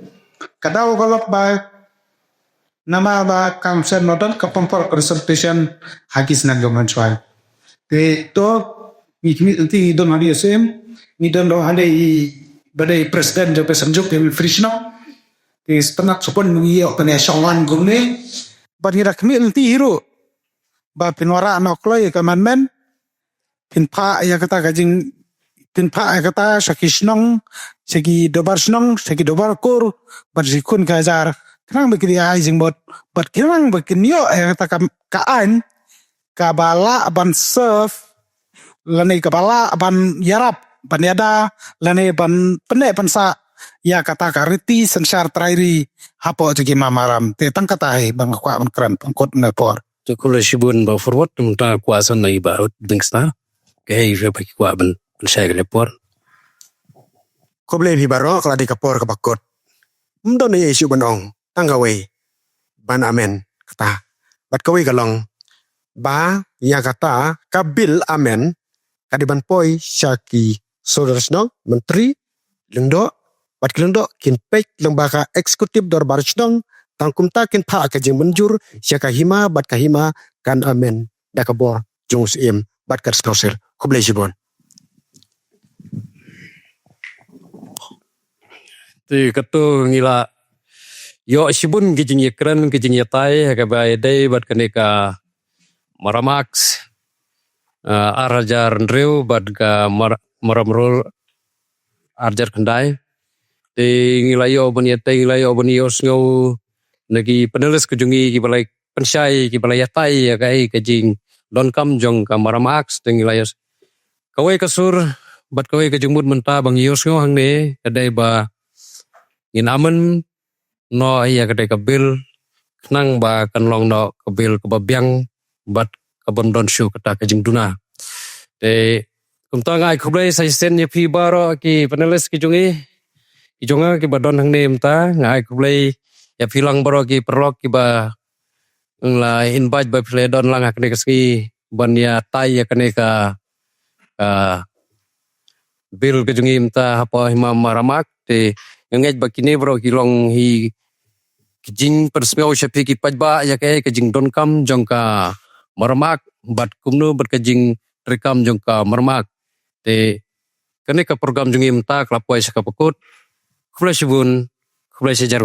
ka daw ka long ba namar ba kam shym don ka proper consultation ha ki seng jong mynshwa. Te to, ngi khmih lynti don hangne ïa u Syiem, ngi don ruh hangne i ba dei president jong ka Seng Juk, i Wilfred Shnong. Te sngewtynnat shibun ngi ïoh ban ïashong wan kumne. Bad ngi da khmih lynti hi ruh ba phin wanrah noh kloi ka amendment, phin phah ïa kata ka jing, phin phah ïa kata sha ki shnong, sha ki dorbar shnong, sha ki dorbar kur, bad sha ki khun ki hajar, khnang ba kin ïoh ai jingmut, bad khnang ba kin ïoh ïa kata ka, ka aiñ kaba lah ban serve, lane kaba lah ban ïarap, ban ïada, lane ban pynneh pynsah ïa kata ka riti synshar trai ri hapoh jong ki Mamaram. Te tang kata hi ba nga kwah ban kren, ban kut na por. Te khublei shibun Bah Forward, mynta kwah sa na i Bah Rut Dingsna. Kaei ba ki kwah ban, ban shai kane por. Khublei phi baroh, ka la dei ka por kaba kut. Ym don ei ei shuh ban ong, tang kawei ban amend kata. Bad kawei ka long ba ïa kata ka bill amend ka dei ban poi sha ki sordar shnong, myntri, lyngdoh, bad ki lyngdoh kin peit lyngba ka executive dorbar shnong, tang kumta kin phah ka jingmynjur sha ka Hima, bad ka Hima kan amend da ka bor jong u Syiem bad ka Council. Khublei shibun. Te kato ngi la ïoh shibun ki jingïakren, ki jingïatai ha kaba ïadei bad kane ka Maram Act, ah, ar hajar hynriew bad ka Mar-, Maram Rule ar hajar khyndai. Te ngi la ïoh ban ïatei, ngi la ïoh ban ïohsngew na ki panelist ka jong ngi kiba la pynshai, kiba la ïatai ïa kaei ka jingdonkam jong ka Maram Act, te ngi la ïoh. Kawei ka sur bad kawei ka jingmut mynta ba ngi ïohsngew hangne ka dei ba ngin amend noh ïa kata ka bill, khnang ba kan long noh ka bill kaba biang bad kabym don shuh kata ka jingduna. Te kumta nga ai khublei sa shisien ïa phi baroh ki panelist ki jong ngi, ki jong nga kiba don hangne mynta, nga ai khublei ïa phi lang baroh ki paralok kiba nga la invite ba phi la don lang ha kane ka sngi ban ïatai ïa kane ka, ka bill ka jong ngi mynta hapoh Hima Maram Act. Te nga ngeit ba kine baroh ki long hi ki jingpynsngew sha phi ki paidbah ïa kaei ka jingdonkam jong ka Marmak bad kumno bad ka jingtreikam jong ka Marmak. Te kane ka program jong ngi mynta ka la poi sha kaba kut. Khublei shibun, khublei shihajar.